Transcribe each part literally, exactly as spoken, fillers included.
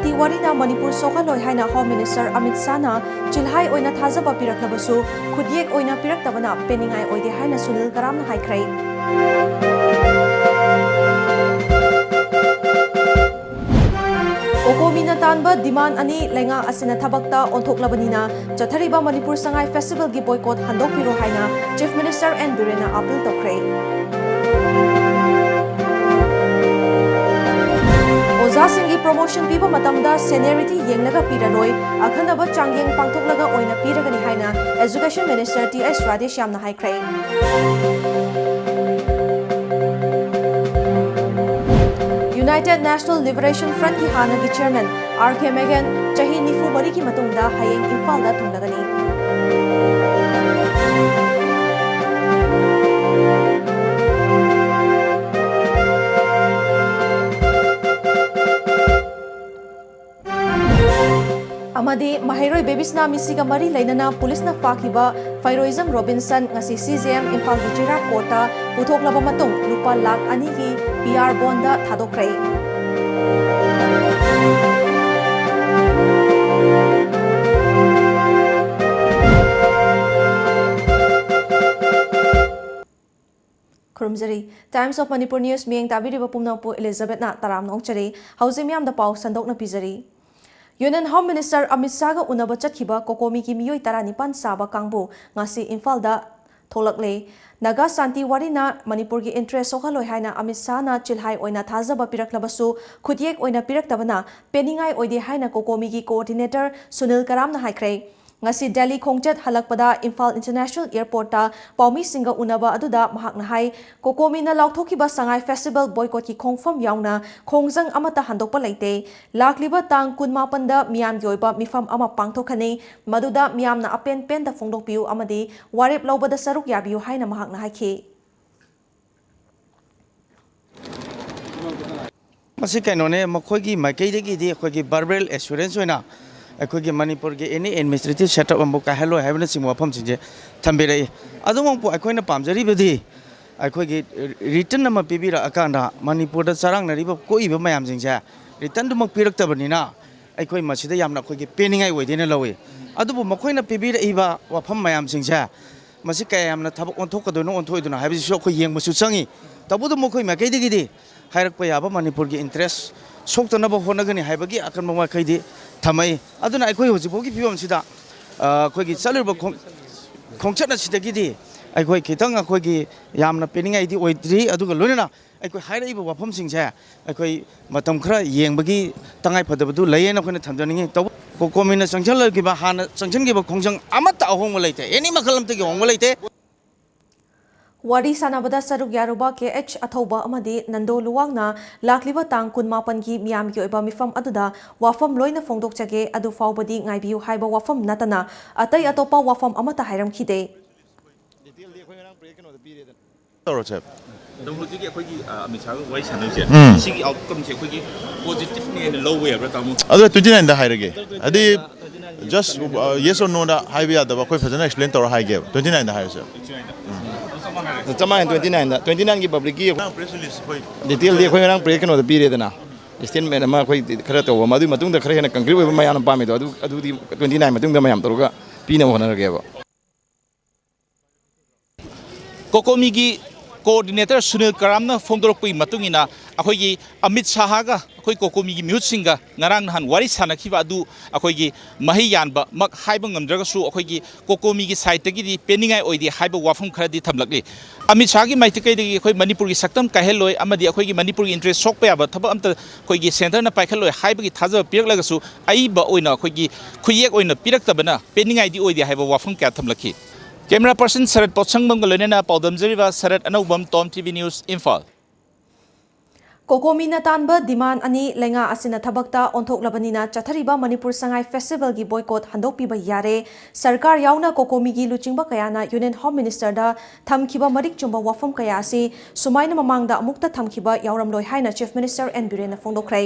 ꯇꯤꯋꯥꯔꯤꯅ ꯃꯅꯤꯄꯨꯔ ꯁꯣꯛꯍꯜꯂꯣꯏ ꯍꯥꯏꯅ Home Minister Amit ꯁꯥꯍꯅ ꯆꯤꯜꯍꯥꯏ ꯑꯣꯏꯅ ꯊꯥꯖꯕ ꯄꯤꯔꯛꯂꯕꯁꯨ, ꯈꯨꯠꯌꯦꯛ ꯑꯣꯏꯅ ꯄꯤꯔꯛꯇꯕꯅ ꯄꯦꯟꯅꯤꯡꯉꯥꯏ ꯑꯣꯏꯗꯦ ꯍꯥꯏꯅ ꯁꯨꯅꯤꯜ ꯀꯔꯥꯝꯅ ꯍꯥꯏꯈ꯭ꯔꯦ꯫ ꯀꯣꯀꯣꯃꯤꯅ ꯇꯥꯟꯕ demand ꯑꯅꯤ ꯂꯩꯉꯥꯛ ꯑꯁꯤꯅ ꯊꯕꯛꯇ ꯑꯣꯟꯊꯣꯛꯂꯕꯅꯤꯅ, ꯆꯠꯊꯔꯤꯕ ꯃꯅꯤꯄꯨꯔ ꯁꯉꯥꯏ Festivalꯒꯤ boycott ꯍꯟꯗꯣꯛꯄꯤꯔꯣ ꯍꯥꯏꯅ Chief Minister ꯑꯦꯟ ꯕꯤꯔꯦꯟꯅ appeal ꯇꯧꯈ꯭ꯔꯦ꯫ ꯑꯣꯖꯥꯁꯤꯡꯒꯤ promotion ꯄꯤꯕ ꯃꯇꯝꯗ seniority ꯌꯦꯡꯂꯒ ꯄꯤꯔꯔꯣꯏ, ꯑꯈꯟꯅꯕ ꯆꯥꯡꯌꯦꯡ ꯄꯥꯡꯊꯣꯛꯂꯒ ꯑꯣꯏꯅ ꯄꯤꯔꯒꯅꯤ ꯍꯥꯏꯅ Education Minister ꯇꯤ ꯑꯩꯆ ꯔꯥꯙꯦꯁ꯭ꯌꯥꯝꯅ ꯍꯥꯏꯈ꯭ꯔꯦ꯫ United National Liberation Frontꯀꯤ ꯍꯥꯟꯅꯒꯤ chairman ꯑꯥꯔ ꯀꯦ ꯃꯦꯒꯟ ꯆꯍꯤ ꯅꯤꯐꯨ ꯃꯔꯤꯒꯤ ꯃꯇꯨꯡꯗ ꯍꯌꯦꯡ ꯏꯝꯐꯥꯜꯗ ꯊꯨꯡꯂꯒꯅꯤ꯫ ꯑꯃꯗꯤ ꯃꯍꯩꯔꯣꯏ ꯕꯦꯕꯤꯁꯅꯥ ꯃꯤꯁꯤꯒ ꯃꯔꯤ ꯂꯩꯅꯅ ꯄꯨꯂꯤꯁꯅ ꯐꯥꯈꯤꯕ ꯐꯩꯔꯣꯏꯖꯝ ꯔꯣꯕꯤꯟꯁꯟ ꯉꯁꯤ ꯁꯤ ꯖꯦ ꯑꯦꯝ ꯏꯝꯐꯥꯜꯒꯤ ꯆꯩꯔꯥꯛ ꯀꯣꯔꯠꯇ ꯄꯨꯊꯣꯛꯂꯕ ꯃꯇꯨꯡ ꯂꯨꯄꯥ ꯂꯥꯈ ꯑꯅꯤꯒꯤ ꯄꯤ ꯑꯥꯔ bondꯗ ꯊꯥꯗꯣꯛꯈ꯭ꯔꯦ꯫ ꯈꯨꯔꯨꯝꯖꯔꯤ꯫ Times of Manipur News ꯃꯤꯠꯌꯦꯡ ꯇꯥꯕꯤꯔꯤꯕ ꯄꯨꯝꯅꯃꯛꯄꯨ ꯏꯂꯤꯖꯥꯕꯦꯠꯅ ꯇꯔꯥꯝꯅ ꯑꯣꯛꯆꯔꯤ꯫ ꯍꯧꯖꯤꯛ ꯃꯤꯌꯥꯝꯗ ꯄꯥꯎ ꯁꯟꯗꯣꯛꯅ ꯄꯤꯖꯔꯤ꯫ Union Home Minister ꯑꯃꯤꯠ ꯁꯥꯍꯒ ꯎꯅꯕ ꯆꯠꯈꯤꯕ ꯀꯣꯀꯣꯃꯤꯒꯤ ꯃꯤꯑꯣꯏ ꯇꯔꯥꯅꯤꯄꯥꯟ ꯆꯥꯕ ꯀꯥꯡꯕꯨ ꯉꯁꯤ ꯏꯝꯐꯥꯜꯗ ꯊꯣꯛꯂꯛꯂꯦ꯫ ꯅꯥꯒꯥ ꯁꯥꯟꯇꯤ ꯋꯥꯔꯤꯅ ꯃꯅꯤꯄꯨꯔꯒꯤ interest ꯁꯣꯛꯍꯜꯂꯣꯏ ꯍꯥꯏꯅ ꯑꯃꯤꯠ ꯁꯥꯍꯅ ꯆꯤꯜꯍꯥꯏ ꯑꯣꯏꯅ ꯊꯥꯖꯕ ꯄꯤꯔꯛꯂꯕꯁꯨ, ꯈꯨꯠꯌꯦꯛ ꯑꯣꯏꯅ ꯄꯤꯔꯛꯇꯕꯅ ꯄꯦꯟꯅꯤꯡꯉꯥꯏ ꯑꯣꯏꯗꯦ ꯍꯥꯏꯅ ꯀꯣꯀꯣꯃꯤꯒꯤ coordinator ꯁꯨꯅꯤꯜ ꯀꯔꯥꯝꯅ ꯍꯥꯏꯈ꯭ꯔꯦ꯫ ꯉꯁꯤ ꯗꯦꯜꯂꯤ ꯈꯣꯡꯆꯠ ꯍꯜꯂꯛꯄꯗ ꯏꯝꯐꯥꯜ International Airportꯇ ꯄꯥꯎꯃꯤꯁꯤꯡꯒ ꯎꯅꯕ ꯑꯗꯨꯗ ꯃꯍꯥꯛꯅ ꯍꯥꯏ, ꯀꯣꯀꯣꯃꯤꯅ ꯂꯥꯎꯊꯣꯛꯈꯤꯕ ꯁꯉꯥꯏ Festival boycottꯀꯤ ꯈꯣꯡꯐꯝ ꯌꯥꯎꯅ ꯈꯣꯡꯖꯪ ꯑꯃꯠꯇ ꯍꯟꯗꯣꯛꯄ ꯂꯩꯇꯦ꯫ ꯂꯥꯛꯂꯤꯕ ꯇꯥꯡ ꯀꯨꯟꯃꯥꯄꯟꯗ ꯃꯤꯌꯥꯝꯒꯤ ꯑꯣꯏꯕ ꯃꯤꯐꯝ ꯑꯃ ꯄꯥꯡꯊꯣꯛꯀꯅꯤ, ꯃꯗꯨꯗ ꯃꯤꯌꯥꯝꯅ ꯑꯄꯦꯟ ꯄꯦꯟꯗ ꯐꯣꯡꯗꯣꯛꯄꯤꯌꯨ ꯑꯃꯗꯤ ꯋꯥꯔꯦꯞ ꯂꯧꯕꯗ ꯁꯔꯨꯛ ꯌꯥꯕꯤꯌꯨ ꯍꯥꯏꯅ ꯃꯍꯥꯛꯅ ꯍꯥꯏꯈꯤ꯫ ꯃꯁꯤ ꯀꯩꯅꯣꯅꯦ, ꯃꯈꯣꯏꯒꯤ ꯃꯥꯏꯀꯩꯗꯒꯤꯗꯤ ꯑꯩꯈꯣꯏꯒꯤ verbal assurance ꯑꯣꯏꯅ ꯑꯩꯈꯣꯏꯒꯤ ꯃꯅꯤꯄꯨꯔꯒꯤ any administrative setup ꯑꯃꯕꯨ ꯀꯥꯏꯍꯜꯂꯣꯏ ꯍꯥꯏꯕꯅꯆꯤꯡꯕ ꯋꯥꯐꯝꯁꯤꯡꯁꯦ ꯊꯝꯕꯤꯔꯛꯏ꯫ ꯑꯗꯨꯃꯛꯄꯨ ꯑꯩꯈꯣꯏꯅ ꯄꯥꯝꯖꯔꯤꯕꯗꯤ ꯑꯩꯈꯣꯏꯒꯤ written ꯑꯃ ꯄꯤꯕꯤꯔꯛꯑꯀꯥꯟꯗ ꯃꯅꯤꯄꯨꯔꯗ ꯆꯔꯥꯡꯅꯔꯤꯕ ꯀꯣꯛꯏꯕ ꯃꯌꯥꯝꯁꯤꯡꯁꯦ ꯔꯤꯇꯟꯗꯨꯃꯛ ꯄꯤꯔꯛꯇꯕꯅꯤꯅ ꯑꯩꯈꯣꯏ ꯃꯁꯤꯗ ꯌꯥꯝꯅ ꯑꯩꯈꯣꯏꯒꯤ ꯄꯦꯟꯅꯤꯡꯉꯥꯏ ꯑꯣꯏꯗꯦꯅ ꯂꯧꯏ꯫ ꯑꯗꯨꯕꯨ ꯃꯈꯣꯏꯅ ꯄꯤꯕꯤꯔꯛꯏꯕ ꯋꯥꯐꯝ ꯃꯌꯥꯝꯁꯤꯡꯁꯦ ꯃꯁꯤ ꯀꯌꯥ ꯌꯥꯝꯅ ꯊꯕꯛ ꯑꯣꯟꯊꯣꯛꯀꯗꯣꯏꯅꯣ ꯑꯣꯟꯊꯣꯛꯑꯣꯏꯗꯣꯏꯅꯣ ꯍꯥꯏꯕꯁꯤꯁꯨ ꯑꯩꯈꯣꯏ ꯌꯦꯡꯕꯁꯨ ꯆꯪꯉꯤ꯫ ꯇꯧꯕꯇꯕꯨ ꯃꯈꯣꯏ ꯃꯥꯏꯀꯩꯗꯒꯤꯗꯤ ꯍꯥꯏꯔꯛꯄ ꯌꯥꯕ ꯃꯅꯤꯄꯨꯔꯒꯤ ꯏꯟꯇꯔꯦꯁ ꯁꯣꯛꯇꯅꯕ ꯍꯣꯠꯅꯒꯅꯤ ꯍꯥꯏꯕꯒꯤ ꯑꯀꯟꯕ ꯋꯥꯈꯩꯗꯤ ꯊꯝꯃꯛꯏ꯫ ꯑꯗꯨꯅ ꯑꯩꯈꯣꯏ ꯍꯧꯖꯤꯛ ꯐꯥꯎꯒꯤ ꯐꯤꯕꯝꯁꯤꯗ, ꯑ, ꯑꯩꯈꯣꯏꯒꯤ ꯆꯠꯂꯤꯕ ꯈꯣꯡ-, ꯈꯣꯡꯆꯠ ꯑꯁꯤꯗꯒꯤꯗꯤ ꯑꯩꯈꯣꯏ ꯈꯤꯇꯪ ꯑꯩꯈꯣꯏꯒꯤ ꯌꯥꯝꯅ ꯄꯦꯟꯅꯤꯡꯉꯥꯏꯗꯤ ꯑꯣꯏꯗ꯭ꯔꯤ꯫ ꯑꯗꯨꯒ ꯂꯣꯏꯅꯅ ꯑꯩꯈꯣꯏ ꯍꯥꯏꯔꯛꯏꯕ ꯋꯥꯐꯝꯁꯤꯡꯁꯦ ꯑꯩꯈꯣꯏ ꯃꯇꯝ ꯈꯔ ꯌꯦꯡꯕꯒꯤ ꯇꯉꯥꯏꯐꯗꯕꯗꯨ ꯂꯩꯌꯦꯅ ꯑꯩꯈꯣꯏꯅ ꯊꯝꯖꯅꯤꯡꯉꯤ꯫ ꯇꯧꯕ ꯀꯣꯀꯣꯃꯤꯅ ꯆꯪꯁꯤꯜꯂꯛꯈꯤꯕ, ꯍꯥꯟꯅ ꯆꯪꯁꯤꯟꯈꯤꯕ ꯈꯣꯡꯖꯪ ꯑꯃꯠꯇ ꯑꯍꯣꯡꯕ ꯂꯩꯇꯦ, ꯑꯦꯅꯤ ꯃꯈꯜ ꯑꯃꯠꯇꯒꯤ ꯑꯍꯣꯡꯕ ꯂꯩꯇꯦ꯫ ꯋꯥꯔꯤ ꯁꯥꯟꯅꯕꯗ ꯁꯔꯨꯛ ꯌꯥꯔꯨꯕ ꯀꯦ ꯑꯩꯆ ꯑꯊꯧꯕ ꯑꯃꯗꯤ ꯅꯟꯗꯣ ꯂꯨꯋꯥꯡꯅ ꯂꯥꯛꯂꯤꯕ ꯇꯥꯡ ꯀꯨꯟꯃꯥꯄꯟꯒꯤ ꯃꯤꯌꯥꯝꯒꯤ ꯑꯣꯏꯕ ꯃꯤꯐꯝ ꯑꯗꯨꯗ ꯋꯥꯐꯝ ꯂꯣꯏꯅ ꯐꯣꯡꯗꯣꯛꯆꯒꯦ, ꯑꯗꯨ ꯐꯥꯎꯕꯗꯤ ꯉꯥꯏꯕꯤꯌꯨ ꯍꯥꯏꯕ ꯋꯥꯐꯝ ꯅꯠꯇꯅ ꯑꯇꯩ ꯑꯇꯣꯞꯄ ꯋꯥꯐꯝ ꯑꯃꯠꯇ ꯍꯥꯏꯔꯝꯈꯤꯗꯦ꯫ ꯇꯧꯔꯁꯦ꯫ ꯑꯗꯣ ꯍꯧꯖꯤꯛꯀꯤ ꯑꯩꯈꯣꯏꯒꯤ, ꯑ, ꯑꯃꯤꯠ ꯁꯥꯍꯒ ꯋꯥꯔꯤ ꯁꯥꯟꯅꯔꯤꯁꯦ, ꯎꯝ꯫ ꯁꯤꯒꯤ ꯑꯥꯎꯠꯀꯝꯁꯦ ꯑꯩꯈꯣꯏꯒꯤ ꯄꯣꯖꯤꯇꯤꯚꯅꯦꯅ ꯂꯧꯕ ꯌꯥꯕ꯭ꯔꯥ, ꯇꯥꯃꯣ? ꯑꯗꯨ ꯇ꯭ꯋꯦꯟꯇꯤ ꯅꯥꯏꯟꯗ ꯍꯥꯏꯔꯒꯦ꯫ ꯍꯥꯏꯗꯤ, just, uh, yes or no ꯗ ꯍꯥꯏꯕ ꯌꯥꯗꯕ, ꯑꯩꯈꯣꯏ ꯐꯖꯅ explain ꯇꯧꯔ ꯍꯥꯏꯒꯦꯕ꯫ ꯇ꯭ꯋꯦꯟꯇꯤ ꯅꯥꯏꯟꯗ ꯍꯥꯏꯔꯁꯦ꯫ ꯆꯞ ꯃꯥꯟꯅꯩ, ꯇ꯭ꯋꯦꯟꯇꯤ ꯅꯥꯏꯟꯗ, ꯇ꯭ꯋꯦꯟꯇꯤ ꯅꯥꯏꯟꯒꯤ ꯄꯕ꯭ꯂꯤꯛꯀꯤ ꯗꯤꯇꯦꯜꯗꯤ ꯑꯩꯈꯣꯏ ꯉꯔꯥꯡ ꯄ꯭ꯔꯦꯁ ꯀꯩꯅꯣꯗ ꯄꯤꯔꯦꯗꯅ, ꯁ꯭ꯇꯦꯠꯃꯦꯟ ꯑꯃ ꯑꯩꯈꯣꯏ ꯈꯔ ꯇꯧꯕ ꯑꯃ, ꯑꯗꯨꯒꯤ ꯃꯇꯨꯡꯗ ꯈꯔ ꯍꯦꯟꯅ ꯀꯟꯀ꯭ꯔꯤꯠ ꯑꯣꯏꯕ ꯃꯌꯥꯝꯅ ꯄꯥꯝꯃꯤꯗꯣ, ꯑꯗꯨ, ꯑꯗꯨꯗꯤ ꯇ꯭ꯋꯦꯟꯇꯤ ꯅꯥꯏꯟ ꯃꯇꯨꯡꯗ ꯃꯌꯥꯝ ꯇꯧꯔꯒ ꯄꯤꯅꯕ ꯍꯣꯠꯅꯔꯒꯦꯕ꯫ ꯀꯣꯀꯣꯃꯤꯒꯤ ꯀꯣꯑꯣꯔꯗꯤꯅꯦꯇꯔ ꯁꯨꯅꯤꯜ ꯀꯔꯥꯝꯅ ꯐꯣꯡꯗꯣꯔꯛꯄꯒꯤ ꯃꯇꯨꯡ ꯏꯟꯅ, ꯑꯩꯈꯣꯏꯒꯤ ꯑꯃꯤꯠ ꯁꯥꯍꯒ ꯑꯩꯈꯣꯏ ꯀꯣꯀꯣꯃꯤꯒꯤ ꯃꯤꯍꯨꯠꯁꯤꯡꯒ ꯉꯔꯥꯡ ꯅꯍꯥꯟ ꯋꯥꯔꯤ ꯁꯥꯟꯅꯈꯤꯕ ꯑꯗꯨ ꯑꯩꯈꯣꯏꯒꯤ ꯃꯍꯩ ꯌꯥꯟꯕꯃꯛ ꯍꯥꯏꯕ ꯉꯝꯗ꯭ꯔꯒꯁꯨ, ꯑꯩꯈꯣꯏꯒꯤ ꯀꯣꯀꯣꯃꯤꯒꯤ ꯁꯥꯏꯠꯇꯒꯤꯗꯤ ꯄꯦꯟꯅꯤꯡꯉꯥꯏ ꯑꯣꯏꯗꯦ ꯍꯥꯏꯕ ꯋꯥꯐꯝ ꯈꯔꯗꯤ ꯊꯝꯂꯛꯂꯤ꯫ ꯑꯃꯤꯠ ꯁꯥꯍꯒꯤ ꯃꯥꯏꯀꯩꯗꯒꯤ ꯑꯩꯈꯣꯏ ꯃꯅꯤꯄꯨꯔꯒꯤ ꯁꯛꯇꯝ ꯀꯥꯏꯍꯜꯂꯣꯏ ꯑꯃꯗꯤ ꯑꯩꯈꯣꯏꯒꯤ ꯃꯅꯤꯄꯨꯔꯒꯤ ꯏꯟꯇꯔꯦꯁ ꯁꯣꯛꯄ ꯌꯥꯕ ꯊꯕꯛ ꯑꯝꯇ ꯑꯩꯈꯣꯏꯒꯤ ꯁꯦꯟꯇꯔꯅ ꯄꯥꯏꯈꯠꯂꯣꯏ ꯍꯥꯏꯕꯒꯤ ꯊꯥꯖꯕ ꯄꯤꯔꯛꯂꯒꯁꯨ, ꯑꯏꯕ ꯑꯣꯏꯅ ꯑꯩꯈꯣꯏꯒꯤ ꯈꯨꯌꯦꯛ ꯑꯣꯏꯅ ꯄꯤꯔꯛꯇꯕꯅ ꯄꯦꯟꯅꯤꯡꯉꯥꯏꯗꯤ ꯑꯣꯏꯗꯦ ꯍꯥꯏꯕ ꯋꯥꯐꯝ ꯀꯌꯥ ꯊꯝꯂꯛꯈꯤ꯫ Camera person ꯁꯔꯠ ꯄꯣꯠꯁꯪꯕꯝꯒ ꯂꯣꯏꯅꯅ ꯄꯥꯎꯗꯝꯖꯔꯤꯕ ꯁꯔꯠ ꯑꯅꯧꯕꯝ, Tom TV News, ꯏꯝꯐꯥꯜ꯫ ꯀꯣꯀꯣꯃꯤꯅ ꯇꯥꯟꯕ ꯗꯤꯃꯥꯟ ꯑꯅꯤ ꯂꯩꯉꯥꯛ ꯑꯁꯤꯅ ꯊꯕꯛꯇ ꯑꯣꯟꯊꯣꯛꯂꯕꯅꯤꯅ ꯆꯠꯊꯔꯤꯕ ꯃꯅꯤꯄꯨꯔ ꯁꯉꯥꯏ ꯐꯦꯁꯇꯤꯚꯦꯜꯒꯤ ꯕꯣꯏꯀꯣꯠ ꯍꯟꯗꯣꯛꯄꯤꯕ ꯌꯥꯔꯦ꯫ ꯁꯔꯀꯥꯔ ꯌꯥꯎꯅ ꯀꯣꯀꯣꯃꯤꯒꯤ ꯂꯨꯆꯤꯡꯕ ꯀꯌꯥꯅ ꯌꯨꯅꯤꯌꯟ ꯍꯣꯝ ꯃꯤꯅꯤꯁꯇꯔꯗ ꯊꯝꯈꯤꯕ ꯃꯔꯤꯛ ꯆꯨꯝꯕ ꯋꯥꯐꯝ ꯀꯌꯥ ꯑꯁꯤ ꯁꯨꯃꯥꯏꯅ ꯃꯃꯥꯡꯗ ꯑꯃꯨꯛꯇ ꯊꯝꯈꯤꯕ ꯌꯥꯎꯔꯝꯂꯣꯏ ꯍꯥꯏꯅ ꯆꯤꯐ ꯃꯤꯅꯤꯁꯇꯔ ꯑꯦꯟ ꯕꯤꯔꯦꯟꯅ ꯐꯣꯡꯗꯣꯛꯈ꯭ꯔꯦ꯫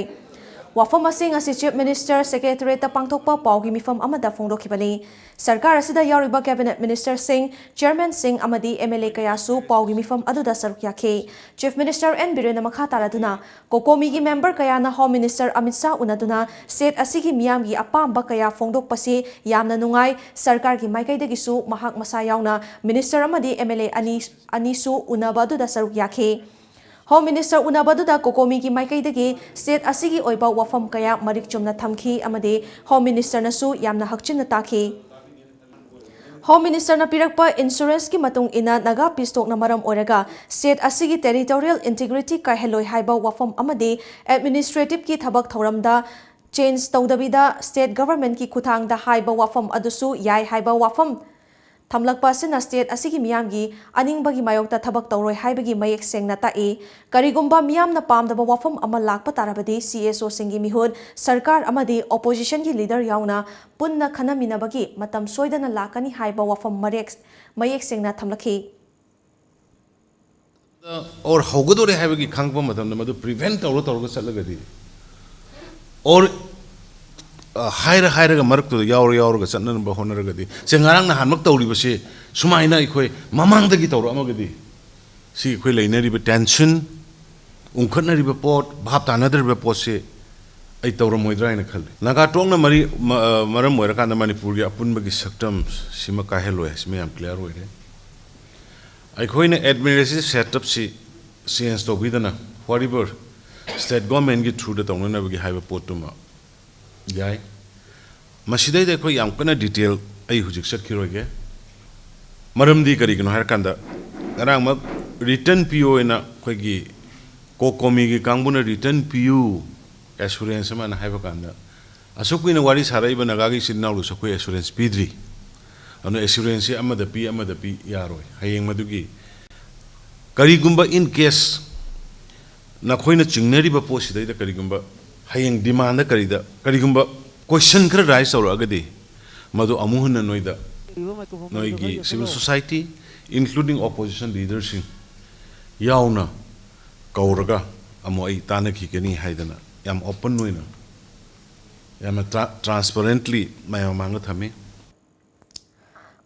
ꯋꯥꯐꯝ ꯑꯁꯤ ꯉꯁꯤ Chief Minister Secretariat ꯇ ꯄꯥꯡꯊꯣꯛꯄ ꯄꯥꯎꯒꯤ ꯃꯤꯐꯝ ꯑꯃꯗ ꯐꯣꯡꯗꯣꯛꯈꯤꯕꯅꯤ꯫ ꯁꯔꯀꯥꯔ ꯑꯁꯤꯗ ꯌꯥꯎꯔꯤꯕ Cabinet Minister ꯁꯤꯡ, Chairman ꯁꯤꯡ ꯑꯃꯗꯤ M L A ꯀꯌꯥꯁꯨ ꯄꯥꯎꯒꯤ ꯃꯤꯐꯝ ꯑꯗꯨꯗ ꯁꯔꯨꯛ ꯌꯥꯈꯤ꯫ Chief Minister N ꯕꯤꯔꯦꯟꯅ ꯃꯈꯥ ꯇꯥꯔꯗꯨꯅ, COCOMI ꯒꯤ member ꯀꯌꯥꯅ Home Minister Amit Shah ꯎꯅꯗꯨꯅ state ꯑꯁꯤꯒꯤ ꯃꯤꯌꯥꯝꯒꯤ ꯑꯄꯥꯝꯕ ꯀꯌꯥ ꯐꯣꯡꯗꯣꯛꯄꯁꯤ ꯌꯥꯝꯅ ꯅꯨꯡꯉꯥꯏ꯫ ꯁꯔꯀꯥꯔꯒꯤ ꯃꯥꯏꯀꯩꯗꯒꯤꯁꯨ ꯃꯍꯥꯛ ꯃꯁꯥ ꯌꯥꯎꯅ minister ꯑꯃꯗꯤ M L A ꯑꯅꯤ, ꯑꯅꯤꯁꯨ ꯎꯅꯕ ꯑꯗꯨꯗ ꯁꯔꯨꯛ ꯌꯥꯈꯤ꯫ Home Minister ꯎꯅꯕ ꯑꯗꯨꯗ COCOMI ꯒꯤ ꯃꯥꯏꯀꯩꯗꯒꯤ state ꯑꯁꯤꯒꯤ ꯑꯣꯏꯕ ꯋꯥꯐꯝ ꯀꯌꯥ ꯃꯔꯤꯛ ꯆꯨꯝꯅ ꯊꯝꯈꯤ ꯑꯃꯗꯤ Home Minister ꯅꯁꯨ ꯌꯥꯝꯅ ꯍꯛꯆꯤꯟꯅ ꯇꯥꯈꯤ꯫ Home Minister ꯅ ꯄꯤꯔꯛꯄ insurance ꯀꯤ ꯃꯇꯨꯡ ꯏꯟꯅ Naga Peace Talk ꯅ ꯃꯔꯝ ꯑꯣꯏꯔꯒ state ꯑꯁꯤꯒꯤ territorial integrity ꯀꯥꯏꯍꯜꯂꯣꯏ ꯍꯥꯏꯕ ꯋꯥꯐꯝ ꯑꯃꯗꯤ administrative ꯀꯤ ꯊꯕꯛ ꯊꯧꯔꯝꯗ change ꯇꯧꯗꯕꯤꯗ state government ꯀꯤ ꯈꯨꯠꯊꯥꯡꯗ ꯍꯥꯏꯕ ꯋꯥꯐꯝ ꯑꯗꯨꯁꯨ ꯌꯥꯏ ꯍꯥꯏꯕ ꯋꯥꯐꯝ ꯊꯝꯂꯛꯄ ꯑꯁꯤꯅ state ꯑꯁꯤꯒꯤ ꯃꯤꯌꯥꯝꯒꯤ ꯑꯅꯤꯡꯕꯒꯤ ꯃꯥꯌꯣꯛꯇ ꯊꯕꯛ ꯇꯧꯔꯣꯏ ꯍꯥꯏꯕꯒꯤ ꯃꯌꯦꯛ ꯁꯦꯡꯅ ꯇꯥꯛꯏ꯫ ꯀꯔꯤꯒꯨꯝꯕ ꯃꯤꯌꯥꯝꯅ ꯄꯥꯝꯗꯕ ꯋꯥꯐꯝ ꯑꯃ ꯂꯥꯛꯄ ꯇꯥꯔꯕꯗꯤ C S O ꯁꯤꯡꯒꯤ ꯃꯤꯍꯨꯠ, ꯁꯔꯀꯥꯔ ꯑꯃꯗꯤ opposition ꯒꯤ leader ꯌꯥꯎꯅ ꯄꯨꯟꯅ ꯈꯟꯅꯃꯤꯟꯅꯕꯒꯤ ꯃꯇꯝ ꯁꯣꯏꯗꯅ ꯂꯥꯛꯀꯅꯤ ꯍꯥꯏꯕ ꯋꯥꯐꯝ ꯃꯔꯦꯛ-, ꯃꯌꯦꯛ ꯁꯦꯡꯅ ꯊꯝꯂꯛꯈꯤ꯫ Or ꯍꯧꯒꯗꯧꯔꯦ ꯍꯥꯏꯕꯒꯤ ꯈꯪꯉꯛꯄ ꯃꯇꯝꯗ ꯃꯗꯨ prevent ꯇꯧꯔ ꯇꯧꯔꯒ ꯆꯠꯂꯒꯗꯤ, or, ꯑ, ꯍꯥꯏꯔ ꯍꯥꯏꯔꯒ ꯃꯔꯛꯇꯨꯗ ꯌꯥꯎꯔ ꯌꯥꯎꯔꯒ ꯆꯠꯅꯅꯕ ꯍꯣꯠꯅꯔꯒꯗꯤ, ꯁꯦ, ꯉꯔꯥꯡ ꯅꯍꯥꯟꯃꯛ ꯇꯧꯔꯤꯕꯁꯦ ꯁꯨꯃꯥꯏꯅ ꯑꯩꯈꯣꯏ ꯃꯃꯥꯡꯗꯒꯤ ꯇꯧꯔꯛꯑꯝꯃꯒꯗꯤ, ꯁꯤ ꯑꯩꯈꯣꯏ ꯂꯩꯅꯔꯤꯕ tension, ꯎꯪꯈꯠꯅꯔꯤꯕ ꯄꯣꯠ, ꯚꯥꯞ ꯇꯥꯅꯗ꯭ꯔꯤꯕ ꯄꯣꯠꯁꯦ ꯑꯩ ꯇꯧꯔꯝꯃꯣꯏꯗ꯭ꯔꯥ ꯍꯥꯏꯅ ꯈꯜꯂꯤ꯫ ꯅꯥꯒꯥ ꯇꯣꯛꯅ ꯃꯔꯤ-, ꯃ-, ꯑ, ꯃꯔꯝ ꯑꯣꯏꯔꯀꯥꯟꯗ ꯃꯅꯤꯄꯨꯔꯒꯤ ꯑꯄꯨꯟꯕꯒꯤ ꯁꯛꯇꯝ ꯁꯤꯃ ꯀꯥꯏꯍꯜꯂꯣꯏ ꯍꯥꯏꯁꯤꯃ ꯌꯥꯝ clear ꯑꯣꯏꯔꯦ꯫ ꯑꯩꯈꯣꯏꯅ administrative setup ꯁꯤ change ꯇꯧꯕꯤꯗꯅ, whatever state government ꯀꯤ through ꯗ ꯇꯧꯅꯅꯕꯒꯤ ꯍꯥꯏꯕ ꯄꯣꯠꯇꯨꯃ ꯌꯥꯏ꯫ ꯃꯁꯤꯗꯩꯗ ꯑꯩꯈꯣꯏ ꯌꯥꯝ ꯀꯟꯅ detail ꯑꯩ ꯍꯧꯖꯤꯛ ꯆꯠꯈꯤꯔꯣꯏꯒꯦ꯫ ꯃꯔꯝꯗꯤ ꯀꯔꯤꯒꯤꯅꯣ ꯍꯥꯏꯔꯀꯥꯟꯗ, ꯉꯔꯥꯡꯃꯛ written ꯄꯤꯌꯣ ꯍꯥꯏꯅ ꯑꯩꯈꯣꯏꯒꯤ COCOMI ꯒꯤ ꯀꯥꯡꯕꯨꯅ written ꯄꯤꯌꯨ, assurance ꯑꯃꯅ ꯍꯥꯏꯕ ꯀꯥꯟꯗ, ꯑꯁꯨꯛ ꯀꯨꯏꯅ ꯋꯥꯔꯤ ꯁꯥꯔꯛꯏꯕ ꯅꯥꯒꯥꯒꯤ ꯏꯆꯤꯟ ꯏꯅꯥꯎꯗꯨꯁꯨ ꯑꯩꯈꯣꯏ assurance ꯄꯤꯗ꯭ꯔꯤ꯫ ꯑꯗꯨꯅ assurance ꯁꯤ ꯑꯃꯗ ꯄꯤ, ꯑꯃꯗ ꯄꯤ ꯌꯥꯔꯣꯏ꯫ ꯍꯌꯦꯡ ꯃꯗꯨꯒꯤ ꯀꯔꯤꯒꯨꯝꯕ in case ꯅꯈꯣꯏꯅ ꯆꯤꯡꯅꯔꯤꯕ ꯄꯣꯠꯁꯤꯗꯩꯗ ꯀꯔꯤꯒꯨꯝꯕ ꯍꯌꯦꯡ demand ꯀꯔꯤꯗ ꯀꯔꯤꯒꯨꯝꯕ question ꯈꯔ raise ꯇꯧꯔꯛꯑꯒꯗꯤ, ꯃꯗꯨ ꯑꯃꯨꯛ ꯍꯟꯅ ꯅꯣꯏꯗ, ꯅꯣꯏꯒꯤ civil society, including opposition leader ꯁꯤꯡ ꯌꯥꯎꯅ ꯀꯧꯔꯒ ꯑꯃꯨꯛ ꯑꯩ ꯇꯥꯟꯅꯈꯤꯒꯅꯤ ꯍꯥꯏꯗꯅ ꯌꯥꯝ ꯑꯣꯄꯟ ꯑꯣꯏꯅ, ꯌꯥꯝꯅ ꯇ꯭ꯔꯥꯟꯁꯄꯔꯦꯟꯠꯂꯤ ꯃꯌꯥꯝ ꯃꯃꯥꯡꯗ ꯊꯝꯃꯤ꯫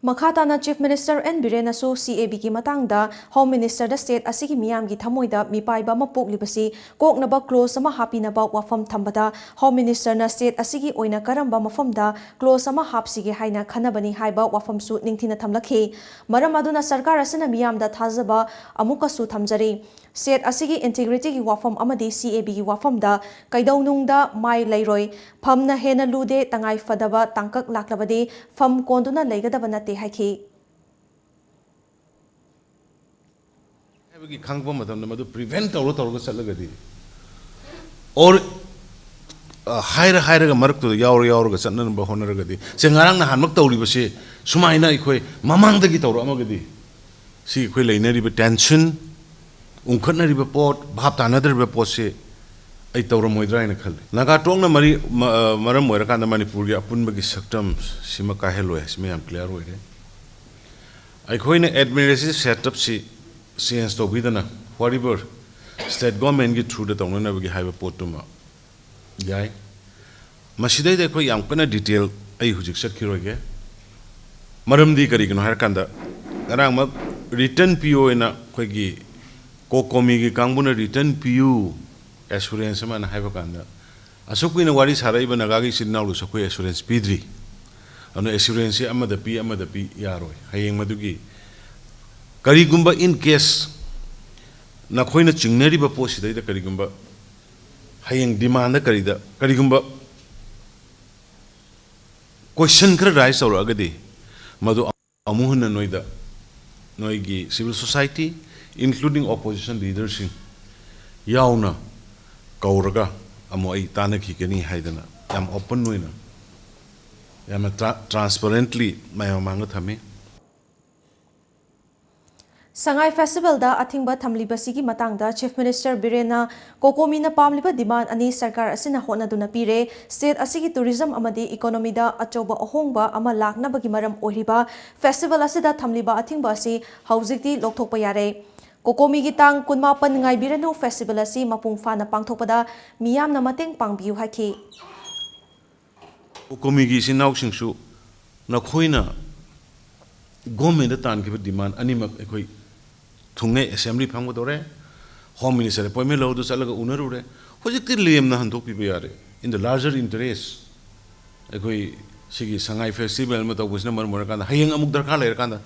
ꯃꯈꯥ ꯇꯥꯅ Chief Minister N ꯕꯤꯔꯦꯟꯅꯁꯨ C A Bꯒꯤ ꯃꯇꯥꯡꯗ Home Ministerꯗ state ꯑꯁꯤꯒꯤ ꯃꯤꯌꯥꯝꯒꯤ ꯊꯃꯣꯏꯗ ꯃꯤꯄꯥꯏꯕ ꯑꯃ ꯄꯣꯛꯂꯤꯕꯁꯤ ꯀꯣꯛꯅꯕ clause ꯑꯃ ꯍꯥꯞꯄꯤꯅꯕ ꯋꯥꯐꯝ ꯊꯝꯕꯗ Home Ministerꯅ state ꯑꯁꯤꯒꯤ ꯑꯣꯏꯅ ꯀꯔꯝꯕ ꯃꯐꯝꯗ clause ꯑꯃ ꯍꯥꯞꯁꯤꯒꯦ ꯍꯥꯏꯅ ꯈꯟꯅꯕꯅꯤ ꯍꯥꯏꯕ ꯋꯥꯐꯝꯁꯨ ꯅꯤꯡꯊꯤꯅ ꯊꯝꯂꯛꯈꯤ꯫ ꯃꯔꯝ ꯑꯗꯨꯅ ꯁꯔꯀꯥꯔ ꯑꯁꯤꯅ ꯃꯤꯌꯥꯝꯗ ꯊꯥꯖꯕ ꯑꯃꯨꯛꯀꯁꯨ ꯊꯝꯖꯔꯤ꯫ State ꯑꯁꯤꯒꯤ integrityꯒꯤ ꯋꯥꯐꯝ ꯑꯃꯗꯤ C A Bꯒꯤ ꯋꯥꯐꯝꯗ ꯀꯩꯗꯧꯅꯨꯡꯗ ꯃꯥꯏ ꯂꯩꯔꯣꯏ꯫ ꯐꯝꯅ ꯍꯦꯟꯅ ꯂꯨꯗꯦ, ꯇꯉꯥꯏ ꯐꯗꯕ ꯇꯥꯡꯀꯛ ꯂꯥꯛꯂꯕꯗꯤ ꯐꯝ ꯀꯣꯟꯗꯨꯅ ꯂꯩꯒꯗꯕ ꯅꯠꯇꯦ ꯍꯥꯏꯈꯤ꯫ ꯍꯥꯏꯕꯒꯤ ꯈꯪꯉꯛꯄ ꯃꯇꯝꯗ ꯃꯗꯨ prevent ꯇꯧꯔ ꯇꯧꯔꯒ ꯆꯠꯂꯒꯗꯤ, or, ꯑ, ꯍꯥꯏꯔ ꯍꯥꯏꯔꯒ ꯃꯔꯛꯇꯨꯗ ꯌꯥꯎꯔ ꯌꯥꯎꯔꯒ ꯆꯠꯅꯅꯕ ꯍꯣꯠꯅꯔꯒꯗꯤ, ꯁꯦ, ꯉꯔꯥꯡ ꯅꯍꯥꯟꯃꯛ ꯇꯧꯔꯤꯕꯁꯦ ꯁꯨꯃꯥꯏꯅ ꯑꯩꯈꯣꯏ ꯃꯃꯥꯡꯗꯒꯤ ꯇꯧꯔꯛꯑꯃꯒꯗꯤ, ꯁꯤ ꯑꯩꯈꯣꯏ ꯂꯩꯅꯔꯤꯕ tension, ꯎꯪꯈꯠꯅꯔꯤꯕ ꯄꯣꯠ, ꯚꯥꯞ ꯇꯥꯅꯗ꯭ꯔꯤꯕ ꯄꯣꯠꯁꯦ ꯑꯩ ꯇꯧꯔꯝꯃꯣꯏꯗ꯭ꯔꯥ ꯍꯥꯏꯅ ꯈꯜꯂꯤ꯫ ꯅꯥꯒꯥ ꯇꯣꯛꯅ ꯃꯔꯤ-, ꯃ-, ꯑ, ꯃꯔꯝ ꯑꯣꯏꯔꯀꯥꯟꯗ ꯃꯅꯤꯄꯨꯔꯒꯤ ꯑꯄꯨꯟꯕꯒꯤ ꯁꯛꯇꯝ ꯁꯤꯃ ꯀꯥꯏꯍꯜꯂꯣꯏ ꯍꯥꯏꯁꯤꯃ ꯌꯥꯝ clear ꯑꯣꯏꯔꯦ꯫ ꯑꯩꯈꯣꯏꯅ administrative setupꯁꯤ change ꯇꯧꯕꯤꯗꯅ, whatever, state governmentꯀꯤ throughꯗ ꯇꯧꯅꯅꯕꯒꯤ ꯍꯥꯏꯕ ꯄꯣꯠꯇꯨꯃ ꯌꯥꯏ꯫ ꯃꯁꯤꯗꯩꯗ ꯑꯩꯈꯣꯏ ꯌꯥꯝ ꯀꯟꯅ detail ꯑꯩ ꯍꯧꯖꯤꯛ ꯆꯠꯈꯤꯔꯣꯏꯒꯦ꯫ ꯃꯔꯝꯗꯤ ꯀꯔꯤꯒꯤꯅꯣ ꯍꯥꯏꯔꯀꯥꯟꯗ, ꯉꯔꯥꯡꯃꯛ return ꯄꯤꯌꯣ ꯍꯥꯏꯅ ꯑꯩꯈꯣꯏꯒꯤ COCOMIꯒꯤ ꯀꯥꯡꯕꯨꯅ return ꯄꯤꯌꯨ, assurance ꯑꯃꯅ ꯍꯥꯏꯕ ꯀꯥꯟꯗ, ꯑꯁꯨꯛ ꯀꯨꯏꯅ ꯋꯥꯔꯤ ꯁꯥꯔꯛꯏꯕ ꯅꯥꯒꯥꯒꯤ ꯏꯆꯤꯟ ꯏꯅꯥꯎꯗꯨꯁꯨ ꯑꯩꯈꯣꯏ assurance ꯄꯤꯗ꯭ꯔꯤ꯫ ꯑꯗꯨꯅ assuranceꯁꯦ ꯑꯃꯗ ꯄꯤ, ꯑꯃꯗ ꯄꯤ ꯌꯥꯔꯣꯏ꯫ ꯍꯌꯦꯡ ꯃꯗꯨꯒꯤ ꯀꯔꯤꯒꯨꯝꯕ in case ꯅꯈꯣꯏꯅ ꯆꯤꯡꯅꯔꯤꯕ ꯄꯣꯠꯁꯤꯗꯩꯗ ꯀꯔꯤꯒꯨꯝꯕ ꯍꯌꯦꯡ demandꯗ ꯀꯔꯤꯗ ꯀꯔꯤꯒꯨꯝꯕ question ꯈꯔ raise ꯇꯧꯔꯛꯑꯒꯗꯤ, ꯃꯗꯨ ꯑꯃꯨꯛ ꯍꯟꯅ ꯅꯣꯏꯗ, ꯅꯣꯏꯒꯤ civil society, including opposition leaderꯁꯤꯡ ꯌꯥꯎꯅ ꯀꯧꯔꯒ ꯑꯃꯨꯛ ꯑꯩ ꯇꯥꯟꯅꯈꯤꯒꯅꯤ ꯍꯥꯏꯗꯅ ꯌꯥꯝ open ꯑꯣꯏꯅ, ꯌꯥꯝꯅ ꯇ꯭ꯔꯥ-, transparently ꯃꯌꯥꯝ ꯃꯃꯥꯡꯗ ꯊꯝꯃꯤ꯫ ꯁꯉꯥꯏ ꯐꯦꯁꯇꯤꯚꯦꯜꯗ ꯑꯊꯤꯡꯕ ꯊꯝꯂꯤꯕꯁꯤꯒꯤ ꯃꯇꯥꯡꯗ Chief Minister ꯕꯤꯔꯦꯟꯅ COCOMIꯅ ꯄꯥꯝꯂꯤꯕ demand ꯑꯅꯤ ꯁꯔꯀꯥꯔ ꯑꯁꯤꯅ ꯍꯣꯠꯅꯗꯨꯅ ꯄꯤꯔꯦ꯫ State ꯑꯁꯤꯒꯤ tourism ꯑꯃꯗꯤ economyꯗ ꯑꯆꯧꯕ ꯑꯍꯣꯡꯕ ꯑꯃ ꯂꯥꯛꯅꯕꯒꯤ ꯃꯔꯝ ꯑꯣꯏꯔꯤꯕ festival ꯑꯁꯤꯗ ꯊꯝꯂꯤꯕ ꯑꯊꯤꯡꯕ ꯑꯁꯤ ꯍꯧꯖꯤꯛꯇꯤ ꯂꯧꯊꯣꯛꯄ ꯌꯥꯔꯦ꯫ ꯀꯣꯀꯣꯃꯤꯒꯤ ꯇꯥꯡ ꯀꯨꯟꯃꯥꯄꯟ ꯉꯥꯏꯕꯤꯔꯅꯨ, ꯐꯦꯁꯇꯤꯚꯦꯜ ꯑꯁꯤ ꯃꯄꯨꯡ ꯐꯥꯅ ꯄꯥꯡꯊꯣꯛꯄꯗ ꯃꯤꯌꯥꯝꯅ ꯃꯇꯦꯡ ꯄꯥꯡꯕꯤꯌꯨ ꯍꯥꯏꯈꯤ꯫ ꯀꯣꯀꯣꯃꯤꯒꯤ ꯏꯆꯤꯟ ꯏꯅꯥꯎꯁꯤꯡꯁꯨ ꯅꯈꯣꯏꯅ ꯒꯣꯔꯃꯦꯟꯗ ꯇꯥꯟꯈꯤꯕ ꯗꯤꯃꯥꯟ ꯑꯅꯤꯃꯛ ꯑꯩꯈꯣꯏ ꯊꯨꯡꯅꯩ꯫ ꯑꯦꯁꯦꯝꯕ꯭ꯂꯤ ꯐꯝꯒꯗꯧꯔꯦ, ꯍꯣꯝ ꯃꯤꯅꯤꯁꯇꯔ ꯑꯦꯄꯣꯏꯟꯃꯦꯟ ꯂꯧꯕꯗꯨ ꯆꯠꯂꯒ ꯎꯅꯔꯨꯔꯦ꯫ ꯍꯧꯖꯤꯛꯇꯤ ꯂꯦꯝꯅ ꯍꯟꯗꯣꯛꯄꯤꯕ ꯌꯥꯔꯦ꯫ In the larger interest, ꯑꯩꯈꯣꯏ ꯁꯤꯒꯤ ꯁꯉꯥꯏ ꯐꯦꯁꯇꯤꯚꯦꯜ ꯑꯃ ꯇꯧꯕꯁꯤꯅ ꯃꯔꯝ ꯑꯣꯏꯔꯀꯥꯟꯗ ꯍꯌꯦꯡ ꯑꯃꯨꯛ ꯗꯔꯀꯥꯔ ꯂꯩꯔꯀꯥꯟꯗ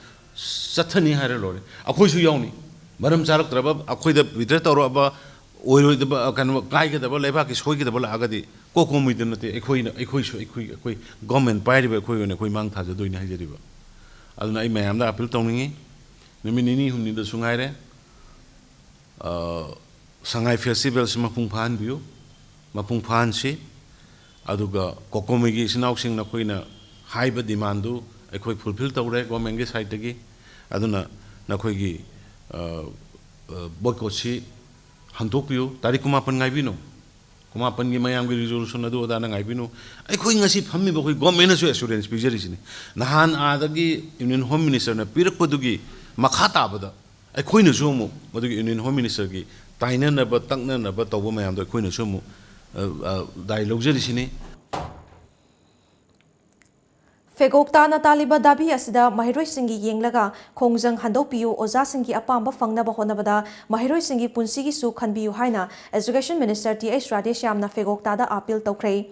ꯆꯠꯊꯅꯤ ꯍꯥꯏꯔ ꯂꯣꯏꯔꯦ꯫ ꯑꯩꯈꯣꯏꯁꯨ ꯌꯥꯎꯅꯤ, ꯃꯔꯝ ꯆꯥꯔꯛꯇ꯭ꯔꯕ, ꯑꯩꯈꯣꯏꯗ ꯋꯤꯗ꯭ꯔ ꯇꯧꯔꯛꯑꯕ, ꯑꯣꯏꯔꯣꯏꯗꯕ, ꯀꯩꯅꯣ, ꯀꯥꯏꯒꯗꯕ, ꯂꯩꯕꯥꯛꯀꯤ ꯁꯣꯏꯒꯗꯕ ꯂꯥꯛꯑꯒꯗꯤ ꯀꯣꯀꯣꯃꯤꯗ ꯅꯠꯇꯦ, ꯑꯩꯈꯣꯏꯅ, ꯑꯩꯈꯣꯏꯁꯨ, ꯑꯩꯈꯣꯏ, ꯑꯩꯈꯣꯏ ꯒꯣꯔꯃꯦꯟ ꯄꯥꯏꯔꯤꯕ ꯑꯩꯈꯣꯏ ꯑꯣꯏꯅ ꯑꯩꯈꯣꯏ ꯃꯥꯡ ꯊꯥꯖꯗꯣꯏꯅꯤ ꯍꯥꯏꯖꯔꯤꯕ꯫ ꯑꯗꯨꯅ ꯑꯩ ꯃꯌꯥꯝꯗ ꯑꯥꯄꯤꯜ ꯇꯧꯅꯤꯡꯉꯤ, ꯅꯨꯃꯤꯠ ꯅꯤꯅꯤ ꯍꯨꯝꯅꯤꯗꯁꯨ ꯉꯥꯏꯔꯦ, ꯑ, ꯁꯉꯥꯏ ꯐꯦꯁꯇꯤꯚꯦꯜꯁꯤ ꯃꯄꯨꯡ ꯐꯥꯍꯟꯕꯤꯌꯨ, ꯃꯄꯨꯡ ꯐꯥꯍꯟꯁꯤ꯫ ꯑꯗꯨꯒ ꯀꯣꯀꯣꯃꯤꯒꯤ ꯏꯆꯤꯟ ꯏꯅꯥꯎꯁꯤꯡ, ꯅꯈꯣꯏꯅ ꯍꯥꯏꯕ ꯗꯤꯃꯥꯟꯗꯨ ꯑꯩꯈꯣꯏ ꯐꯨꯜꯐꯤꯜ ꯇꯧꯔꯦ ꯒꯣꯔꯃꯦꯟꯒꯤ ꯁꯥꯏꯠꯇꯒꯤ꯫ ꯑꯗꯨꯅ ꯅꯈꯣꯏꯒꯤ, ꯑ, ꯑ, ꯕꯣꯏꯀꯣꯠꯁꯤ ꯍꯟꯗꯣꯛꯄꯤꯌꯨ꯫ ꯇꯥꯔꯤꯛ ꯀꯨꯟꯃꯥꯄꯟ ꯉꯥꯏꯕꯤꯅꯨ꯫ ꯀꯨꯟꯃꯥꯄꯟꯒꯤ ꯃꯌꯥꯝꯒꯤ ꯔꯤꯖꯣꯂꯨꯁꯟ ꯑꯗꯨ ꯑꯗꯥꯅ ꯉꯥꯏꯕꯤꯅꯨ꯫ ꯑꯩꯈꯣꯏ ꯉꯁꯤ ꯐꯝꯃꯤꯕ ꯑꯩꯈꯣꯏ ꯒꯣꯔꯃꯦꯟꯅꯁꯨ ꯑꯦꯁꯨꯔꯦꯟꯁ ꯄꯤꯖꯔꯤꯁꯤꯅꯤ꯫ ꯅꯍꯥꯟ ꯑꯥꯗꯒꯤ ꯌꯨꯅꯤꯌꯟ ꯍꯣꯝ ꯃꯤꯅꯤꯁꯇꯔꯅ ꯄꯤꯔꯛꯄꯗꯨꯒꯤ ꯃꯈꯥ ꯇꯥꯕꯗ ꯑꯩꯈꯣꯏꯅꯁꯨ ꯑꯃꯨꯛ ꯃꯗꯨꯒꯤ ꯌꯨꯅꯤꯌꯟ ꯍꯣꯝ ꯃꯤꯅꯤꯁꯇꯔꯒꯤ ꯇꯥꯏꯅꯅꯕ, ꯇꯛꯅꯅꯕ ꯇꯧꯕ ꯃꯌꯥꯝꯗꯣ ꯑꯩꯈꯣꯏꯅꯁꯨ ꯑꯃꯨꯛ, ꯑ, ꯑ, ꯗꯥꯏ ꯂꯧꯖꯔꯤꯁꯤꯅꯤ꯫ ꯐꯦꯒꯣꯛ ꯇꯥꯅ ꯇꯥꯜꯂꯤꯕ ꯗꯥꯕꯤ ꯑꯁꯤꯗ ꯃꯍꯩꯔꯣꯏꯁꯤꯡꯒꯤ ꯌꯦꯡꯂꯒ ꯈꯣꯡꯖꯪ ꯍꯟꯗꯣꯛꯄꯤꯌꯨ, ꯑꯣꯖꯥꯁꯤꯡꯒꯤ ꯑꯄꯥꯝꯕ ꯐꯪꯅꯕ ꯍꯣꯠꯅꯕꯗ ꯃꯍꯩꯔꯣꯏꯁꯤꯡꯒꯤ ꯄꯨꯟꯁꯤꯒꯤꯁꯨ ꯈꯟꯕꯤꯌꯨ ꯍꯥꯏꯅ ꯑꯦꯖꯨꯀꯦꯁꯟ ꯃꯤꯅꯤꯁꯇꯔ ꯇꯤ ꯑꯩꯆ ꯔꯥꯙꯦꯁ꯭ꯌꯥꯝꯅ ꯐꯦꯒꯣꯛ ꯇꯥꯗ ꯑꯥꯄꯤꯜ ꯇꯧꯈ꯭ꯔꯦ꯫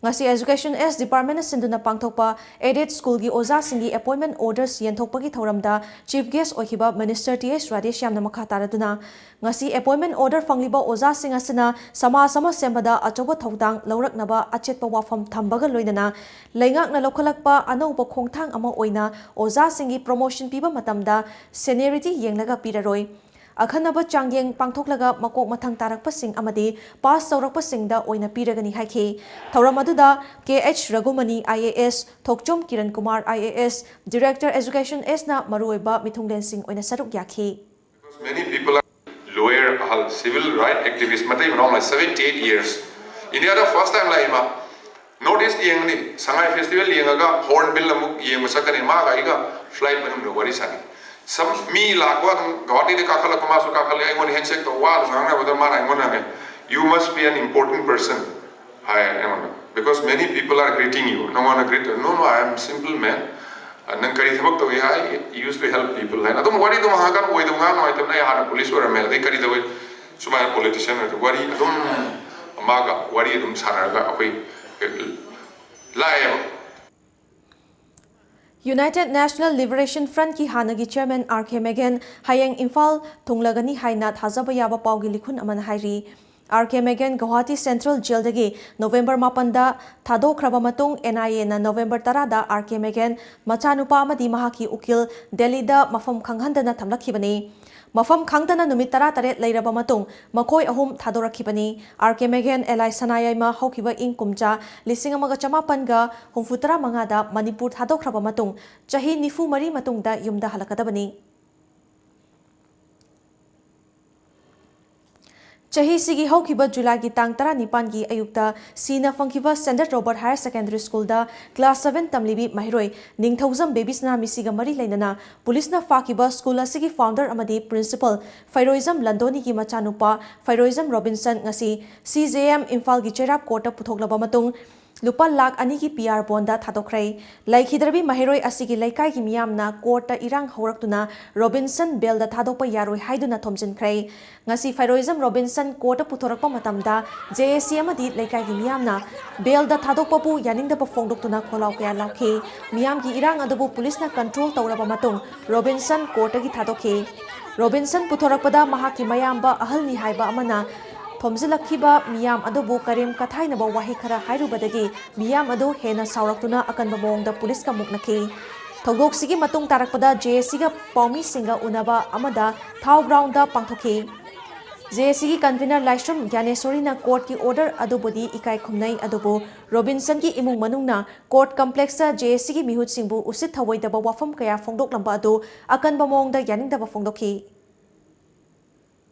ꯉꯁꯤ ꯑꯦꯖꯨꯀꯦꯁꯟ ꯑꯦꯁ ꯗꯤꯄꯥꯔꯠꯃꯦꯟꯅ ꯁꯤꯟꯗꯨꯅ ꯄꯥꯡꯊꯣꯛꯄ ꯑꯦꯗꯦꯗ ꯁ꯭ꯀꯨꯜꯒꯤ ꯑꯣꯖꯥꯁꯤꯡꯒꯤ ꯑꯦꯄꯣꯏꯟꯃꯦꯟ ꯑꯣꯔꯗꯔꯁ ꯌꯦꯟꯊꯣꯛꯄꯒꯤ ꯊꯧꯔꯝꯗ ꯆꯤꯐ ꯒꯦꯁ ꯑꯣꯏꯈꯤꯕ ꯃꯤꯅꯤꯁꯇꯔ ꯇꯤ ꯑꯩꯆ ꯔꯥꯙꯦꯁ꯭ꯌꯥꯝꯅ ꯃꯈꯥ ꯇꯥꯔꯗꯨꯅ, ꯉꯁꯤ ꯑꯦꯄꯣꯏꯟꯃꯦꯟ ꯑꯣꯔꯗꯔ ꯐꯪꯂꯤꯕ ꯑꯣꯖꯥꯁꯤꯡ ꯑꯁꯤꯅ ꯁꯃꯥꯖ ꯑꯃ ꯁꯦꯝꯕꯗ ꯑꯆꯧꯕ ꯊꯧꯗꯥꯡ ꯂꯧꯔꯛꯅꯕ ꯑꯆꯦꯠꯄ ꯋꯥꯐꯝ ꯊꯝꯕꯒ ꯂꯣꯏꯅꯅ ꯂꯩꯉꯥꯛꯅ ꯂꯧꯈꯠꯂꯛꯄ ꯑꯅꯧꯕ ꯈꯣꯡꯊꯥꯡ ꯑꯃ ꯑꯣꯏꯅ ꯑꯣꯖꯥꯁꯤꯡꯒꯤ ꯄ꯭ꯔꯣꯃꯣꯁꯟ ꯄꯤꯕ ꯃꯇꯝꯗ ꯁꯦꯅꯤꯌꯔꯤꯇꯤ ꯌꯦꯡꯂꯒ ꯄꯤꯔꯔꯣꯏ꯫ ꯑꯈꯟꯅꯕ ꯆꯥꯡꯌꯦꯡ ꯄꯥꯡꯊꯣꯛꯂꯒ ꯃꯀꯣꯛ ꯃꯊꯪ ꯇꯥꯔꯛꯄꯁꯤꯡ ꯑꯃꯗꯤ ꯄꯥꯁ ꯇꯧꯔꯛꯄꯁꯤꯡꯗ ꯑꯣꯏꯅ ꯄꯤꯔꯒꯅꯤ ꯍꯥꯏꯈꯤ꯫ ꯊꯧꯔꯝ ꯑꯗꯨꯗ K H Raghumani I A S, Thokchom Kiran Kumar I A S, director education ꯑꯦꯁꯅ ꯃꯔꯨꯑꯣꯏꯕ ꯃꯤꯊꯨꯡꯂꯦꯟꯁꯤꯡ ꯑꯣꯏꯅ ꯁꯔꯨꯛ ꯌꯥꯈꯤ꯫ Many people are lawyer, ꯑꯍꯜ, civil right activist ꯃꯇꯩ ꯃꯅꯥꯎ ꯅꯥꯏ seventy eight years. India ꯗ first time ꯂꯥꯛꯏ ꯃꯥ꯫ North East ꯌꯦꯡꯉꯅꯤ, ꯁꯉꯥꯏ festival ꯌꯦꯡꯉꯒ Hornbill ꯑꯃꯨꯛ ꯌꯦꯡꯕ ꯆꯠꯀꯅꯤ꯫ ꯃꯥꯒ ꯑꯩꯒ flight ꯃꯅꯨꯡꯗ ꯋꯥꯔꯤ ꯁꯥꯟꯅꯩ꯫ ꯁꯝ ꯃꯤ ꯂꯥꯛꯄ ꯑꯗꯨꯝ ꯒꯧꯍꯥꯇꯤꯗ ꯀꯥꯈꯠꯂꯛꯄ, ꯃꯥꯁꯨ ꯀꯥꯈꯠꯂꯦ꯫ ꯑꯩꯉꯣꯟꯗ ꯍꯦꯟꯁꯦꯛ ꯇꯧ, ꯋꯥ ꯑꯗꯨꯝ ꯉꯥꯡꯅꯕꯗ ꯃꯥꯅ ꯑꯩꯉꯣꯟꯗ ꯍꯪꯉꯦ, "You must be an important person," ꯍꯥꯏ ꯑꯩꯉꯣꯟꯗ, "because many people are greeting you." "ꯅꯉꯣꯟꯗ greet ꯇꯧ?" "No, no, I am simple man." "ꯅꯪ ꯀꯔꯤ ꯊꯕꯛ ꯇꯧꯏ?" ꯍꯥꯏ, "Used to help people," ꯍꯥꯏꯅ ꯑꯗꯨꯝ ꯋꯥꯔꯤꯗꯣ ꯉꯥꯡꯉꯀꯥꯟꯗ ꯑꯣꯏꯗꯕ ꯉꯥꯡ ꯅꯨꯡꯉꯥꯏꯇꯕꯅ, "ꯑꯩ ꯍꯥꯟꯅ ꯄꯨꯂꯤꯁ ꯑꯣꯏꯔꯝꯃꯦ, ꯑꯗꯩ ꯀꯔꯤ ꯇꯧꯏ, ꯁꯨꯃꯥꯏꯅ ꯄꯣꯂꯤꯇꯤꯁꯤꯌꯥꯟ ꯑꯣꯏꯗ?" ꯋꯥꯔꯤ ꯑꯗꯨꯝ ꯃꯥꯒ ꯋꯥꯔꯤ ꯑꯗꯨꯝ ꯁꯥꯟꯅꯔꯒ ꯑꯩꯈꯣꯏ ꯂꯥꯛꯑꯦꯕ꯫ United National Liberation Frontꯀꯤ ꯍꯥꯟꯅꯒꯤ ꯆꯤꯌꯔꯃꯦꯟ ꯑꯥꯔ ꯀꯦ ꯃꯦꯒꯦꯟ ꯍꯌꯦꯡ ꯏꯝꯐꯥꯜ ꯊꯨꯡꯂꯒꯅꯤ ꯍꯥꯏꯅ ꯊꯥꯖꯕ ꯌꯥꯕ ꯄꯥꯎꯒꯤ ꯂꯤꯈꯨꯟ ꯑꯃꯅ ꯍꯥꯏꯔꯤ꯫ ꯑꯥꯔ ꯀꯦ ꯃꯦꯒꯦꯟ ꯒꯧꯍꯥꯇꯤ ꯁꯦꯟꯇ꯭ꯔꯦꯜ ꯖꯦꯜꯗꯒꯤ ꯅꯣꯕꯦꯝꯕꯔ ꯃꯥꯄꯟꯗ ꯊꯥꯗꯣꯛꯈ꯭ꯔꯕ ꯃꯇꯨꯡ, ꯑꯦꯟ ꯑꯥꯏ ꯑꯦꯅ ꯅꯣꯕꯦꯝꯕꯔ ꯇꯔꯥꯗ ꯑꯥꯔ ꯀꯦ ꯃꯦꯒꯦꯟ ꯃꯆꯥꯅꯨꯄꯥ ꯑꯃꯗꯤ ꯃꯍꯥꯛꯀꯤ ꯎꯀꯤꯜ ꯗꯦꯜꯂꯤꯗ ꯃꯐꯝ ꯈꯪꯍꯟꯗꯅ ꯊꯝꯂꯛꯈꯤꯕꯅꯤ꯫ ꯃꯐꯝ ꯈꯪꯗꯅ ꯅꯨꯃꯤꯠ ꯇꯔꯥꯇꯔꯦꯠ ꯂꯩꯔꯕ ꯃꯇꯨꯡ ꯃꯈꯣꯏ ꯑꯍꯨꯝ ꯊꯥꯗꯣꯔꯛꯈꯤꯕꯅꯤ꯫ ꯑꯥꯔ ꯀꯦ ꯃꯦꯒꯦꯟ ꯑꯦꯂꯥꯏ ꯁꯅꯥꯌꯥꯏꯃ ꯍꯧꯈꯤꯕ ꯏꯪ ꯀꯨꯝꯖꯥ ꯂꯤꯁꯤꯡ ꯑꯃꯒ ꯆꯃꯥꯄꯟꯒ ꯍꯨꯝꯐꯨꯇꯔꯥ ꯃꯉꯥꯗ ꯃꯅꯤꯄꯨꯔ ꯊꯥꯗꯣꯛꯈ꯭ꯔꯕ ꯃꯇꯨꯡ ꯆꯍꯤ ꯅꯤꯐꯨ ꯃꯔꯤ ꯃꯇꯨꯡꯗ ꯌꯨꯝꯗ ꯍꯜꯂꯛꯀꯗꯕꯅꯤ꯫ ꯆꯍꯤꯁꯤꯒꯤ ꯍꯧꯈꯤꯕ ꯖꯨꯂꯥꯏꯒꯤ ꯇꯥꯡ ꯇꯔꯥꯅꯤꯄꯥꯟꯒꯤ ꯑꯌꯨꯛꯇ ꯁꯤꯅ ꯐꯪꯈꯤꯕ ꯁꯦꯟꯗ꯭ꯔꯠ ꯔꯣꯕꯔꯠ ꯍꯥꯌꯔ ꯁꯦꯀꯦꯟꯗꯔꯤ ꯁ꯭ꯀꯨꯜꯗ ꯀ꯭ꯂꯥꯁ ꯁꯚꯦꯟ ꯇꯝꯂꯤꯕꯤ ꯃꯍꯩꯔꯣꯏ ꯅꯤꯡꯊꯧꯖꯝ ꯕꯦꯕꯤꯁꯅꯥ ꯃꯤꯁꯤꯒ ꯃꯔꯤ ꯂꯩꯅꯅ ꯄꯨꯂꯤꯁꯅ ꯐꯥꯈꯤꯕ ꯁ꯭ꯀꯨꯜ ꯑꯁꯤꯒꯤ ꯐꯥꯎꯟꯗꯔ ꯑꯃꯗꯤ ꯄ꯭ꯔꯤꯟꯁꯤꯄꯜ ꯐꯩꯔꯣꯏꯖꯝ ꯂꯟꯗꯣꯅꯤꯒꯤ ꯃꯆꯥꯅꯨꯄꯥ ꯐꯩꯔꯣꯏꯖꯝ ꯔꯣꯕꯤꯟꯁꯟ ꯉꯁꯤ ꯁꯤ ꯖꯦ ꯑꯦꯝ ꯏꯝꯐꯥꯜꯒꯤ ꯆꯩꯔꯥꯛ ꯀꯣꯔꯠꯇ ꯄꯨꯊꯣꯛꯂꯕ ꯃꯇꯨꯡ ꯂꯨꯄꯥ ꯂꯥꯈ ꯑꯅꯤꯒꯤ ꯄꯤ ꯑꯥꯔ ꯕꯣꯟꯗ ꯊꯥꯗꯣꯛꯈ꯭ꯔꯦ꯫ ꯂꯩꯈꯤꯗ꯭ꯔꯕꯤ ꯃꯍꯩꯔꯣꯏ ꯑꯁꯤꯒꯤ ꯂꯩꯀꯥꯏꯒꯤ ꯃꯤꯌꯥꯝꯅ ꯀꯣꯔꯠꯇ ꯏꯔꯥꯡ ꯍꯧꯔꯛꯇꯨꯅ ꯔꯣꯕꯤꯟꯁꯟ ꯕꯦꯜꯗ ꯊꯥꯗꯣꯛꯄ ꯌꯥꯔꯣꯏ ꯍꯥꯏꯗꯨꯅ ꯊꯣꯝꯖꯤꯟꯈ꯭ꯔꯦ꯫ ꯉꯁꯤ ꯐꯩꯔꯣꯏꯖꯝ ꯔꯣꯕꯤꯟꯁꯟ ꯀꯣꯔꯠꯇ ꯄꯨꯊꯣꯔꯛꯄ ꯃꯇꯝꯗ ꯖꯦ ꯑꯦ ꯁꯤ ꯑꯃꯗꯤ ꯂꯩꯀꯥꯏꯒꯤ ꯃꯤꯌꯥꯝꯅ ꯕꯦꯜꯗ ꯊꯥꯗꯣꯛꯄꯕꯨ ꯌꯥꯅꯤꯡꯗꯕ ꯐꯣꯡꯗꯣꯛꯇꯨꯅ ꯈꯣꯜꯂꯥꯎ ꯀꯌꯥ ꯂꯥꯎꯈꯤ꯫ ꯃꯤꯌꯥꯝꯒꯤ ꯏꯔꯥꯡ ꯑꯗꯨꯕꯨ ꯄꯨꯂꯤꯁꯅ ꯀꯟꯇ꯭ꯔꯣꯜ ꯇꯧꯔꯕ ꯃꯇꯨꯡ ꯔꯣꯕꯤꯟꯁꯟ ꯀꯣꯔꯠꯇꯒꯤ ꯊꯥꯗꯣꯛꯈꯤ꯫ ꯔꯣꯕꯤꯟꯁꯟ ꯄꯨꯊꯣꯔꯛꯄꯗ ꯃꯍꯥꯛꯀꯤ ꯃꯌꯥꯝꯕ ꯑꯍꯜꯅꯤ ꯍꯥꯏꯕ ꯑꯃꯅ ꯊꯣꯝꯖꯤꯜꯂꯛꯈꯤꯕ ꯃꯤꯌꯥꯝ ꯑꯗꯨꯕꯨ ꯀꯔꯦꯝ ꯀꯊꯥꯏꯅꯕ ꯋꯥꯍꯩ ꯈꯔ ꯍꯥꯏꯔꯨꯕꯗꯒꯤ ꯃꯤꯌꯥꯝ ꯑꯗꯨ ꯍꯦꯟꯅ ꯁꯥꯎꯔꯛꯇꯨꯅ ꯑꯀꯟꯕ ꯃꯑꯣꯡꯗ ꯄꯨꯂꯤꯁꯀ ꯃꯨꯛꯅꯈꯤ꯫ ꯊꯧꯗꯣꯛꯁꯤꯒꯤ ꯃꯇꯨꯡ ꯇꯥꯔꯛꯄꯗ ꯖꯦ ꯑꯦ ꯁꯤꯒ ꯄꯥꯎꯃꯤꯁꯤꯡꯒ ꯎꯅꯕ ꯑꯃꯗ ꯊꯥꯎ ꯒ꯭ꯔꯥꯎꯟꯗ ꯄꯥꯡꯊꯣꯛꯈꯤ꯫ ꯖꯦ ꯑꯦ ꯁꯤꯒꯤ ꯀꯟꯚꯤꯅꯔ ꯂꯥꯏꯁ꯭ꯔꯝ ꯒ꯭ꯌꯥꯅꯦꯁꯣꯔꯤꯅ ꯀꯣꯔꯠꯀꯤ ꯑꯣꯔꯗꯔ ꯑꯗꯨꯕꯨꯗꯤ ꯏꯀꯥꯏ ꯈꯨꯝꯅꯩ, ꯑꯗꯨꯕꯨ ꯔꯣꯕꯤꯟꯁꯟꯒꯤ ꯏꯃꯨꯡ ꯃꯅꯨꯡꯅ ꯀꯣꯔꯠ ꯀꯝꯄ꯭ꯂꯦꯛꯁꯇ ꯖꯦ ꯑꯦ ꯁꯤꯒꯤ ꯃꯤꯍꯨꯠꯁꯤꯡꯕꯨ ꯎꯁꯤꯠ ꯊꯧꯑꯣꯏꯗꯕ ꯋꯥꯐꯝ ꯀꯌꯥ ꯐꯣꯡꯗꯣꯛꯂꯝꯕ ꯑꯗꯨ ꯑꯀꯟꯕ ꯃꯑꯣꯡꯗ ꯌꯥꯅꯤꯡꯗꯕ ꯐꯣꯡꯗꯣꯛꯈꯤ꯫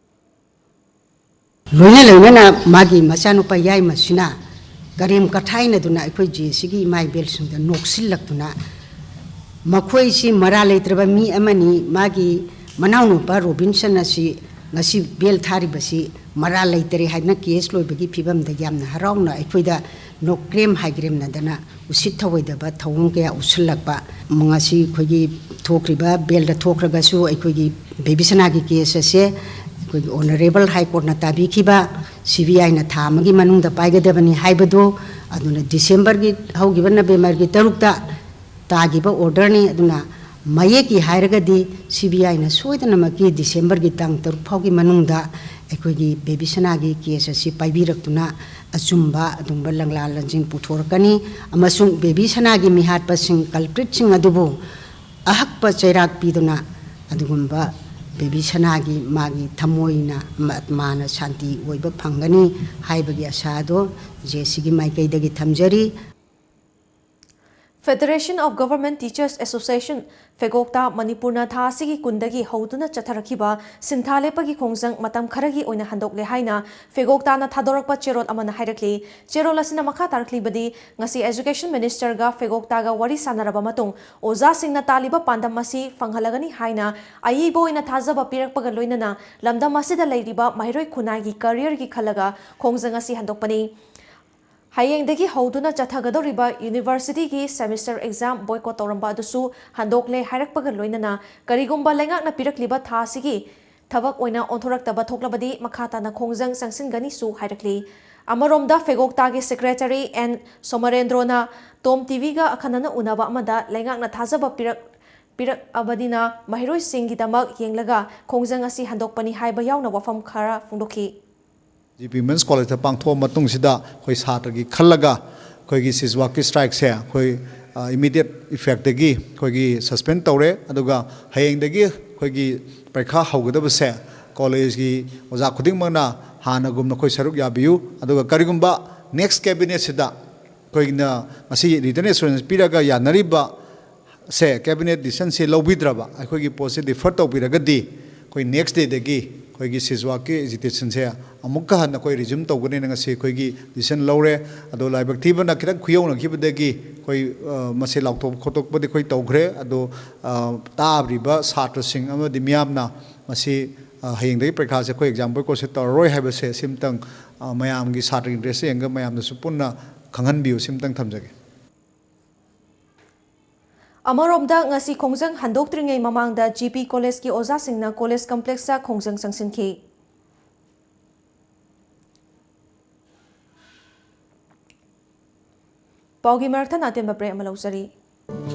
ꯂꯣꯏꯅ ꯂꯣꯏꯅꯅ ꯃꯥꯒꯤ ꯃꯆꯥꯅꯨꯄꯥ ꯌꯥꯏꯃꯁꯤꯅ ꯀꯔꯦꯝ ꯀꯊꯥꯏꯅꯗꯨꯅ ꯑꯩꯈꯣꯏ ꯖꯦ ꯑꯦ ꯁꯤꯒꯤ ꯏꯃꯥ ꯏꯕꯦꯜꯁꯤꯡꯗ ꯅꯣꯛꯁꯤꯜꯂꯛꯇꯨꯅ ꯃꯈꯣꯏꯁꯤ ꯃꯔꯥ ꯂꯩꯇ꯭ꯔꯕ ꯃꯤ ꯑꯃꯅꯤ꯫ ꯃꯥꯒꯤ ꯃꯅꯥꯎꯅꯨꯄꯥ ꯔꯣꯕꯤꯟꯁꯟ ꯑꯁꯤ ꯉꯁꯤ ꯕꯦꯜ ꯊꯥꯔꯤꯕꯁꯤ ꯃꯔꯥ ꯂꯩꯇꯔꯦ ꯍꯥꯏꯗꯅ ꯀꯦꯁ ꯂꯣꯏꯕꯒꯤ ꯐꯤꯕꯝꯗ ꯌꯥꯝꯅ ꯍꯔꯥꯎꯅ ꯑꯩꯈꯣꯏꯗ ꯅꯣꯛꯀ꯭ꯔꯦꯝ ꯍꯥꯏꯒ꯭ꯔꯦꯝꯅꯗꯅ ꯎꯁꯤꯠ ꯊꯑꯣꯏꯗꯕ ꯊꯧꯑꯣꯡ ꯀꯌꯥ ꯎꯠꯁꯤꯜꯂꯛꯄ꯫ ꯉꯁꯤ ꯑꯩꯈꯣꯏꯒꯤ ꯊꯣꯛꯈ꯭ꯔꯤꯕ ꯕꯦꯜꯗ ꯊꯣꯛꯈ꯭ꯔꯒꯁꯨ ꯑꯩꯈꯣꯏꯒꯤ ꯕꯦꯕꯤꯁꯅꯥꯒꯤ ꯀꯦꯁ ꯑꯁꯦ ꯑꯩꯈꯣꯏꯒꯤ ꯑꯣꯅꯔꯦꯕꯜ ꯍꯥꯏ ꯀꯣꯔꯠꯅ ꯇꯥꯕꯤꯈꯤꯕ ꯁꯤ ꯕꯤ ꯑꯥꯏꯅ ꯊꯥ ꯑꯃꯒꯤ ꯃꯅꯨꯡꯗ ꯄꯥꯏꯒꯗꯕꯅꯤ ꯍꯥꯏꯕꯗꯨ, ꯑꯗꯨꯅ ꯗꯤꯁꯦꯝꯕꯔꯒꯤ ꯍꯧꯈꯤꯕ ꯅꯕꯦꯝꯕꯔꯒꯤ ꯇꯔꯨꯛꯇ ꯇꯥꯈꯤꯕ ꯑꯣꯔꯗꯔꯅꯤ꯫ ꯑꯗꯨꯅ ꯃꯌꯦꯛꯀꯤ ꯍꯥꯏꯔꯒꯗꯤ ꯁꯤ ꯕꯤ ꯑꯥꯏꯅ ꯁꯣꯏꯗꯅꯃꯛꯀꯤ ꯗꯤꯁꯦꯝꯕꯔꯒꯤ ꯇꯥꯡ ꯇꯔꯨꯛ ꯐꯥꯎꯒꯤ ꯃꯅꯨꯡꯗ ꯑꯩꯈꯣꯏꯒꯤ ꯕꯦꯕꯤꯁꯅꯥꯒꯤ ꯀꯦꯁ ꯑꯁꯤ ꯄꯥꯏꯕꯤꯔꯛꯇꯨꯅ ꯑꯆꯨꯝꯕ ꯑꯗꯨꯒꯨꯝꯕ ꯂꯪꯂꯥ ꯂꯪꯖꯤꯡ ꯄꯨꯊꯣꯔꯛꯀꯅꯤ ꯑꯃꯁꯨꯡ ꯕꯦꯕꯤꯁꯅꯥꯒꯤ ꯃꯤꯍꯥꯠꯄꯁꯤꯡ, ꯀꯜꯄ꯭ꯔꯤꯠꯁꯤꯡ ꯑꯗꯨꯕꯨ ꯑꯍꯛꯄ ꯆꯩꯔꯥꯛ ꯄꯤꯗꯨꯅ ꯑꯗꯨꯒꯨꯝꯕ ꯕꯦꯕꯤꯁꯅꯥꯒꯤ ꯃꯥꯒꯤ ꯊꯃꯣꯏꯅ ꯃ-, ꯃꯥꯅ ꯁꯥꯟꯇꯤ ꯑꯣꯏꯕ ꯐꯪꯒꯅꯤ ꯍꯥꯏꯕꯒꯤ ꯑꯁꯥ ꯑꯗꯣ ꯖꯦ ꯑꯦꯁ ꯁꯤꯒꯤ ꯃꯥꯏꯀꯩꯗꯒꯤ ꯊꯝꯖꯔꯤ꯫ Federation of Government Teachers Association, ꯐꯦꯒꯣꯛꯇꯥ, ꯃꯅꯤꯄꯨꯔꯅ ꯊꯥ ꯑꯁꯤꯒꯤ ꯀꯨꯟꯗꯒꯤ ꯍꯧꯗꯨꯅ ꯆꯠꯊꯔꯛꯈꯤꯕ ꯁꯤꯟꯊꯥ ꯂꯦꯞꯄꯒꯤ ꯈꯣꯡꯖꯪ ꯃꯇꯝ ꯈꯔꯒꯤ ꯑꯣꯏꯅ ꯍꯟꯗꯣꯛꯂꯦ ꯍꯥꯏꯅ ꯐꯦꯒꯣꯛꯇꯥꯅ ꯊꯥꯗꯣꯔꯛꯄ ꯆꯦꯔꯣꯜ ꯑꯃꯅ ꯍꯥꯏꯔꯛꯂꯤ꯫ ꯆꯦꯔꯣꯜ ꯑꯁꯤꯅ ꯃꯈꯥ ꯇꯥꯔꯛꯂꯤꯕꯗꯤ, ꯉꯁꯤ Education Minister ꯒ ꯐꯦꯒꯣꯛꯇꯥꯒ ꯋꯥꯔꯤ ꯁꯥꯟꯅꯔꯕ ꯃꯇꯨꯡ ꯑꯣꯖꯥꯁꯤꯡꯅ ꯇꯥꯜꯂꯤꯕ ꯄꯥꯟꯗꯝ ꯑꯁꯤ ꯐꯪꯍꯜꯂꯒꯅꯤ ꯍꯥꯏꯅ ꯑꯏꯕ ꯑꯣꯏꯅ ꯊꯥꯖꯕ ꯄꯤꯔꯛꯄꯒ ꯂꯣꯏꯅꯅ ꯂꯝꯗꯝ ꯑꯁꯤꯗ ꯂꯩꯔꯤꯕ ꯃꯍꯩꯔꯣꯏ ꯈꯨꯟꯅꯥꯏꯒꯤ career ꯒꯤ ꯈꯜꯂꯒ ꯈꯣꯡꯖꯪ ꯑꯁꯤ ꯍꯟꯗꯣꯛꯄꯅꯤ꯫ ꯍꯌꯦꯡꯗꯒꯤ ꯍꯧꯗꯨꯅ ꯆꯠꯊꯒꯗꯧꯔꯤꯕ university ꯒꯤ semester exam boycott ꯇꯧꯔꯝꯕ ꯑꯗꯨꯁꯨ ꯍꯟꯗꯣꯛꯂꯦ ꯍꯥꯏꯔꯛꯄꯒ ꯂꯣꯏꯅꯅ ꯀꯔꯤꯒꯨꯝꯕ ꯂꯩꯉꯥꯛꯅ ꯄꯤꯔꯛꯂꯤꯕ ꯊꯥ ꯑꯁꯤꯒꯤ ꯊꯕꯛ ꯑꯣꯏꯅ ꯑꯣꯟꯊꯣꯔꯛꯇꯕ ꯊꯣꯛꯂꯕꯗꯤ ꯃꯈꯥ ꯇꯥꯅ ꯈꯣꯡꯖꯪ ꯆꯪꯁꯤꯟꯒꯅꯤꯁꯨ ꯍꯥꯏꯔꯛꯂꯤ꯫ ꯑꯃꯔꯣꯝꯗ ꯐꯦꯒꯣꯛꯇꯥꯒꯤ secretary ꯑꯦꯟ ꯁꯣꯃꯔꯦꯟꯗ꯭ꯔꯣꯅ ꯇꯣꯝ ꯇꯤ ꯚꯤ ꯒ ꯑꯈꯟꯅꯅ ꯎꯅꯕ ꯑꯃꯗ ꯂꯩꯉꯥꯛꯅ ꯊꯥꯖꯕ ꯄꯤꯔꯛ-, ꯄꯤꯔꯛꯑꯕꯅꯤꯅ ꯃꯍꯩꯔꯣꯏꯁꯤꯡꯒꯤꯗꯃꯛ ꯌꯦꯡꯂꯒ ꯈꯣꯡꯖꯪ ꯑꯁꯤ ꯍꯟꯗꯣꯛꯄꯅꯤ ꯍꯥꯏꯕ ꯌꯥꯎꯅ ꯋꯥꯐꯝ ꯈꯔ ꯐꯣꯡꯗꯣꯛꯈꯤ꯫ ꯖꯤ ꯄꯤ ꯋꯨꯃꯦꯟꯁ ꯀꯣꯂꯦꯖꯇ ꯄꯥꯡꯊꯣꯛꯑ ꯃꯇꯨꯡꯁꯤꯗ ꯑꯩꯈꯣꯏ ꯁꯥꯇ꯭ꯔꯒꯤ ꯈꯜꯂꯒ ꯑꯩꯈꯣꯏꯒꯤ ꯁꯤꯖꯋꯥꯛꯀꯤ ꯁ꯭ꯇ꯭ꯔꯥꯏꯛꯁꯦ ꯑꯩꯈꯣꯏ, ꯑ, immediate effect ꯇꯒꯤ ꯑꯩꯈꯣꯏꯒꯤ suspend ꯇꯧꯔꯦ꯫ ꯑꯗꯨꯒ ꯍꯌꯦꯡꯗꯒꯤ ꯑꯩꯈꯣꯏꯒꯤ ꯄꯔꯤꯈꯥ ꯍꯧꯒꯗꯕꯁꯦ ꯀꯣꯂꯦꯖꯀꯤ ꯑꯣꯖꯥ ꯈꯨꯗꯤꯡꯃꯛꯅ ꯍꯥꯟꯅꯒꯨꯝꯅ ꯑꯩꯈꯣꯏ ꯁꯔꯨꯛ ꯌꯥꯕꯤꯌꯨ꯫ ꯑꯗꯨꯒ ꯀꯔꯤꯒꯨꯝꯕ next cabinet ꯁꯤꯗ ꯑꯩꯈꯣꯏꯅ ꯉꯁꯤ written assurance ꯄꯤꯔꯒ ꯌꯥꯅꯔꯤꯕ ꯁꯦ cabinet decision ꯁꯦ ꯂꯧꯕꯤꯗ꯭ꯔꯕ, ꯑꯩꯈꯣꯏꯒꯤ ꯄꯣꯠꯁꯦ defer ꯇꯧꯕꯤꯔꯒꯗꯤ ꯑꯩꯈꯣꯏ next day ꯗꯒꯤ ꯑꯩꯈꯣꯏꯒꯤ ꯁꯤꯖꯋꯥꯛꯀꯤ ꯑꯦꯖꯤꯇꯦꯁꯟꯁꯦ ꯑꯃꯨꯛꯀ ꯍꯟꯅ ꯑꯩꯈꯣꯏ ꯔꯤꯖ꯭ꯌꯨꯝ ꯇꯧꯒꯅꯤꯅ ꯉꯁꯤ ꯑꯩꯈꯣꯏꯒꯤ ꯗꯤꯁꯤꯖꯟ ꯂꯧꯔꯦ꯫ ꯑꯗꯣ ꯂꯥꯏꯕꯛ ꯊꯤꯕꯅ ꯈꯤꯇꯪ ꯈꯨꯌꯧꯅꯈꯤꯕꯗꯒꯤ ꯑꯩꯈꯣꯏ, ꯑ, ꯃꯁꯤ ꯂꯥꯎꯊꯣꯛ ꯈꯣꯠꯇꯣꯛꯄꯗꯤ ꯑꯩꯈꯣꯏ ꯇꯧꯈ꯭ꯔꯦ꯫ ꯑꯗꯣ, ꯑ, ꯇꯥꯕꯤꯔꯤꯕ ꯁꯥꯇ꯭ꯔꯁꯤꯡ ꯑꯃꯗꯤ ꯃꯤꯌꯥꯝꯅ ꯃꯁꯤ, ꯑ, ꯍꯌꯦꯡꯗꯒꯤ ꯄꯔꯤꯈꯥꯁꯦ ꯑꯩꯈꯣꯏ ꯑꯦꯛꯖꯥꯝ ꯕꯣꯏꯀꯣꯠꯁꯦ ꯇꯧꯔꯔꯣꯏ ꯍꯥꯏꯕꯁꯦ ꯁꯤꯝꯇꯪ, ꯑ, ꯃꯌꯥꯝꯒꯤ ꯁꯥꯇ꯭ꯔꯒꯤ ꯏꯟꯇꯔꯦꯁ ꯌꯦꯡꯉꯒ ꯃꯌꯥꯝꯅꯁꯨ ꯄꯨꯟꯅ ꯈꯪꯍꯟꯕꯤꯌꯨ, ꯁꯤꯝꯇꯪ ꯊꯝꯖꯒꯦ꯫ ꯑꯃꯔꯣꯝꯗ, ꯉꯁꯤ ꯈꯣꯡꯖꯪ ꯍꯟꯗꯣꯛꯇ꯭ꯔꯤꯉꯩ ꯃꯃꯥꯡꯗ ꯖꯤ ꯄꯤ ꯀꯣꯂꯦꯖꯀꯤ ꯑꯣꯖꯥꯁꯤꯡꯅ ꯀꯣꯂꯦꯖ ꯀꯝꯄ꯭ꯂꯦꯛꯁꯇ ꯈꯣꯡꯖꯪ ꯆꯪꯁꯤꯟꯈꯤ꯫ ꯄꯥꯎꯒꯤ ꯃꯔꯛ ꯊꯠꯅ ꯑꯇꯦꯟꯕ ꯕ꯭ꯔꯦꯛ ꯑꯃ ꯂꯧꯖꯔꯤ꯫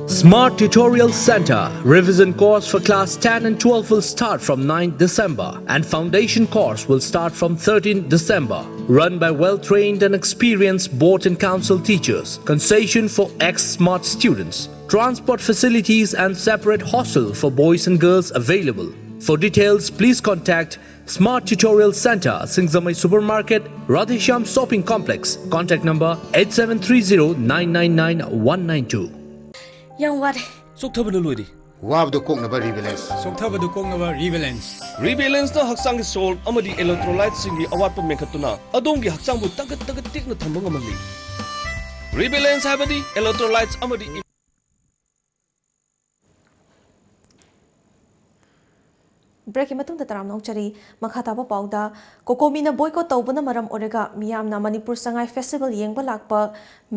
Smart Tutorial Center. Revision course for class ten and twelve will start from ninth December, and foundation course will start from thirteenth December. Run by well-trained and experienced board and council teachers. Concession for ex-smart students. Transport facilities and separate hostel for boys and girls available. For details, please contact Smart Tutorial Center, Singzamai Supermarket, Radheshyam Shopping Complex. Contact number eight seven three zero nine nine nine one nine two. ꯌꯥꯝ ꯋꯥꯔꯦ꯫ ꯆꯣꯛꯊꯕꯅ ꯂꯣꯏꯔꯦ꯫ ꯋꯥꯕꯗꯨ ꯀꯣꯛꯅꯕ ꯔꯤꯕꯦꯂꯦꯟꯁ꯫ ꯆꯣꯛꯊꯕꯗꯨ ꯀꯣꯛꯅꯕ ꯔꯤꯕꯦꯂꯦꯟꯁ꯫ ꯔꯤꯕꯦꯂꯦꯟꯁꯅ ꯍꯛꯆꯥꯡꯒꯤ soul ꯑꯃꯗꯤ ꯏꯂꯦꯛꯇ꯭ꯔꯣꯂꯥꯏꯠꯁꯤꯡꯒꯤ ꯑꯋꯥꯠꯄ ꯃꯦꯟꯈꯠꯇꯨꯅ ꯑꯗꯣꯝꯒꯤ ꯍꯛꯆꯥꯡꯕꯨ ꯇꯒꯠ ꯇꯒꯠ ꯇꯦꯛꯅ ꯊꯝꯕ ꯉꯝꯍꯜꯂꯤ꯫ ꯔꯤꯕꯦꯂꯦꯟꯁ ꯍꯥꯏꯕꯗꯤ ꯏꯂꯦꯛꯇ꯭ꯔꯣꯂꯥꯏꯠꯁ ꯑꯃꯗꯤ ꯕ꯭ꯔꯦꯛꯀꯤ ꯃꯇꯨꯡꯗ ꯇꯔꯥꯝꯅ ꯑꯣꯛꯆꯔꯤ꯫ ꯃꯈꯥ ꯇꯥꯕ ꯄꯥꯎꯗ, ꯀꯣꯀꯣꯃꯤꯅ ꯕꯣꯏꯀꯣꯠ ꯇꯧꯕꯅ ꯃꯔꯝ ꯑꯣꯏꯔꯒ ꯃꯤꯌꯥꯝꯅ ꯃꯅꯤꯄꯨꯔ ꯁꯉꯥꯏ ꯐꯦꯁꯇꯤꯚꯦꯜ ꯌꯦꯡꯕ ꯂꯥꯛꯄ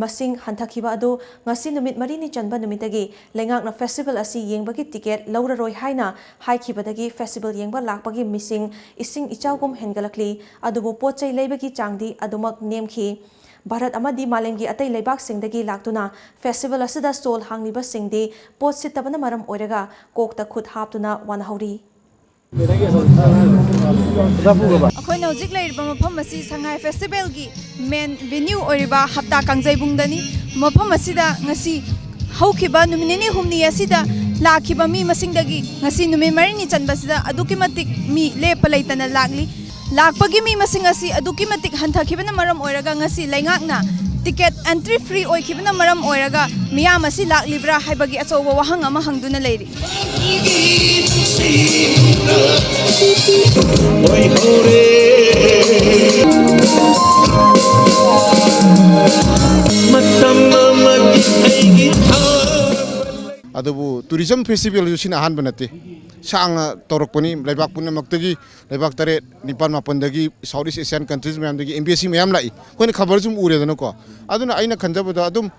ꯃꯁꯤꯡ ꯍꯟꯊꯈꯤꯕ ꯑꯗꯨ ꯉꯁꯤ ꯅꯨꯃꯤꯠ ꯃꯔꯤꯅꯤ ꯆꯟꯕ ꯅꯨꯃꯤꯠꯇꯒꯤ ꯂꯩꯉꯥꯛꯅ ꯐꯦꯁꯇꯤꯚꯦꯜ ꯑꯁꯤ ꯌꯦꯡꯕꯒꯤ ꯇꯤꯀꯦꯠ ꯂꯧꯔꯔꯣꯏ ꯍꯥꯏꯅ ꯍꯥꯏꯈꯤꯕꯗꯒꯤ ꯐꯦꯁꯇꯤꯚꯦꯜ ꯌꯦꯡꯕ ꯂꯥꯛꯄꯒꯤ ꯃꯤꯁꯤꯡ ꯏꯁꯤꯡ ꯏꯆꯥꯎꯒꯨꯝ ꯍꯦꯟꯒꯠꯂꯛꯂꯤ꯫ ꯑꯗꯨꯕꯨ ꯄꯣꯠ ꯆꯩ ꯂꯩꯕꯒꯤ ꯆꯥꯡꯗꯤ ꯑꯗꯨꯃꯛ ꯅꯦꯝꯈꯤ꯫ ꯚꯥꯔꯠ ꯑꯃꯗꯤ ꯃꯥꯂꯦꯝꯒꯤ ꯑꯇꯩ ꯂꯩꯕꯥꯛꯁꯤꯡꯗꯒꯤ ꯂꯥꯛꯇꯨꯅ ꯐꯦꯁꯇꯤꯚꯦꯜ ꯑꯁꯤꯗ ꯁ꯭ꯇꯣꯜ ꯍꯥꯡꯂꯤꯕꯁꯤꯡꯗꯤ ꯄꯣꯠ ꯁꯤꯠꯇꯕꯅ ꯃꯔꯝ ꯑꯣꯏꯔꯒ ꯀꯣꯛꯇ ꯈꯨꯠ ꯍꯥꯞꯇꯨꯅ ꯋꯥꯅꯍꯧꯔꯤ꯫ ꯑꯩꯈꯣꯏꯅ ꯍꯧꯖꯤꯛ ꯂꯩꯔꯤꯕ ꯃꯐꯝ ꯑꯁꯤ ꯁꯉꯥꯏ ꯐꯦꯁꯇꯤꯚꯦꯜꯒꯤ ꯃꯦꯟ ꯚꯦꯅ꯭ꯌꯨ ꯑꯣꯏꯔꯤꯕ ꯍꯞꯇꯥ ꯀꯥꯡꯖꯩꯕꯨꯡꯗꯅꯤ꯫ ꯃꯐꯝ ꯑꯁꯤꯗ ꯉꯁꯤ ꯍꯧꯈꯤꯕ ꯅꯨꯃꯤꯠ ꯅꯤꯅꯤ ꯍꯨꯝꯅꯤ ꯑꯁꯤꯗ ꯂꯥꯛꯈꯤꯕ ꯃꯤ ꯃꯁꯤꯡꯗꯒꯤ ꯉꯁꯤ ꯅꯨꯃꯤꯠ ꯃꯔꯤꯅꯤ ꯆꯟꯕꯁꯤꯗ ꯑꯗꯨꯛꯀꯤ ꯃꯇꯤꯛ ꯃꯤ ꯂꯦꯞꯄ ꯂꯩꯇꯅ ꯂꯥꯛꯂꯤ꯫ ꯂꯥꯛꯄꯒꯤ ꯃꯤ ꯃꯁꯤꯡ ꯑꯁꯤ ꯑꯗꯨꯛꯀꯤ ꯃꯇꯤꯛ ꯍꯟꯊꯈꯤꯕꯅ ꯃꯔꯝ ꯑꯣꯏꯔꯒ ꯉꯁꯤ ꯂꯩꯉꯥꯛꯅ ꯇꯤꯀꯦꯠ ꯑꯦꯟꯇ꯭ꯔꯤ ꯐ꯭ꯔꯤ ꯑꯣꯏꯈꯤꯕꯅ ꯃꯔꯝ ꯑꯣꯏꯔꯒ ꯃꯤꯌꯥꯝ ꯑꯁꯤ ꯂꯥꯛꯂꯤꯕ꯭ꯔꯥ ꯍꯥꯏꯕꯒꯤ ꯑꯆꯧꯕ ꯋꯥꯍꯪ ꯑꯃ ꯍꯪꯗꯨꯅ ꯂꯩꯔꯤ꯫ ꯑꯗꯨꯕꯨ ꯇꯨꯔꯤꯖꯝ ꯐꯦꯁꯇꯤꯚꯦꯜꯁꯨ ꯁꯤꯅ ꯑꯍꯥꯟꯕ ꯅꯠꯇꯦ꯫ ꯁꯥꯡꯅ ꯇꯧꯔꯛꯄꯅꯤ꯫ ꯂꯩꯕꯥꯛ ꯄꯨꯝꯅꯃꯛꯇꯒꯤ, ꯂꯩꯕꯥꯛ ꯇꯔꯦꯠ, ꯅꯤꯄꯥꯜ, ꯃꯥꯄꯜꯗꯒꯤ, ꯁꯥꯎꯠ ꯏꯁ ꯑꯦꯁꯤꯌꯥꯟ ꯀꯟꯇ꯭ꯔꯤꯁ ꯃꯌꯥꯝꯗꯒꯤ ꯑꯦꯝ ꯕꯤ ꯑꯦꯁ ꯁꯤ ꯃꯌꯥꯝ ꯂꯥꯛꯏ꯫ ꯑꯩꯈꯣꯏꯅ ꯈꯕꯔꯁꯨ ꯑꯗꯨꯝ ꯎꯔꯦꯗꯅꯀꯣ꯫ ꯑꯗꯨꯅ ꯑꯩꯅ ꯈꯟꯖꯕꯗ ꯑꯗꯨꯝ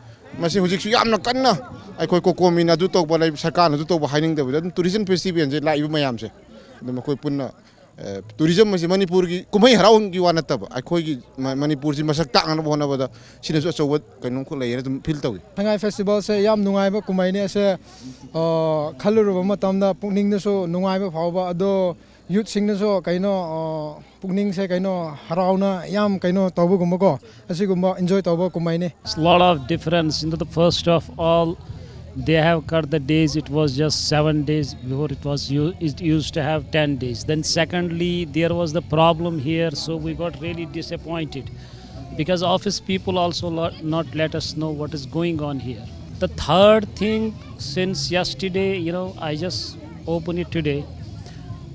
ꯃꯁꯤ ꯍꯧꯖꯤꯛꯁꯨ ꯌꯥꯝꯅ ꯀꯟꯅ ꯑꯩꯈꯣꯏ ꯀꯣꯀꯣꯃꯤꯅ ꯑꯗꯨ ꯇꯧꯕ ꯂꯩ, ꯁꯔꯀꯥꯔꯅ ꯑꯗꯨ ꯇꯧꯕ ꯍꯥꯏꯅꯤꯡꯗꯕꯗ ꯑꯗꯨꯝ ꯇꯨꯔꯤꯖꯝ ꯐꯦꯁꯇꯤꯚꯦꯜꯁꯦ ꯂꯥꯛꯏꯕ ꯃꯌꯥꯝꯁꯦ ꯑꯗꯨꯝ ꯑꯩꯈꯣꯏ ꯄꯨꯟꯅ, ꯑꯦ, ꯇꯨꯔꯤꯖꯝ ꯑꯁꯤ ꯃꯅꯤꯄꯨꯔꯒꯤ ꯀꯨꯝꯍꯩ ꯍꯔꯥꯎꯒꯤ ꯋꯥ ꯅꯠꯇꯕ ꯑꯩꯈꯣꯏꯒꯤ ꯃ-, ꯃꯅꯤꯄꯨꯔꯁꯤ ꯃꯁꯛ ꯇꯥꯛꯅꯅꯕ ꯍꯣꯠꯅꯕꯗ ꯁꯤꯅꯁꯨ ꯑꯆꯧꯕ ꯀꯩꯅꯣꯝꯈꯛ ꯂꯩꯌꯦꯅ ꯑꯗꯨꯝ ꯐꯤꯜ ꯇꯧꯏ꯫ ꯁꯉꯥꯏ ꯐꯦꯁꯇꯤꯚꯦꯜꯁꯦ ꯌꯥꯝ ꯅꯨꯡꯉꯥꯏꯕ ꯀꯨꯝꯍꯩꯅꯤ꯫ ꯑꯁꯦ, ꯑ, ꯈꯜꯂꯨꯔꯕ ꯃꯇꯝꯗ ꯄꯨꯛꯅꯤꯡꯗꯁꯨ ꯅꯨꯡꯉꯥꯏꯕ ꯐꯥꯎꯕ, ꯑꯗꯣ ꯌꯨꯠꯁꯤꯡꯅꯁꯨ ꯀꯩꯅꯣ, ꯑ, ꯄꯨꯛꯅꯤꯡꯁꯦ ꯀꯩꯅꯣ ꯍꯔꯥꯎꯅ ꯌꯥꯝ ꯀꯩꯅꯣ ꯇꯧꯕꯒꯨꯝꯕꯀꯣ, ꯑꯁꯤꯒꯨꯝꯕ ꯏꯟꯖꯣꯏ ꯇꯧꯕ ꯀꯨꯝꯍꯩꯅꯤ꯫ It's a lot of difference. You know, the first of all, they have cut the days. It was just seven days. Before it was u- it used to have ten days. Then secondly, there was the problem here, so we got really disappointed because office people also lo- not let us know what is going on here. The third thing, since yesterday, you know, I just opened it today,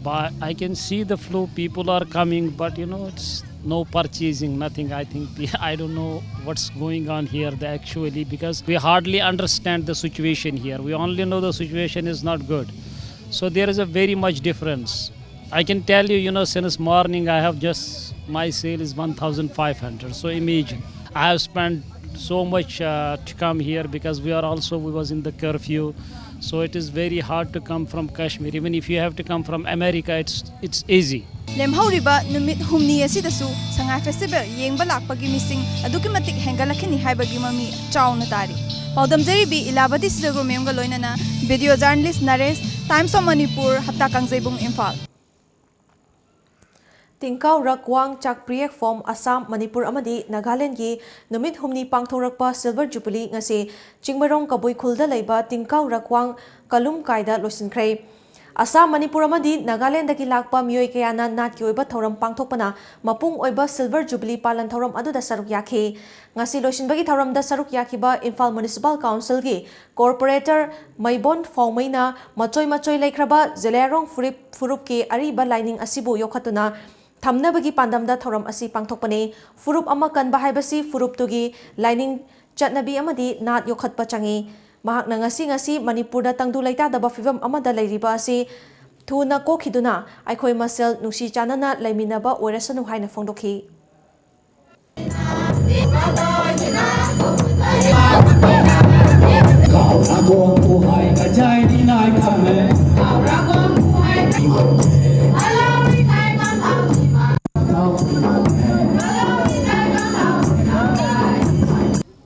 but I can see the flow. People are coming, but you know, it's no purchasing, nothing. I think the, I don't know what's going on here, the, actually, because we hardly understand the situation here. We only know the situation is not good. So there is a very much difference. I can tell you, you know, since morning I have just, my sale is one thousand five hundred. So imagine, I have spent so much uh, to come here because we are also, we was in the curfew. So it is very hard to come from Kashmir. Even if you have to come from America, it's it's easy. ꯂꯦꯝꯍꯧꯔꯤꯕ ꯅꯨꯃꯤꯠ ꯍꯨꯝꯅꯤ ꯑꯁꯤꯗꯁꯨ ꯁꯉꯥꯏ festival ꯌꯦꯡꯕ ꯂꯥꯛꯄꯒꯤ ꯃꯤꯁꯤꯡ ꯑꯗꯨꯛꯀꯤ ꯃꯇꯤꯛ ꯍꯦꯟꯒꯠꯂꯛꯈꯤꯅꯤ ꯍꯥꯏꯕꯒꯤ ꯃꯃꯤ ꯆꯥꯎꯅ ꯇꯥꯔꯤ꯫ ꯄꯥꯎꯗꯝꯖꯔꯤꯕꯤ ꯏꯂꯥꯕꯗꯤ ꯁꯤꯖꯒꯣꯃꯦꯝꯒ ꯂꯣꯏꯅꯅ video journalist Naresh, Times of Manipur, ꯍꯞꯇꯥ ꯀꯥꯡꯖꯩꯕꯨꯡ, ꯏꯝꯐꯥꯜ꯫ ꯇꯤꯡꯀꯥꯎ ꯔꯛꯋꯥꯡ ꯆꯥꯛꯄ꯭ꯔꯤꯌꯦꯛꯐꯣꯝ ꯑꯁꯥꯝ, ꯃꯅꯤꯄꯨꯔ ꯑꯃꯗꯤ ꯅꯥꯒꯥꯂꯦꯟꯗꯒꯤ ꯅꯨꯃꯤꯠ ꯍꯨꯝꯅꯤ ꯄꯥꯡꯊꯣꯛꯂꯛꯄ ꯁꯤꯜꯚꯔ ꯖꯨꯕꯤꯂꯤ ꯉꯁꯤ ꯆꯤꯡꯃꯩꯔꯣꯡ ꯀꯕꯨꯏ ꯈꯨꯜꯗ ꯂꯩꯕ ꯇꯤꯡꯀꯥꯎ ꯔꯛꯋꯥꯡ ꯀꯂꯨꯝ ꯀꯥꯏꯗ ꯂꯣꯏꯁꯤꯟꯈ꯭ꯔꯦ꯫ ꯑꯁꯥꯝ, ꯃꯅꯤꯄꯨꯔ ꯑꯃꯗꯤ ꯅꯥꯒꯥꯂꯦꯟꯗꯒꯤ ꯂꯥꯛꯄ ꯃꯤꯑꯣꯏ ꯀꯌꯥꯅ ꯅꯥꯠꯀꯤ ꯑꯣꯏꯕ ꯊꯧꯔꯝ ꯄꯥꯡꯊꯣꯛꯄꯅ ꯃꯄꯨꯡ ꯑꯣꯏꯕ Silver Jubilee ꯄꯥꯂꯟ ꯊꯧꯔꯝ ꯑꯗꯨꯗ ꯁꯔꯨꯛ ꯌꯥꯈꯤ꯫ ꯉꯁꯤ ꯂꯣꯏꯁꯤꯟꯕꯒꯤ ꯊꯧꯔꯝꯗ ꯁꯔꯨꯛ ꯌꯥꯈꯤꯕ ꯏꯝꯐꯥꯜ Municipal Councilꯒꯤ Corporator ꯃꯩꯕꯣꯟ ꯐꯥꯎꯃꯩꯅ ꯃꯆꯣꯏ ꯃꯆꯣꯏ ꯂꯩꯈ꯭ꯔꯕ ꯖꯦꯂꯤꯌꯥꯡꯔꯣꯡ ꯐꯨꯔꯨꯞ, ꯐꯨꯔꯨꯞꯀꯤ ꯑꯔꯤꯕ ꯂꯥꯏꯅꯤꯡ ꯑꯁꯤꯕꯨ ꯌꯣꯛꯈꯠꯇꯨꯅ ꯊꯝꯅꯕꯒꯤ ꯄꯥꯟꯗꯝꯗ ꯊꯧꯔꯝ ꯑꯁꯤ ꯄꯥꯡꯊꯣꯛꯄꯅꯤ꯫ ꯐꯨꯔꯨꯞ ꯑꯃ ꯀꯟꯕ ꯍꯥꯏꯕꯁꯤ ꯐꯨꯔꯨꯞꯇꯨꯒꯤ ꯂꯥꯏꯅꯤꯡ, ꯆꯠꯅꯕꯤ ꯑꯃꯗꯤ ꯅꯥꯠ ꯌꯣꯛꯈꯠꯄ ꯆꯪꯏ꯫ ꯃꯍꯥꯛꯅ ꯉꯁꯤ ꯉꯁꯤ ꯃꯅꯤꯄꯨꯔꯗ ꯇꯪꯗꯨ ꯂꯩꯇꯥꯗꯕ ꯐꯤꯕꯝ ꯑꯃꯗ ꯂꯩꯔꯤꯕ ꯑꯁꯤ ꯊꯨꯅ ꯀꯣꯛꯈꯤꯗꯨꯅ ꯑꯩꯈꯣꯏ ꯃꯁꯦꯜ ꯅꯨꯡꯁꯤ ꯆꯥꯟꯅꯅ ꯂꯩꯃꯤꯟꯅꯕ ꯑꯣꯏꯔꯁꯅꯨ ꯍꯥꯏꯅ ꯐꯣꯡꯗꯣꯛꯈꯤ꯫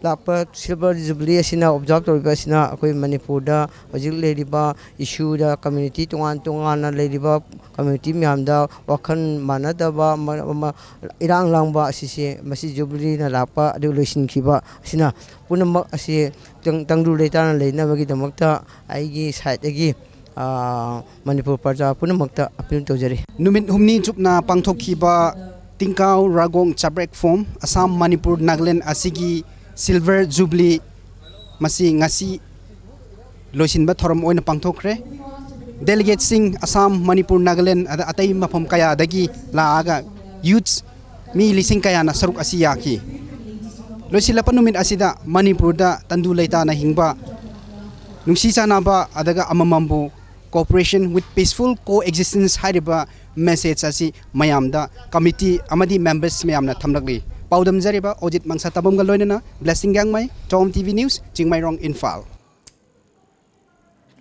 ꯂꯥꯛꯄ Silver Jubilee ꯑꯁꯤꯅ observe ꯇꯧꯔꯤꯕ ꯑꯁꯤꯅ ꯑꯩꯈꯣꯏ ꯃꯅꯤꯄꯨꯔꯗ ꯍꯧꯖꯤꯛ ꯂꯩꯔꯤꯕ issueꯗ community ꯇꯣꯉꯥꯟ ꯇꯣꯉꯥꯟꯅ ꯂꯩꯔꯤꯕ community ꯃꯌꯥꯝꯗ ꯋꯥꯈꯜ ꯃꯥꯟꯅꯗꯕ ꯑꯃ, ꯑꯃ ꯏꯔꯥꯡ ꯂꯥꯡꯕ ꯑꯁꯤꯁꯦ ꯃꯁꯤ Jubileeꯅ ꯂꯥꯛꯄ ꯑꯗꯨ ꯂꯣꯏꯁꯤꯟꯈꯤꯕ ꯑꯁꯤꯅ ꯄꯨꯝꯅꯃꯛ ꯑꯁꯤ ꯇꯪ-, ꯇꯪꯗꯨ ꯂꯩꯇꯥꯅ ꯂꯩꯅꯕꯒꯤꯗꯃꯛꯇ ꯑꯩꯒꯤ sideꯇꯒꯤ, ꯑꯥ, ꯃꯅꯤꯄꯨꯔ ꯄ꯭ꯔꯖꯥ ꯄꯨꯝꯅꯃꯛꯇ appeal ꯇꯧꯖꯔꯤ꯫ ꯅꯨꯃꯤꯠ ꯍꯨꯝꯅꯤ ꯆꯨꯞꯅ ꯄꯥꯡꯊꯣꯛꯈꯤꯕ ꯇꯤꯡꯀꯥꯎ ꯔꯥꯒꯣꯡ ꯆꯥꯕ꯭ꯔꯦꯛ ꯐꯣꯝ ꯑꯁꯥꯝ, ꯃꯅꯤꯄꯨꯔ, ꯅꯥꯒꯥꯂꯦꯟ ꯑꯁꯤꯒꯤ Silver Jubilee ꯃꯁꯤ ꯉꯁꯤ ꯂꯣꯏꯁꯤꯟꯕ ꯊꯧꯔꯝ ꯑꯣꯏꯅ ꯄꯥꯡꯊꯣꯛꯈ꯭ꯔꯦ꯫ Delegateꯁꯤꯡ ꯑꯁꯥꯝ, ꯃꯅꯤꯄꯨꯔ, ꯅꯥꯒꯥꯂꯦꯟ, ꯑꯗ ꯑꯇꯩ ꯃꯐꯝ ꯀꯌꯥꯗꯒꯤ ꯂꯥꯛꯑꯒ youths ꯃꯤ ꯂꯤꯁꯤꯡ ꯀꯌꯥꯅ ꯁꯔꯨꯛ ꯑꯁꯤ ꯌꯥꯈꯤ꯫ ꯂꯣꯏꯁꯤꯜꯂꯛꯄ ꯅꯨꯃꯤꯠ ꯑꯁꯤꯗ ꯃꯅꯤꯄꯨꯔꯗ ꯇꯪꯗꯨ ꯂꯩꯇꯥꯅ ꯍꯤꯡꯕ, ꯅꯨꯡꯁꯤ ꯆꯥꯟꯅꯕ, ꯑꯗꯨꯒ ꯑꯃꯃꯝꯕꯨ cooperation with peaceful coexistence ꯍꯥꯏꯔꯤꯕ message ꯑꯁꯤ ꯃꯌꯥꯝꯗ committee ꯑꯃꯗꯤ members ꯃꯌꯥꯝꯅ ꯊꯝꯂꯛꯂꯤ꯫ ꯄꯥꯎꯗꯝꯖꯔꯤꯕ ꯑꯣꯖꯤꯠ ꯃꯪꯁꯥꯇꯥꯕꯝꯒ ꯂꯣꯏꯅꯅ Blessing Gangmei, Tom T V news, Chingmeirong, Imphal.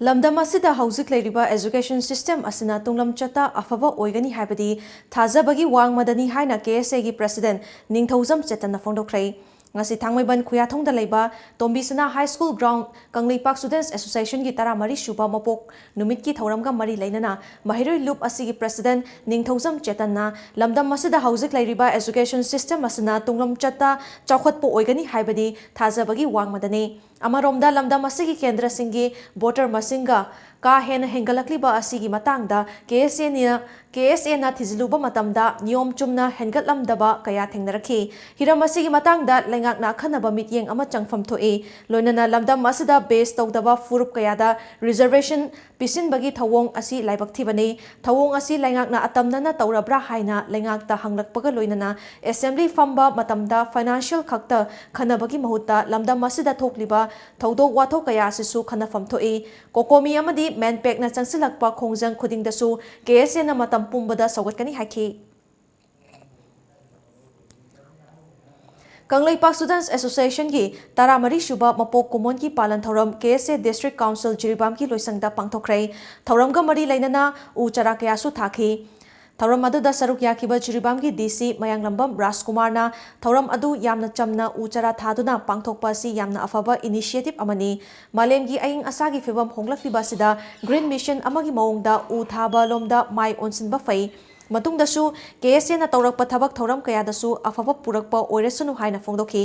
ꯂꯝꯗꯝ ꯑꯁꯤꯗ ꯍꯧꯖꯤꯛ ꯂꯩꯔꯤꯕ education system ꯑꯁꯤꯅ ꯇꯨꯡꯂꯝꯆꯠꯇ ꯑꯐꯕ ꯑꯣꯏꯒꯅꯤ ꯍꯥꯏꯕꯗꯤ ꯊꯥꯖꯕꯒꯤ ꯋꯥꯡꯃꯗꯅꯤ ꯍꯥꯏꯅ ꯀꯦ ꯑꯦꯁ ꯑꯦꯒꯤ president ꯅꯤꯡꯊꯧꯖꯝ ꯆꯦꯇꯟꯅ ꯐꯣꯡꯗꯣꯛꯈ꯭ꯔꯦ꯫ ꯉꯁꯤ ꯊꯥꯡꯃꯩꯕꯟ ꯈꯨꯌꯥꯊꯣꯡꯗ ꯂꯩꯕ ꯇꯣꯝꯕꯤꯁꯅꯥ High School ground Kangleipak Students Associationꯒꯤ ꯇꯔꯥꯃꯔꯤ ꯁꯨꯕ ꯃꯄꯣꯛ ꯅꯨꯃꯤꯠꯀꯤ ꯊꯧꯔꯝꯒ ꯃꯔꯤ ꯂꯩꯅꯅ ꯃꯍꯩꯔꯣꯏ ꯂꯨꯞ ꯑꯁꯤꯒꯤ president ꯅꯤꯡꯊꯧꯖꯝ ꯆꯦꯇꯟꯅ ꯂꯝꯗꯝ ꯑꯁꯤꯗ ꯍꯧꯖꯤꯛ ꯂꯩꯔꯤꯕ education system ꯑꯁꯤꯅ ꯇꯨꯡꯂꯝꯆꯠꯇ ꯆꯥꯎꯈꯠꯄ ꯑꯣꯏꯒꯅꯤ ꯍꯥꯏꯕꯗꯤ ꯊꯥꯖꯕꯒꯤ ꯋꯥꯡꯃꯗꯅꯤ꯫ ꯑꯃꯔꯣꯝꯗ, ꯂꯝꯗꯝ ꯑꯁꯤꯒꯤ ꯀꯦꯟꯗ꯭ꯔꯁꯤꯡꯒꯤ ꯚꯣꯇꯔ ꯃꯁꯤꯡꯒ ꯀꯥ ꯍꯦꯟꯅ ꯍꯦꯟꯒꯠꯂꯛꯂꯤꯕ ꯑꯁꯤꯒꯤ ꯃꯇꯥꯡꯗ ꯀꯦ ꯑꯦꯁ ꯑꯦꯅ, ꯀꯦ ꯑꯦꯁ ꯑꯦꯅ ꯊꯤꯖꯤꯜꯂꯨꯕ ꯃꯇꯝꯗ ꯅꯤꯌꯣꯝ ꯆꯨꯝꯅ ꯍꯦꯟꯒꯠꯂꯝꯗꯕ ꯀꯌꯥ ꯊꯦꯡꯅꯔꯛꯈꯤ꯫ ꯍꯤꯔꯝ ꯑꯁꯤꯒꯤ ꯃꯇꯥꯡꯗ ꯂꯩꯉꯥꯛꯅ ꯑꯈꯟꯅꯕ ꯃꯤꯠꯌꯦꯡ ꯑꯃ ꯆꯪꯐꯝ ꯊꯣꯛꯏ꯫ ꯂꯣꯏꯅꯅ ꯂꯝꯗꯝ ꯑꯁꯤꯗ ꯕꯦꯁ ꯇꯧꯗꯕ ꯐꯨꯔꯨꯞ ꯀꯌꯥꯗ ꯔꯤꯖꯔꯕꯦꯁꯟ ꯄꯤꯁꯤꯟꯕꯒꯤ ꯊꯧꯑꯣꯡ ꯑꯁꯤ ꯂꯥꯏꯕꯛ ꯊꯤꯕꯅꯤ꯫ ꯊꯧꯑꯣꯡ ꯑꯁꯤ ꯂꯩꯉꯥꯛꯅ ꯑꯇꯝꯅꯅ ꯇꯧꯔꯕ꯭ꯔꯥ ꯍꯥꯏꯅ ꯂꯩꯉꯥꯛꯇ ꯍꯪꯂꯛꯄꯒ ꯂꯣꯏꯅꯅ ꯑꯦꯁꯦꯝꯕ꯭ꯂꯤ ꯐꯝꯕ ꯃꯇꯝꯗ ꯐꯥꯏꯅꯥꯟꯁꯤꯌꯦꯜ ꯈꯛꯇ ꯈꯟꯅꯕꯒꯤ ꯃꯍꯨꯠꯇ ꯂꯝꯗꯝ ꯑꯁꯤꯗ ꯊꯣꯛꯂꯤꯕ ꯊꯧꯗꯣꯛ ꯋꯥꯊꯣꯛ ꯀꯌꯥ ꯑꯁꯤꯁꯨ ꯈꯟꯅꯐꯝ ꯊꯣꯛꯏ꯫ ꯀꯣꯀꯣꯃꯤ ꯑꯃꯗꯤ ꯃꯦꯟꯄꯦꯛꯅ ꯆꯪꯁꯤꯜꯂꯛꯄ ꯈꯣꯡꯖꯪ ꯈꯨꯗꯤꯡꯗꯁꯨ ꯀꯦ ꯑꯦꯁ ꯑꯦꯅ ꯃꯇꯝ ꯄꯨꯝꯕꯗ ꯁꯧꯒꯠꯀꯅꯤ ꯍꯥꯏꯈꯤ꯫ ꯀꯪꯂꯩꯄꯥꯛ ꯁ꯭ꯇꯨꯗꯦꯟꯠꯁ ꯑꯦꯁꯣꯁꯤꯌꯦꯁꯟꯒꯤ ꯇꯔꯥꯃꯔꯤ ꯁꯨꯕ ꯃꯄꯣꯛ ꯀꯨꯝꯑꯣꯟꯒꯤ ꯄꯥꯂꯟ ꯊꯧꯔꯝ ꯀꯦ ꯑꯦꯁ ꯑꯦ ꯗꯤꯁꯇ꯭ꯔꯤꯛ ꯀꯥꯎꯟꯁꯤꯜ ꯖꯤꯔꯤꯕꯥꯝꯒꯤ ꯂꯣꯏꯁꯪꯗ ꯄꯥꯡꯊꯣꯛꯈ꯭ꯔꯦ꯫ ꯊꯧꯔꯝꯒ ꯃꯔꯤ ꯂꯩꯅꯅ ꯎ ꯆꯥꯔꯥ ꯀꯌꯥꯁꯨ ꯊꯥꯈꯤ꯫ ꯊꯧꯔꯝ ꯑꯗꯨꯗ ꯁꯔꯨꯛ ꯌꯥꯈꯤꯕ ꯖꯤꯔꯤꯕꯥꯝꯒꯤ ꯗꯤ ꯁꯤ ꯃꯌꯥꯡꯂꯝꯕꯝ ꯔꯥꯖꯀꯨꯃꯥꯔꯅ ꯊꯧꯔꯝ ꯑꯗꯨ ꯌꯥꯝꯅ ꯆꯝꯅ ꯎ ꯆꯥꯔꯥ ꯊꯥꯗꯨꯅ ꯄꯥꯡꯊꯣꯛꯄ ꯑꯁꯤ ꯌꯥꯝꯅ ꯑꯐꯕ ꯏꯅꯤꯁꯤꯌꯦꯇꯤꯚ ꯑꯃꯅꯤ꯫ ꯃꯥꯂꯦꯝꯒꯤ ꯑꯏꯪ ꯑꯁꯥꯒꯤ ꯐꯤꯚꯝ ꯍꯣꯡꯂꯛꯂꯤꯕ ꯑꯁꯤꯗ ꯒ꯭ꯔꯤꯟ ꯃꯤꯁꯟ ꯑꯃꯒꯤ ꯃꯑꯣꯡꯗ ꯎ ꯊꯥꯕ ꯂꯣꯝꯗ ꯃꯥꯏ ꯑꯣꯟꯁꯤꯟꯕ ꯐꯩ꯫ ꯃꯇꯨꯡꯗꯁꯨ ꯀꯦ ꯑꯦꯁ ꯑꯦꯅ ꯇꯧꯔꯛꯄ ꯊꯕꯛ ꯊꯧꯔꯝ ꯀꯌꯥꯗꯁꯨ ꯑꯐꯕ ꯄꯨꯔꯛꯄ ꯑꯣꯏꯔꯁꯅꯨ ꯍꯥꯏꯅ ꯐꯣꯡꯗꯣꯛꯈꯤ꯫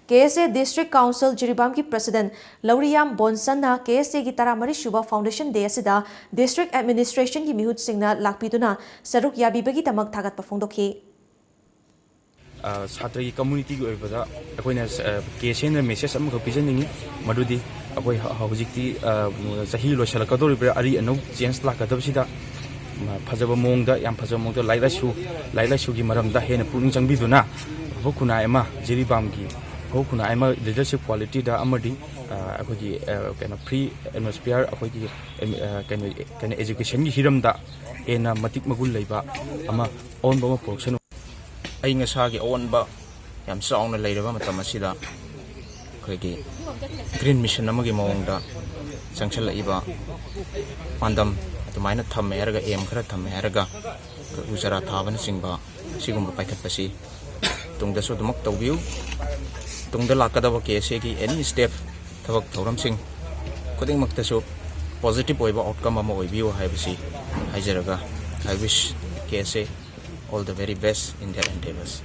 ꯀꯦ ꯑꯦꯁ ꯑꯦ ꯗꯤꯁꯇ꯭ꯔꯤꯛ ꯀꯥꯎꯟꯁꯤꯜ ꯖꯤꯔꯤꯕꯥꯝꯒꯤ ꯄ꯭ꯔꯁꯤꯗꯦꯟꯠ ꯂꯧꯔꯤꯌꯥꯝ ꯕꯣꯟꯁꯟꯅ ꯀꯦ ꯑꯦꯁ ꯑꯦꯒꯤ ꯇꯔꯥꯃꯔꯤ ꯁꯨꯕ ꯐꯥꯎꯟꯗꯦꯁꯟ ꯗꯦ ꯑꯁꯤꯗ ꯗꯤꯁꯇ꯭ꯔꯤꯛ ꯑꯦꯗꯃꯤꯅꯤꯁꯇ꯭ꯔꯦꯁꯟꯒꯤ ꯃꯤꯍꯨꯠꯁꯤꯡꯅ ꯂꯥꯛꯄꯤꯗꯨꯅ ꯁꯔꯨꯛ ꯌꯥꯕꯤꯕꯒꯤꯗꯃꯛ ꯊꯥꯒꯠꯄ ꯐꯣꯡꯗꯣꯛꯈꯤ꯫ ꯑ, ꯁꯥꯇ꯭ꯔꯒꯤ ꯀꯝꯃꯨꯅꯤꯇꯤꯒꯤ ꯑꯣꯏꯕꯗ ꯑꯩꯈꯣꯏꯅ, ꯑ, ꯀꯦ ꯑꯦꯁ ꯑꯦꯅ ꯃꯦꯁꯦꯖ ꯑꯃꯈꯛ ꯄꯤꯖꯅꯤꯡꯉꯤ, ꯃꯗꯨꯗꯤ ꯑꯩꯈꯣꯏ ꯍ-, ꯍꯧꯖꯤꯛꯇꯤ, ꯑ, ꯆꯍꯤ ꯂꯣꯏꯁꯤꯜꯂꯛꯀꯗꯧꯔꯤꯕ꯭ꯔꯥ, ꯑꯔꯤ ꯑꯅꯧ ꯆꯦꯟꯖ ꯂꯥꯛꯀꯗꯕꯁꯤꯗ, ꯃ-, ꯐꯖꯕ ꯃꯑꯣꯡꯗ, ꯌꯥꯝ ꯐꯖꯕ ꯃꯑꯣꯡꯗ ꯂꯥꯏꯔꯤꯛ ꯂꯥꯏꯁꯨ, ꯂꯥꯏꯔꯤꯛ ꯂꯥꯏꯁꯨꯒꯤ ꯃꯔꯝꯗ ꯍꯦꯟꯅ ꯄꯨꯛꯅꯤꯡ ꯆꯪꯕꯤꯗꯨꯅ ꯑꯐꯕ ꯈꯨꯟꯅꯥꯏ ꯑꯃ, ꯖꯤꯔꯤꯕꯥꯝꯒꯤ ꯑꯐꯕ ꯈꯨꯟꯅꯥꯏ ꯑꯃ ꯂꯤꯗꯔꯁꯤꯞ ꯀ꯭ꯋꯥꯂꯤꯇꯤꯗ ꯑꯃꯗꯤ, ꯑ, ꯑꯩꯈꯣꯏꯒꯤ, ꯑ, ꯀꯩꯅꯣ, ꯐ꯭ꯔꯤ ꯑꯦꯠꯃꯣꯁꯐꯤꯌꯥꯔ, ꯑꯩꯈꯣꯏꯒꯤ, ꯑꯦꯝ-, ꯑ, ꯀꯩꯅꯣ, ꯀꯩꯅꯣ, ꯑꯦꯖꯨꯀꯦꯁꯟꯒꯤ ꯍꯤꯔꯝꯗ ꯍꯦꯟꯅ ꯃꯇꯤꯛ ꯃꯒꯨꯟ ꯂꯩꯕ ꯑꯃ, ꯑꯑꯣꯟꯕ ꯑꯃ ꯄꯨꯔꯛꯁꯅꯨ꯫ ꯑꯏꯪ ꯑꯁꯥꯒꯤ ꯑꯑꯣꯟꯕ ꯌꯥꯝ ꯆꯥꯎꯅ ꯂꯩꯔꯕ ꯃꯇꯝ ꯑꯁꯤꯗ ꯑꯩꯈꯣꯏꯒꯤ ꯒ꯭ꯔꯤꯟ ꯃꯤꯁꯟ ꯑꯃꯒꯤ ꯃꯑꯣꯡꯗ ꯆꯪꯁꯤꯜꯂꯛꯏꯕ ꯄꯥꯟꯗꯝ ꯑꯗꯨꯃꯥꯏꯅ ꯊꯝꯃꯦ ꯍꯥꯏꯔꯒ, ꯑꯦꯝ ꯈꯔ ꯊꯝꯃꯦ ꯍꯥꯏꯔꯒ, ꯎ ꯆꯥꯔꯥ ꯊꯥꯕꯅꯆꯤꯡꯕ ꯁꯤꯒꯨꯝꯕ ꯄꯥꯏꯈꯠꯄꯁꯤ ꯇꯨꯡꯗꯁꯨ ꯑꯗꯨꯃꯛ ꯇꯧꯕꯤꯌꯨ꯫ ꯇꯨꯡꯗ ꯂꯥꯛꯀꯗꯕ ꯀꯦ ꯑꯦꯁ ꯑꯦꯒꯤ ꯑꯦꯅꯤ ꯁ꯭ꯇꯦꯞ, ꯊꯕꯛ ꯊꯧꯔꯝꯁꯤꯡ ꯈꯨꯗꯤꯡꯃꯛꯇꯁꯨ ꯄꯣꯖꯤꯇꯤꯚ ꯑꯣꯏꯕ ꯑꯥꯎꯠꯀꯝ ꯑꯃ ꯑꯣꯏꯕꯤꯌꯨ ꯍꯥꯏꯕꯁꯤ ꯍꯥꯏꯖꯔꯒ, I wish K S A all the very best in their endeavors.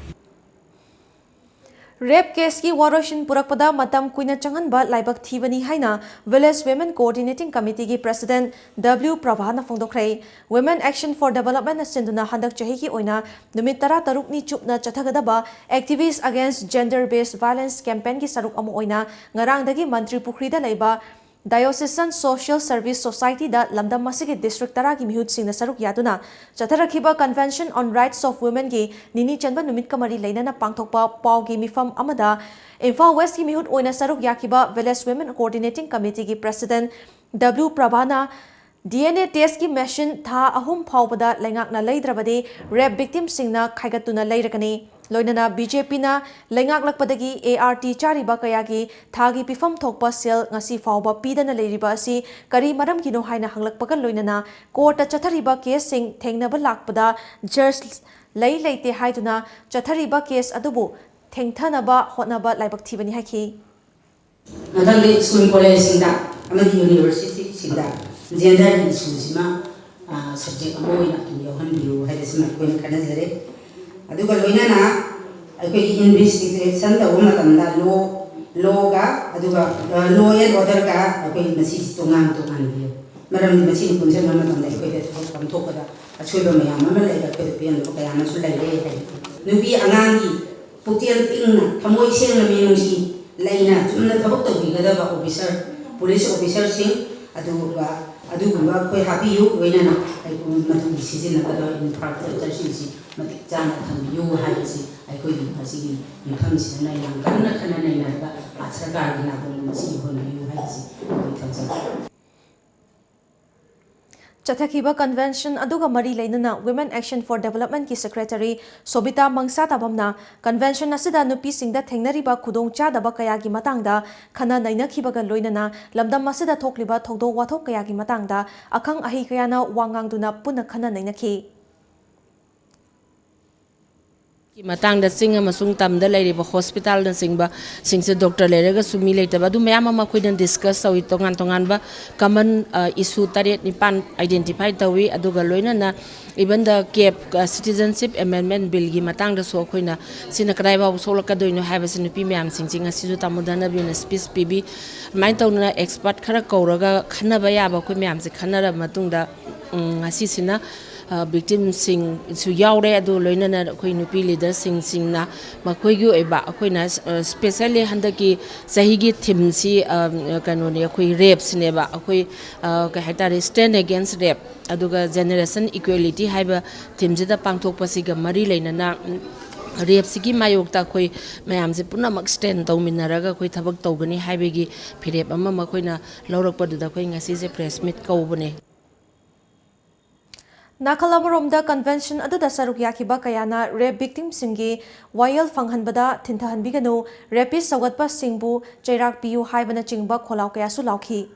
ꯔꯦꯞ ꯀꯦꯁꯀꯤ ꯋꯥꯔꯣꯏꯁꯤꯟ ꯄꯨꯔꯛꯄꯗ ꯃꯇꯝ ꯀꯨꯏꯅ ꯆꯪꯍꯟꯕ ꯂꯥꯏꯕꯛ ꯊꯤꯕꯅꯤ ꯍꯥꯏꯅ Village Women Coordinating Committeeꯒꯤ President W ꯄ꯭ꯔꯚꯥꯅ ꯐꯣꯡꯗꯣꯛꯈ꯭ꯔꯦ꯫ Women Action for Developmentꯅ ꯁꯤꯟꯗꯨꯅ ꯍꯟꯗꯛ ꯆꯍꯤꯒꯤ ꯑꯣꯏꯅ ꯅꯨꯃꯤꯠ ꯇꯔꯥꯇꯔꯨꯛꯅꯤ ꯆꯨꯞꯅ ꯆꯠꯊꯒꯗꯕ Activists Against Gender Based Violence campaignꯒꯤ ꯁꯔꯨꯛ ꯑꯃ ꯑꯣꯏꯅ ꯉꯔꯥꯡꯗꯒꯤ ꯃꯟꯇ꯭ꯔꯤ ꯄꯨꯈ꯭ꯔꯤꯗ ꯂꯩꯕ Diocesan Social Service Societyꯗ ꯂꯝꯗꯝ ꯑꯁꯤꯒꯤ district ꯇꯔꯥꯒꯤ ꯃꯤꯍꯨꯠꯁꯤꯡꯅ ꯁꯔꯨꯛ ꯌꯥꯗꯨꯅ ꯆꯠꯊꯔꯛꯈꯤꯕ Convention on Rights of Womenꯒꯤ ꯅꯤꯅꯤ ꯆꯟꯕ ꯅꯨꯃꯤꯠꯀ ꯃꯔꯤ ꯂꯩꯅꯅ ꯄꯥꯡꯊꯣꯛꯄ ꯄꯥꯎꯒꯤ ꯃꯤꯐꯝ ꯑꯃꯗ ꯏꯝꯐꯥꯜ Westꯀꯤ ꯃꯤꯍꯨꯠ ꯑꯣꯏꯅ ꯁꯔꯨꯛ ꯌꯥꯈꯤꯕ Village Women Coordinating Committeeꯒꯤ President W ꯄ꯭ꯔꯚꯥꯅ D N A testꯀꯤ machine ꯊꯥ ꯑꯍꯨꯝ ꯐꯥꯎꯕꯗ ꯂꯩꯉꯥꯛꯅ ꯂꯩꯗ꯭ꯔꯕꯗꯤ rape victimꯁꯤꯡꯅ ꯈꯥꯏꯒꯠꯇꯨꯅ ꯂꯩꯔꯒꯅꯤ꯫ ꯂꯣꯏꯅꯅ BJPꯅ ꯂꯩꯉꯥꯛꯂꯛꯄꯗꯒꯤ ART ꯆꯥꯔꯤꯕ ꯀꯌꯥꯒꯤ ꯊꯥꯒꯤ ꯄꯤꯐꯝ ꯊꯣꯛꯄ ꯁꯦꯜ ꯉꯁꯤ ꯐꯥꯎꯕ ꯄꯤꯗꯅ ꯂꯩꯔꯤꯕ ꯑꯁꯤ ꯀꯔꯤ ꯃꯔꯝꯒꯤꯅꯣ ꯍꯥꯏꯅ ꯍꯪꯂꯛꯄꯒ ꯂꯣꯏꯅꯅ courtꯇ ꯆꯠꯊꯔꯤꯕ caseꯁꯤꯡ ꯊꯦꯡꯅꯕ ꯂꯥꯛꯄꯗ judge ꯂꯩ ꯂꯩꯇꯦ ꯍꯥꯏꯗꯨꯅ ꯆꯠꯊꯔꯤꯕ case ꯑꯗꯨꯕꯨ ꯊꯦꯡꯊꯅꯕ ꯍꯣꯠꯅꯕ ꯂꯥꯏꯕꯛ ꯊꯤꯕꯅꯤ ꯍꯥꯏꯈꯤ꯫ ꯃꯊꯪꯗꯤ ꯁ꯭ꯀꯨꯜ ꯀꯣꯂꯦꯖꯁꯤꯡꯗ ꯑꯃꯗꯤ ꯌꯨꯅꯤꯚꯔꯁꯤꯇꯤꯁꯤꯡꯗ genderꯒꯤ issueꯁꯤꯃ subject ꯑꯃ ꯑꯣꯏꯅ ꯑꯗꯨꯝ ꯌꯥꯎꯍꯟꯕꯤꯌꯨ ꯍꯥꯏꯕꯁꯤꯃ ꯑꯩꯈꯣꯏꯅ ꯈꯟꯅꯖꯔꯦ꯫ ꯑꯗꯨꯒ ꯂꯣꯏꯅꯅ ꯑꯩꯈꯣꯏꯒꯤ investigation ꯇꯧꯕ ꯃꯇꯝꯗ law, lawꯒ ꯑꯗꯨꯒ law and orderꯒ ꯑꯩꯈꯣꯏ ꯃꯁꯤꯁꯤ ꯇꯣꯉꯥꯟ ꯇꯣꯉꯥꯟꯕꯤꯌꯨ꯫ ꯃꯔꯝꯗꯤ ꯃꯁꯤꯅ ꯄꯨꯟꯁꯤꯟꯕ ꯃꯇꯝꯗ ꯑꯩꯈꯣꯏꯗ ꯊꯕꯛ ꯄꯥꯡꯊꯣꯛꯄꯗ ꯑꯁꯣꯏꯕ ꯃꯌꯥꯝ ꯑꯃ ꯂꯩꯔꯦ, ꯑꯩꯈꯣꯏꯗ ꯄꯦꯟꯗꯕ ꯀꯌꯥ ꯑꯃꯁꯨ ꯂꯩꯔꯦ ꯍꯥꯏꯕꯗꯤ ꯅꯨꯄꯤ ꯑꯉꯥꯡꯒꯤ ꯄꯨꯛꯆꯦꯜ ꯇꯤꯡꯅ, ꯊꯃꯣꯏ ꯁꯦꯡꯅ, ꯃꯤꯅꯨꯡꯁꯤ ꯂꯩꯅ ꯆꯨꯝꯅ ꯊꯕꯛ ꯇꯧꯕꯤꯒꯗꯕ officer, police officerꯁꯤꯡ ꯑꯗꯨꯒ ꯑꯗꯨꯒꯨꯝꯕ ꯑꯩꯈꯣꯏ ꯍꯥꯞꯄꯤꯌꯨ꯫ ꯂꯣꯏꯅꯅ ꯑꯩꯈꯣꯏ ꯃꯗꯨꯒꯤ ꯁꯤꯖꯤꯟꯅꯒꯗꯕ infrastructureꯁꯤꯡꯁꯤ ꯃꯇꯤꯛ ꯆꯥꯅ ꯊꯝꯕꯤꯌꯨ ꯍꯥꯏꯕꯁꯤ ꯑꯩꯈꯣꯏꯒꯤ ꯉꯁꯤꯒꯤ ꯃꯤꯐꯝꯁꯤꯗꯅ ꯌꯥꯝ ꯀꯟꯅ ꯈꯟꯅ ꯅꯩꯅꯔꯒ ꯁꯔꯀꯥꯔꯒꯤ ꯅꯥꯀꯣꯡꯗ ꯃꯁꯤꯒꯤ ꯍꯣꯟꯕꯤꯌꯨ ꯍꯥꯏꯕꯁꯤ ꯑꯩꯈꯣꯏ ꯊꯝꯖꯒꯦ꯫ ꯆꯠꯊꯈꯤꯕ convention ꯑꯗꯨꯒ ꯃꯔꯤ ꯂꯩꯅꯅ Women Action for Developmentꯀꯤ secretary ꯁꯣꯕꯤꯇꯥ ꯃꯪꯁꯥꯇꯥꯕꯝꯅ convention ꯑꯁꯤꯗ ꯅꯨꯄꯤꯁꯤꯡꯗ ꯊꯦꯡꯅꯔꯤꯕ ꯈꯨꯗꯣꯡꯆꯥꯗꯕ ꯀꯌꯥꯒꯤ ꯃꯇꯥꯡꯗ ꯈꯟꯅ ꯅꯩꯅꯈꯤꯕꯒ ꯂꯣꯏꯅꯅ ꯂꯝꯗꯝ ꯑꯁꯤꯗ ꯊꯣꯛꯂꯤꯕ ꯊꯧꯗꯣꯛ ꯋꯥꯊꯣꯛ ꯀꯌꯥꯒꯤ ꯃꯇꯥꯡꯗ ꯑꯈꯪ ꯑꯍꯩ ꯀꯌꯥꯅ ꯋꯥ ꯉꯥꯡꯗꯨꯅ ꯄꯨꯟꯅ ꯈꯟꯅ ꯅꯩꯅꯈꯤ꯫ ꯃꯇꯥꯡꯗ ꯆꯤꯡ ꯑꯃꯁꯨꯡ ꯇꯝꯗ ꯂꯩꯔꯤꯕ ꯍꯣꯁꯄꯤꯇꯥꯜꯅꯆꯤꯡꯕꯁꯤꯡꯁꯦ ꯗꯣꯛꯇꯔ ꯂꯩꯔꯒꯁꯨ ꯃꯤ ꯂꯩꯇꯕ, ꯑꯗꯨ ꯃꯌꯥꯝ ꯑꯃ ꯑꯩꯈꯣꯏꯅ ꯗꯤꯁꯀꯁ ꯇꯧꯏ꯫ ꯇꯣꯉꯥꯟ ꯇꯣꯉꯥꯟꯕ ꯀꯃꯟ ꯏꯁꯨ ꯇꯔꯦꯠ ꯅꯤꯄꯥꯟ ꯑꯥꯏꯗꯦꯟꯇꯤꯐꯥꯏ ꯇꯧꯏ꯫ ꯑꯗꯨꯒ ꯂꯣꯏꯅꯅ even the cap, citizenship amendment billꯒꯤ ꯃꯇꯥꯡꯗꯁꯨ ꯑꯩꯈꯣꯏꯅ ꯁꯤꯅ ꯀꯗꯥꯏ ꯐꯥꯎꯕ ꯁꯣꯛꯂꯛꯀꯗꯣꯏꯅꯣ ꯍꯥꯏꯕꯁꯤ ꯅꯨꯄꯤ ꯃꯌꯥꯝꯁꯤꯡꯁꯤ ꯉꯁꯤꯁꯨ ꯇꯥꯃꯣ ꯙꯅꯕꯤꯅ ꯁ꯭ꯄꯤꯆ ꯄꯤꯕꯤ꯫ ꯑꯗꯨꯃꯥꯏꯅ ꯇꯧꯗꯅ ꯑꯦꯛꯁꯄꯔꯠ ꯈꯔ ꯀꯧꯔꯒ ꯈꯟꯅꯕ ꯌꯥꯕ ꯑꯩꯈꯣꯏ ꯃꯌꯥꯝꯁꯦ ꯈꯟꯅꯔꯕ ꯃꯇꯨꯡꯗ, ꯎꯝ, ꯉꯁꯤꯁꯤꯅ ꯚꯤꯛꯇꯤꯝꯁꯤꯡꯁꯨ ꯌꯥꯎꯔꯦ, ꯑꯗꯨ ꯂꯣꯏꯅꯅ ꯑꯩꯈꯣꯏ ꯅꯨꯄꯤ ꯂꯤꯗꯔꯁꯤꯡꯁꯤꯡꯅ ꯃꯈꯣꯏꯒꯤ ꯑꯣꯏꯕ, ꯑꯩꯈꯣꯏꯅ ꯁ꯭ꯄꯦꯁꯦꯜꯂꯤ ꯍꯟꯗꯛꯀꯤ ꯆꯍꯤꯒꯤ ꯊꯤꯝꯁꯤ ꯀꯩꯅꯣꯅꯤ, ꯑꯩꯈꯣꯏ ꯔꯦꯞꯁꯤꯅꯦꯕ꯫ ꯑꯩꯈꯣꯏ ꯀꯩ ꯍꯥꯏꯇꯥꯔꯦ, stand against rape, ꯑꯗꯨꯒ generation equality ꯍꯥꯏꯕ ꯊꯤꯝꯁꯤꯗ ꯄꯥꯡꯊꯣꯛꯄꯁꯤꯒ ꯃꯔꯤ ꯂꯩꯅꯅ, ꯎꯝ, ꯔꯦꯞꯁꯤꯒꯤ ꯃꯥꯌꯣꯛꯇ ꯑꯩꯈꯣꯏ ꯃꯌꯥꯝꯁꯦ ꯄꯨꯝꯅꯃꯛ ꯁ꯭ꯇꯦꯟ ꯇꯧꯃꯤꯟꯅꯔꯒ ꯑꯩꯈꯣꯏ ꯊꯕꯛ ꯇꯧꯒꯅꯤ ꯍꯥꯏꯕꯒꯤ ꯐꯤꯔꯦꯞ ꯑꯃ ꯃꯈꯣꯏꯅ ꯂꯧꯔꯛꯄꯗꯨꯗ ꯑꯩꯈꯣꯏ ꯉꯁꯤꯁꯦ ꯄ꯭ꯔꯦꯁ ꯃꯤꯠ ꯀꯧꯕꯅꯦ꯫ ꯅꯥꯀꯜ ꯑꯃꯔꯣꯝꯗ ꯀꯟꯚꯦꯟꯁꯟ ꯑꯗꯨꯗ ꯁꯔꯨꯛ ꯌꯥꯈꯤꯕ ꯀꯌꯥꯅ ꯔꯦꯞ ꯚꯤꯛꯇꯤꯝꯁꯤꯡꯒꯤ ꯋꯥꯌꯦꯜ ꯐꯪꯍꯟꯕꯗ ꯊꯤꯟꯊꯍꯟꯕꯤꯒꯅꯨ, ꯔꯦꯄꯤꯁ ꯁꯧꯒꯠꯄꯁꯤꯡꯕꯨ ꯆꯩꯔꯥꯛ ꯄꯤꯌꯨ ꯍꯥꯏꯕꯅꯆꯤꯡꯕ ꯈꯣꯜꯂꯥꯎ ꯀꯌꯥꯁꯨ ꯂꯥꯎꯈꯤ꯫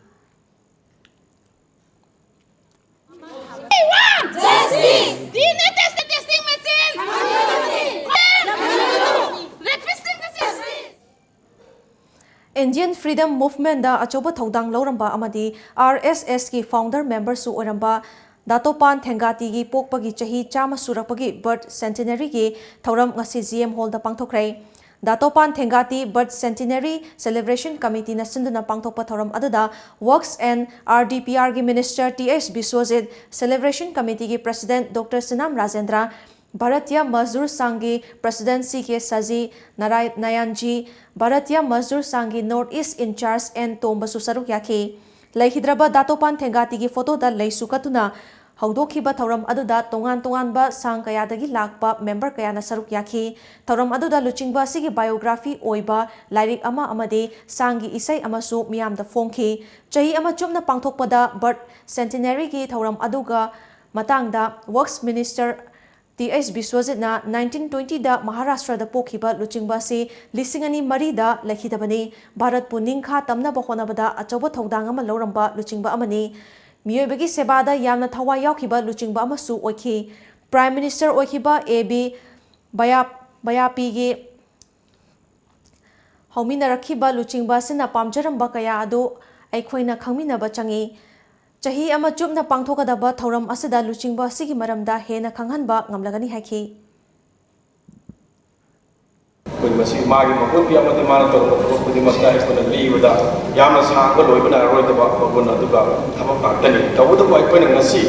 Indian Freedom Movementꯗ ꯑꯆꯧꯕ ꯊꯧꯗꯥꯡ ꯂꯧꯔꯝꯕ ꯑꯃꯗꯤ RSSꯀꯤ founder memberꯁꯨ ꯑꯣꯏꯔꯝꯕ ꯗꯥꯇꯣꯄꯥꯟ ꯊꯦꯡꯒꯥꯇꯤꯒꯤ ꯄꯣꯛꯄꯒꯤ ꯆꯍꯤ ꯆꯥꯝꯃ ꯁꯨꯔꯛꯄꯒꯤ birth centenaryꯒꯤ ꯊꯧꯔꯝ ꯉꯁꯤ GM Hallꯗ ꯄꯥꯡꯊꯣꯛꯈ꯭ꯔꯦ꯫ ꯗꯥꯇꯣꯄꯥꯟ ꯊꯦꯡꯒꯥꯇꯤ Birth Centenary Celebration Committeeꯅ ꯁꯤꯟꯗꯨꯅ ꯄꯥꯡꯊꯣꯛꯄ ꯊꯧꯔꯝ ꯑꯗꯨꯗ Works and RDPRꯒꯤ Minister T H Biswajit, Celebration Committeeꯒꯤ President Doctor ꯁꯤꯅꯥꯝ Rajendra, Bharatiya ꯃꯖꯗꯨꯔ ꯁꯪꯘꯒꯤ President C K ꯁꯖꯤ ꯅꯥꯔꯥꯌ-, ꯅꯥꯌꯥꯟꯖꯤ, Bharatiya ꯃꯖꯗꯨꯔ ꯁꯪꯘꯒꯤ North East in-charge N ꯇꯣꯝꯕꯁꯨ ꯁꯔꯨꯛ ꯌꯥꯈꯤ꯫ ꯂꯩꯈꯤꯗ꯭ꯔꯕ ꯗꯥꯇꯣꯄꯥꯟ ꯊꯦꯡꯒꯥꯇꯤꯒꯤ ꯐꯣꯇꯣꯗ ꯂꯩꯁꯨ ꯀꯠꯇꯨꯅ ꯍꯧꯗꯣꯛꯈꯤꯕ ꯊꯧꯔꯝ ꯑꯗꯨꯗ ꯇꯣꯉꯥꯟ ꯇꯣꯉꯥꯟꯕ ꯁꯪꯘ ꯀꯌꯥꯗꯒꯤ ꯂꯥꯛꯄ member ꯀꯌꯥꯅ ꯁꯔꯨꯛ ꯌꯥꯈꯤ꯫ ꯊꯧꯔꯝ ꯑꯗꯨꯗ ꯂꯨꯆꯤꯡꯕ ꯑꯁꯤꯒꯤ biography ꯑꯣꯏꯕ ꯂꯥꯏꯔꯤꯛ ꯑꯃ ꯑꯃꯗꯤ ꯁꯪꯘꯒꯤ ꯏꯁꯩ ꯑꯃꯁꯨ ꯃꯤꯌꯥꯝꯗ ꯐꯣꯡꯈꯤ꯫ ꯆꯍꯤ ꯑꯃ ꯆꯨꯞꯅ ꯄꯥꯡꯊꯣꯛꯄꯗ Birth Centenaryꯒꯤ ꯊꯧꯔꯝ ꯑꯗꯨꯒ ꯃꯇꯥꯡꯗ Works Minister T H ꯕꯤꯁ꯭ꯋꯖꯤꯠꯅ nineteen twentyꯗ ꯃꯍꯥꯔꯥꯁꯇ꯭ꯔꯗ ꯄꯣꯛꯈꯤꯕ ꯂꯨꯆꯤꯡꯕ ꯑꯁꯤ ꯂꯤꯁꯤꯡ ꯑꯅꯤ ꯃꯔꯤꯗ ꯂꯩꯈꯤꯗꯕꯅꯤ꯫ ꯚꯥꯔꯠꯄꯨ ꯅꯤꯡꯈꯥ ꯇꯝꯅꯕ ꯍꯣꯠꯅꯕꯗ ꯑꯆꯧꯕ ꯊꯧꯗꯥꯡ ꯑꯃ ꯂꯧꯔꯝꯕ ꯂꯨꯆꯤꯡꯕ ꯑꯃꯅꯤ꯫ ꯃꯤꯑꯣꯏꯕꯒꯤ ꯁꯦꯕꯥꯗ ꯌꯥꯝꯅ ꯊꯋꯥꯏ ꯌꯥꯎꯈꯤꯕ ꯂꯨꯆꯤꯡꯕ ꯑꯃꯁꯨ ꯑꯣꯏꯈꯤ꯫ Prime Minister ꯑꯣꯏꯈꯤꯕ A B ꯕꯌꯥꯞ ꯕꯌꯥꯄꯤꯒꯤ ꯍꯧꯃꯤꯟꯅꯔꯛꯈꯤꯕ ꯂꯨꯆꯤꯡꯕ ꯑꯁꯤꯅ ꯄꯥꯝꯖꯔꯝꯕ ꯀꯌꯥ ꯑꯗꯨ ꯑꯩꯈꯣꯏꯅ ꯈꯪꯃꯤꯟꯅꯕ ꯆꯪꯏ꯫ ꯆꯍꯤ ꯑꯃ ꯆꯨꯞꯅ ꯄꯥꯡꯊꯣꯛꯀꯗꯕ ꯊꯧꯔꯝ ꯑꯁꯤꯗ ꯂꯨꯆꯤꯡꯕ ꯑꯁꯤꯒꯤ ꯃꯔꯝꯗ ꯍꯦꯟꯅ ꯈꯪꯍꯟꯕ ꯉꯝꯂꯒꯅꯤ ꯍꯥꯏꯈꯤ꯫ ꯑꯩꯈꯣꯏ ꯃꯁꯤ ꯃꯥꯒꯤ ꯃꯍꯨꯠꯀꯤ ꯑꯃꯗꯤ ꯃꯥꯅ ꯇꯧꯔꯝꯕ ꯊꯕꯛ ꯈꯨꯗꯤꯡꯃꯛꯇ ꯑꯩꯈꯣꯏꯅ ꯂꯤꯕꯗ ꯌꯥꯝꯅ ꯁꯥꯡꯕ ꯂꯣꯏꯕ ꯅꯥꯏꯔꯔꯣꯏꯗꯕ ꯃꯒꯨꯟ ꯑꯗꯨꯒ ꯊꯕꯛ ꯉꯥꯛꯇꯅꯤ꯫ ꯇꯧꯕꯇꯕꯨ ꯑꯩꯈꯣꯏꯅ ꯉꯁꯤ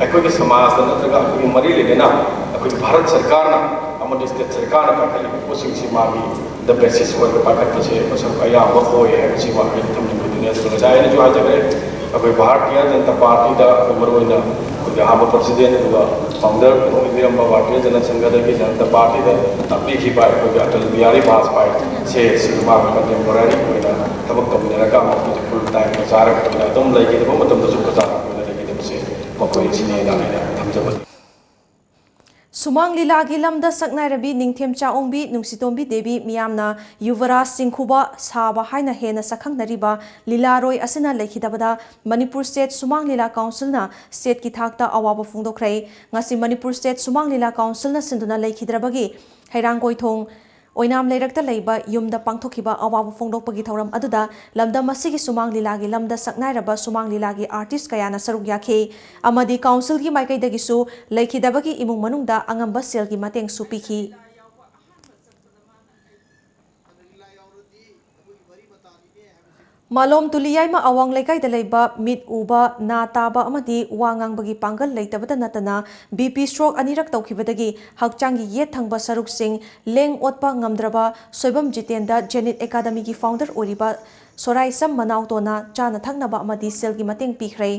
ꯑꯩꯈꯣꯏꯒꯤ ꯁꯃꯥꯖꯇ ꯅꯠꯇ꯭ꯔꯒ ꯑꯩꯈꯣꯏꯒꯤ ꯃꯔꯤ ꯂꯩꯅꯅ ꯑꯩꯈꯣꯏꯒꯤ ꯚꯥꯔꯠ ꯁꯔꯀꯥꯔꯅ ꯑꯃꯗꯤ ꯁ꯭ꯇꯦꯠ ꯁꯔꯀꯥꯔꯅ ꯄꯥꯏꯈꯠꯂꯤꯕ ꯄꯣꯠꯁꯤꯡꯁꯤ ꯃꯥꯒꯤ ꯗ ꯕꯦꯁꯤꯁ ꯑꯣꯏꯔꯒ ꯄꯥꯏꯈꯠꯄꯁꯦ ꯃꯁꯔꯨꯛ ꯑꯌꯥꯝꯕ ꯑꯣꯏ ꯍꯥꯏꯕꯁꯤ ꯋꯥꯍꯩ ꯊꯝꯖꯤꯟꯕꯗꯨꯅꯤ꯫ ꯑꯗꯨꯒ ꯉꯁꯥꯏ ꯑꯩꯅꯁꯨ ꯍꯥꯏꯖꯈ꯭ꯔꯦ, ꯑꯩꯈꯣꯏ ꯚꯥꯔꯇꯤꯌ ꯖꯅꯇꯥ ꯄꯥꯔꯇꯤꯗ ꯑꯩꯈꯣꯏ ꯃꯔꯨꯑꯣꯏꯅ ꯑꯩꯈꯣꯏꯒꯤ ꯑꯍꯥꯟꯕ ꯄ꯭ꯔꯁꯤꯗꯦꯟ ꯑꯗꯨꯒ ꯐꯥꯎꯟꯗꯔ ꯑꯣꯏꯕꯤꯔꯝꯕ ꯚꯥꯔꯇꯤꯌ ꯖꯅ ꯁꯪꯘꯗꯒꯤ ꯖꯅꯇꯥ ꯄꯥꯔꯇꯤꯗ ꯇꯥꯛꯄꯤꯈꯤꯕ ꯑꯩꯈꯣꯏꯒꯤ ꯑꯇꯜ ꯕꯤꯍꯥꯔꯤ ꯚꯥꯖꯄꯥꯏꯁꯦ ꯁꯤ ꯃꯥꯒꯤ ꯀꯟꯇꯦꯝꯄꯣꯔꯥꯔꯤ ꯑꯣꯏꯅ ꯊꯕꯛ ꯇꯧꯃꯤꯟꯅꯔꯒ ꯃꯈꯣꯏꯁꯦ ꯐꯨꯜ ꯇꯥꯏꯝ ꯄ꯭ꯔꯆꯥꯔꯛ ꯑꯣꯏꯅ ꯑꯗꯨꯝ ꯂꯩꯒꯗꯕ ꯃꯇꯝꯗꯁꯨ ꯄ꯭ꯔꯆꯥꯔꯛ ꯑꯣꯏꯅ ꯂꯩꯒꯗꯕꯁꯦ ꯃꯈꯣꯏ ꯑꯁꯤꯅꯦꯅ ꯑꯩꯅ ꯊꯝꯖꯕꯅꯤ꯫ ꯁꯨꯃꯥꯡ ꯂꯤꯂꯥꯒꯤ ꯂꯝꯗ ꯁꯛꯅꯥꯏꯔꯕꯤ ꯅꯤꯡꯊꯦꯝꯆꯥ ꯑꯣꯡꯕꯤ ꯅꯨꯡꯁꯤꯇꯣꯝꯕꯤ ꯗꯦꯕꯤ, ꯃꯤꯌꯥꯝꯅ ꯌꯨꯕꯔꯥꯖ ꯆꯤꯡꯈꯨꯕ ꯁꯥꯕ ꯍꯥꯏꯅ ꯍꯦꯟꯅ ꯁꯛꯈꯪꯅꯔꯤꯕ ꯂꯤꯂꯥꯔꯣꯏ ꯑꯁꯤꯅ ꯂꯩꯈꯤꯗꯕꯗ ꯃꯅꯤꯄꯨꯔ ꯁ꯭ꯇꯦꯠ ꯁꯨꯃꯥꯡ ꯂꯤꯂꯥ ꯀꯥꯎꯟꯁꯤꯜꯅ ꯁ꯭ꯇꯦꯠꯀꯤ ꯊꯥꯛꯇ ꯑꯋꯥꯕ ꯐꯣꯡꯗꯣꯛꯈ꯭ꯔꯦ꯫ ꯉꯁꯤ ꯃꯅꯤꯄꯨꯔ ꯁ꯭ꯇꯦꯠ ꯁꯨꯃꯥꯡ ꯂꯤꯂꯥ ꯀꯥꯎꯟꯁꯤꯜꯅ ꯁꯤꯟꯗꯨꯅ ꯂꯩꯈꯤꯗ꯭ꯔꯕꯒꯤ ꯍꯩꯔꯥꯡꯒꯣꯏꯊꯣꯡ ꯑꯣꯏꯅꯥꯝ ꯂꯩꯔꯛꯇ ꯂꯩꯕ ꯌꯨꯝꯗ ꯄꯥꯡꯊꯣꯛꯈꯤꯕ ꯑꯋꯥꯕ ꯐꯣꯡꯗꯣꯛꯄꯒꯤ ꯊꯧꯔꯝ ꯑꯗꯨꯗ ꯂꯝꯗꯝ ꯑꯁꯤꯒꯤ ꯁꯨꯃꯥꯡ ꯂꯤꯂꯥꯒꯤ ꯂꯝꯗ ꯁꯛꯅꯥꯏꯔꯕ ꯁꯨꯃꯥꯡ ꯂꯤꯂꯥꯒꯤ ꯑꯥꯔꯇꯤꯁ ꯀꯌꯥꯅ ꯁꯔꯨꯛ ꯌꯥꯈꯤ ꯑꯃꯗꯤ ꯀꯥꯎꯟꯁꯤꯜꯒꯤ ꯃꯥꯏꯀꯩꯗꯒꯤꯁꯨ ꯂꯩꯈꯤꯗꯕꯒꯤ ꯏꯃꯨꯡ ꯃꯅꯨꯡꯗ ꯑꯉꯝꯕ ꯁꯦꯜꯒꯤ ꯃꯇꯦꯡꯁꯨ ꯄꯤꯈꯤ꯫ ꯃꯥꯂꯣꯝ ꯇꯨꯂꯤꯌꯥꯏꯃ ꯑꯋꯥꯡ ꯂꯩꯀꯥꯏꯗ ꯂꯩꯕ ꯃꯤꯠ ꯎꯕ, ꯅꯥ ꯇꯥꯕ ꯑꯃꯗꯤ ꯋꯥ ꯉꯥꯡꯕꯒꯤ ꯄꯥꯡꯒꯜ ꯂꯩꯇꯕꯇ ꯅꯠꯇꯅ ꯕꯤ ꯄꯤ ꯁ꯭ꯇ꯭ꯔꯣꯛ ꯑꯅꯤꯔꯛ ꯇꯧꯈꯤꯕꯗꯒꯤ ꯍꯛꯆꯥꯡꯒꯤ ꯌꯦꯠ ꯊꯪꯕ ꯁꯔꯨꯛꯁꯤꯡ ꯂꯦꯡ ꯑꯣꯠꯄ ꯉꯝꯗ꯭ꯔꯕ ꯁꯣꯏꯕꯝ ꯖꯤꯇꯦꯟꯗ ꯖꯦꯅꯤꯠ ꯑꯦꯀꯥꯗꯃꯤꯒꯤ ꯐꯥꯎꯟꯗꯔ ꯑꯣꯏꯔꯤꯕ ꯁꯣꯔꯥꯏꯁꯝ ꯃꯅꯥꯎꯇꯣꯅ ꯆꯥꯅ ꯊꯛꯅꯕ ꯑꯃꯗꯤ ꯁꯦꯜꯒꯤ ꯃꯇꯦꯡ ꯄꯤꯈ꯭ꯔꯦ꯫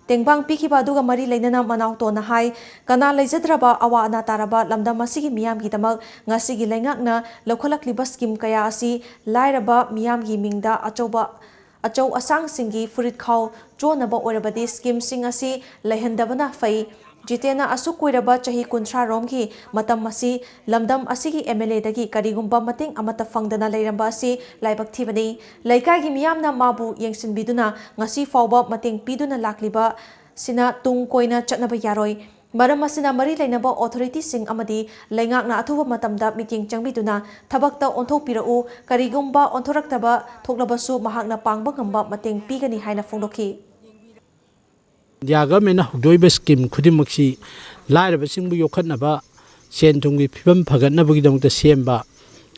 ꯇꯦꯡꯕꯥꯡ ꯄꯤꯈꯤꯕ ꯑꯗꯨꯒ ꯃꯔꯤ ꯂꯩꯅꯅ ꯃꯅꯥꯎꯇꯣꯅ ꯍꯥꯏ, ꯀꯅꯥ ꯂꯩꯖꯗ꯭ꯔꯕ ꯑꯋꯥ ꯑꯅꯥ ꯇꯥꯔꯕ ꯂꯝꯗꯝ ꯑꯁꯤꯒꯤ ꯃꯤꯌꯥꯝꯒꯤꯗꯃꯛ ꯉꯁꯤꯒꯤ ꯂꯩꯉꯥꯛꯅ ꯂꯧꯈꯠꯂꯛꯂꯤꯕ ꯁ꯭ꯀꯤꯝ ꯀꯌꯥ ꯑꯁꯤ ꯂꯥꯏꯔꯕ ꯃꯤꯌꯥꯝꯒꯤ ꯃꯤꯡꯗ ꯑꯆꯧꯕ, ꯑꯆꯧ ꯑꯁꯥꯡꯁꯤꯡꯒꯤ ꯐꯨꯔꯤꯠꯈꯥꯎ ꯆꯣꯟꯅꯕ ꯑꯣꯏꯔꯕꯗꯤ ꯁ꯭ꯀꯤꯝꯁꯤꯡ ꯑꯁꯤ ꯂꯩꯍꯟꯗꯕꯅ ꯐꯩ꯫ ꯖꯤꯇꯦꯟꯅ ꯑꯁꯨꯛ ꯀꯨꯏꯔꯕ ꯆꯍꯤ ꯀꯨꯟꯊ꯭ꯔꯥ ꯔꯣꯝꯒꯤ ꯃꯇꯝ ꯑꯁꯤ ꯂꯝꯗꯝ ꯑꯁꯤꯒꯤ ꯑꯦꯝ ꯑꯦꯜ ꯑꯦꯗꯒꯤ ꯀꯔꯤꯒꯨꯝꯕ ꯃꯇꯦꯡ ꯑꯃꯠꯇ ꯐꯪꯗꯅ ꯂꯩꯔꯝꯕ ꯑꯁꯤ ꯂꯥꯏꯕꯛ ꯊꯤꯕꯅꯤ꯫ ꯂꯩꯀꯥꯏꯒꯤ ꯃꯤꯌꯥꯝꯅ ꯃꯥꯕꯨ ꯌꯦꯡꯁꯤꯟꯕꯤꯗꯨꯅ ꯉꯁꯤ ꯐꯥꯎꯕ ꯃꯇꯦꯡ ꯄꯤꯗꯨꯅ ꯂꯥꯛꯂꯤꯕ ꯁꯤꯅ ꯇꯨꯡ ꯀꯣꯏꯅ ꯆꯠꯅꯕ ꯌꯥꯔꯣꯏ꯫ ꯃꯔꯝ ꯑꯁꯤꯅ ꯃꯔꯤ ꯂꯩꯅꯕ ꯑꯣꯊꯣꯔꯤꯇꯤꯁꯤꯡ ꯑꯃꯗꯤ ꯂꯩꯉꯥꯛꯅ ꯑꯊꯨꯕ ꯃꯇꯝꯗ ꯃꯤꯠꯌꯦꯡ ꯆꯪꯕꯤꯗꯨꯅ ꯊꯕꯛꯇ ꯑꯣꯟꯊꯣꯛꯄꯤꯔꯛꯎ, ꯀꯔꯤꯒꯨꯝꯕ ꯑꯣꯟꯊꯣꯔꯛꯇꯕ ꯊꯣꯛꯂꯕꯁꯨ ꯃꯍꯥꯛꯅ ꯄꯥꯡꯕ ꯉꯝꯕ ꯃꯇꯦꯡ ꯄꯤꯒꯅꯤ ꯍꯥꯏꯅ ꯐꯣꯡꯗꯣꯛꯈꯤ꯫ ꯏꯟꯗꯤꯌꯥ ꯒꯚꯔꯟꯃꯦꯟꯅ ꯍꯧꯗꯣꯛꯏꯕ ꯁ꯭ꯀꯤꯝ ꯈꯨꯗꯤꯡꯃꯛꯁꯤ ꯂꯥꯏꯔꯕꯁꯤꯡꯕꯨ ꯌꯣꯛꯈꯠꯅꯕ, ꯁꯦꯟ ꯊꯨꯝꯒꯤ ꯐꯤꯕꯝ ꯐꯒꯠꯅꯕꯒꯤꯗꯃꯛꯇ ꯁꯦꯝꯕ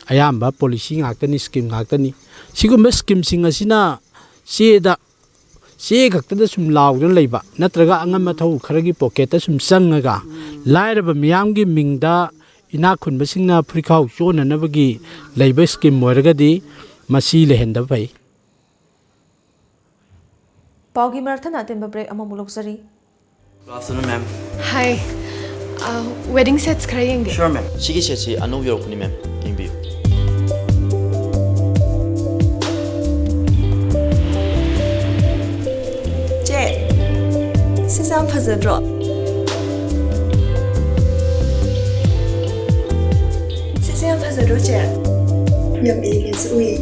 ꯑꯌꯥꯝꯕ ꯄꯣꯂꯤꯁꯤ ꯉꯥꯛꯇꯅꯤ, ꯁ꯭ꯀꯤꯝ ꯉꯥꯛꯇꯅꯤ꯫ ꯁꯤꯒꯨꯝꯕ ꯁ꯭ꯀꯤꯝꯁꯤꯡ ꯑꯁꯤꯅ ꯆꯦꯗ, ꯆꯦ ꯈꯛꯇꯗ ꯁꯨꯝ ꯂꯥꯎꯗꯨꯅ ꯂꯩꯕ ꯅꯠꯇ꯭ꯔꯒ ꯑꯉꯝ ꯑꯊꯧ ꯈꯔꯒꯤ ꯄꯣꯀꯦꯠꯇ ꯁꯨꯝ ꯆꯪꯉꯒ ꯂꯥꯏꯔꯕ ꯃꯤꯌꯥꯝꯒꯤ ꯃꯤꯡꯗ ꯏꯅꯥꯛ ꯈꯨꯟꯕꯁꯤꯡꯅ ꯐꯨꯔꯤꯠꯈꯥꯎ ꯆꯣꯟꯅꯅꯕꯒꯤ ꯂꯩꯕ ꯁ꯭ꯀꯤꯝ ꯑꯣꯏꯔꯒꯗꯤ ꯃꯁꯤ ꯂꯩꯍꯟꯗꯕ ꯐꯩ꯫ ꯄꯥꯎꯒꯤ ꯃꯔꯛ ꯊꯠꯅ ꯑꯇꯦꯟꯕ ꯕ꯭ꯔꯦꯛ ꯑꯃꯃꯨꯛ ꯂꯧꯖꯔꯤ꯫ Good afternoon, ma'am. Hi. Wedding sets ꯈꯔ ꯌꯦꯡꯒꯦ꯫ Sure, ma'am. ꯁꯤꯒꯤ ꯁꯦꯠꯁꯤ ꯑꯅꯧꯕ ꯌꯧꯔꯛꯄꯅꯤ, ma'am. ꯌꯦꯡꯕꯤꯌꯨ꯫ ꯆꯦ, ꯁꯤꯁꯦ ꯌꯥꯝ ꯐꯖꯗ꯭ꯔꯣ? ꯁꯤꯁꯦ ꯌꯥꯝ ꯐꯖꯗ꯭ꯔꯣ, ꯆꯦ? ꯌꯥꯝ ꯏꯂꯤꯒꯦꯟꯁ ꯑꯣꯏ꯫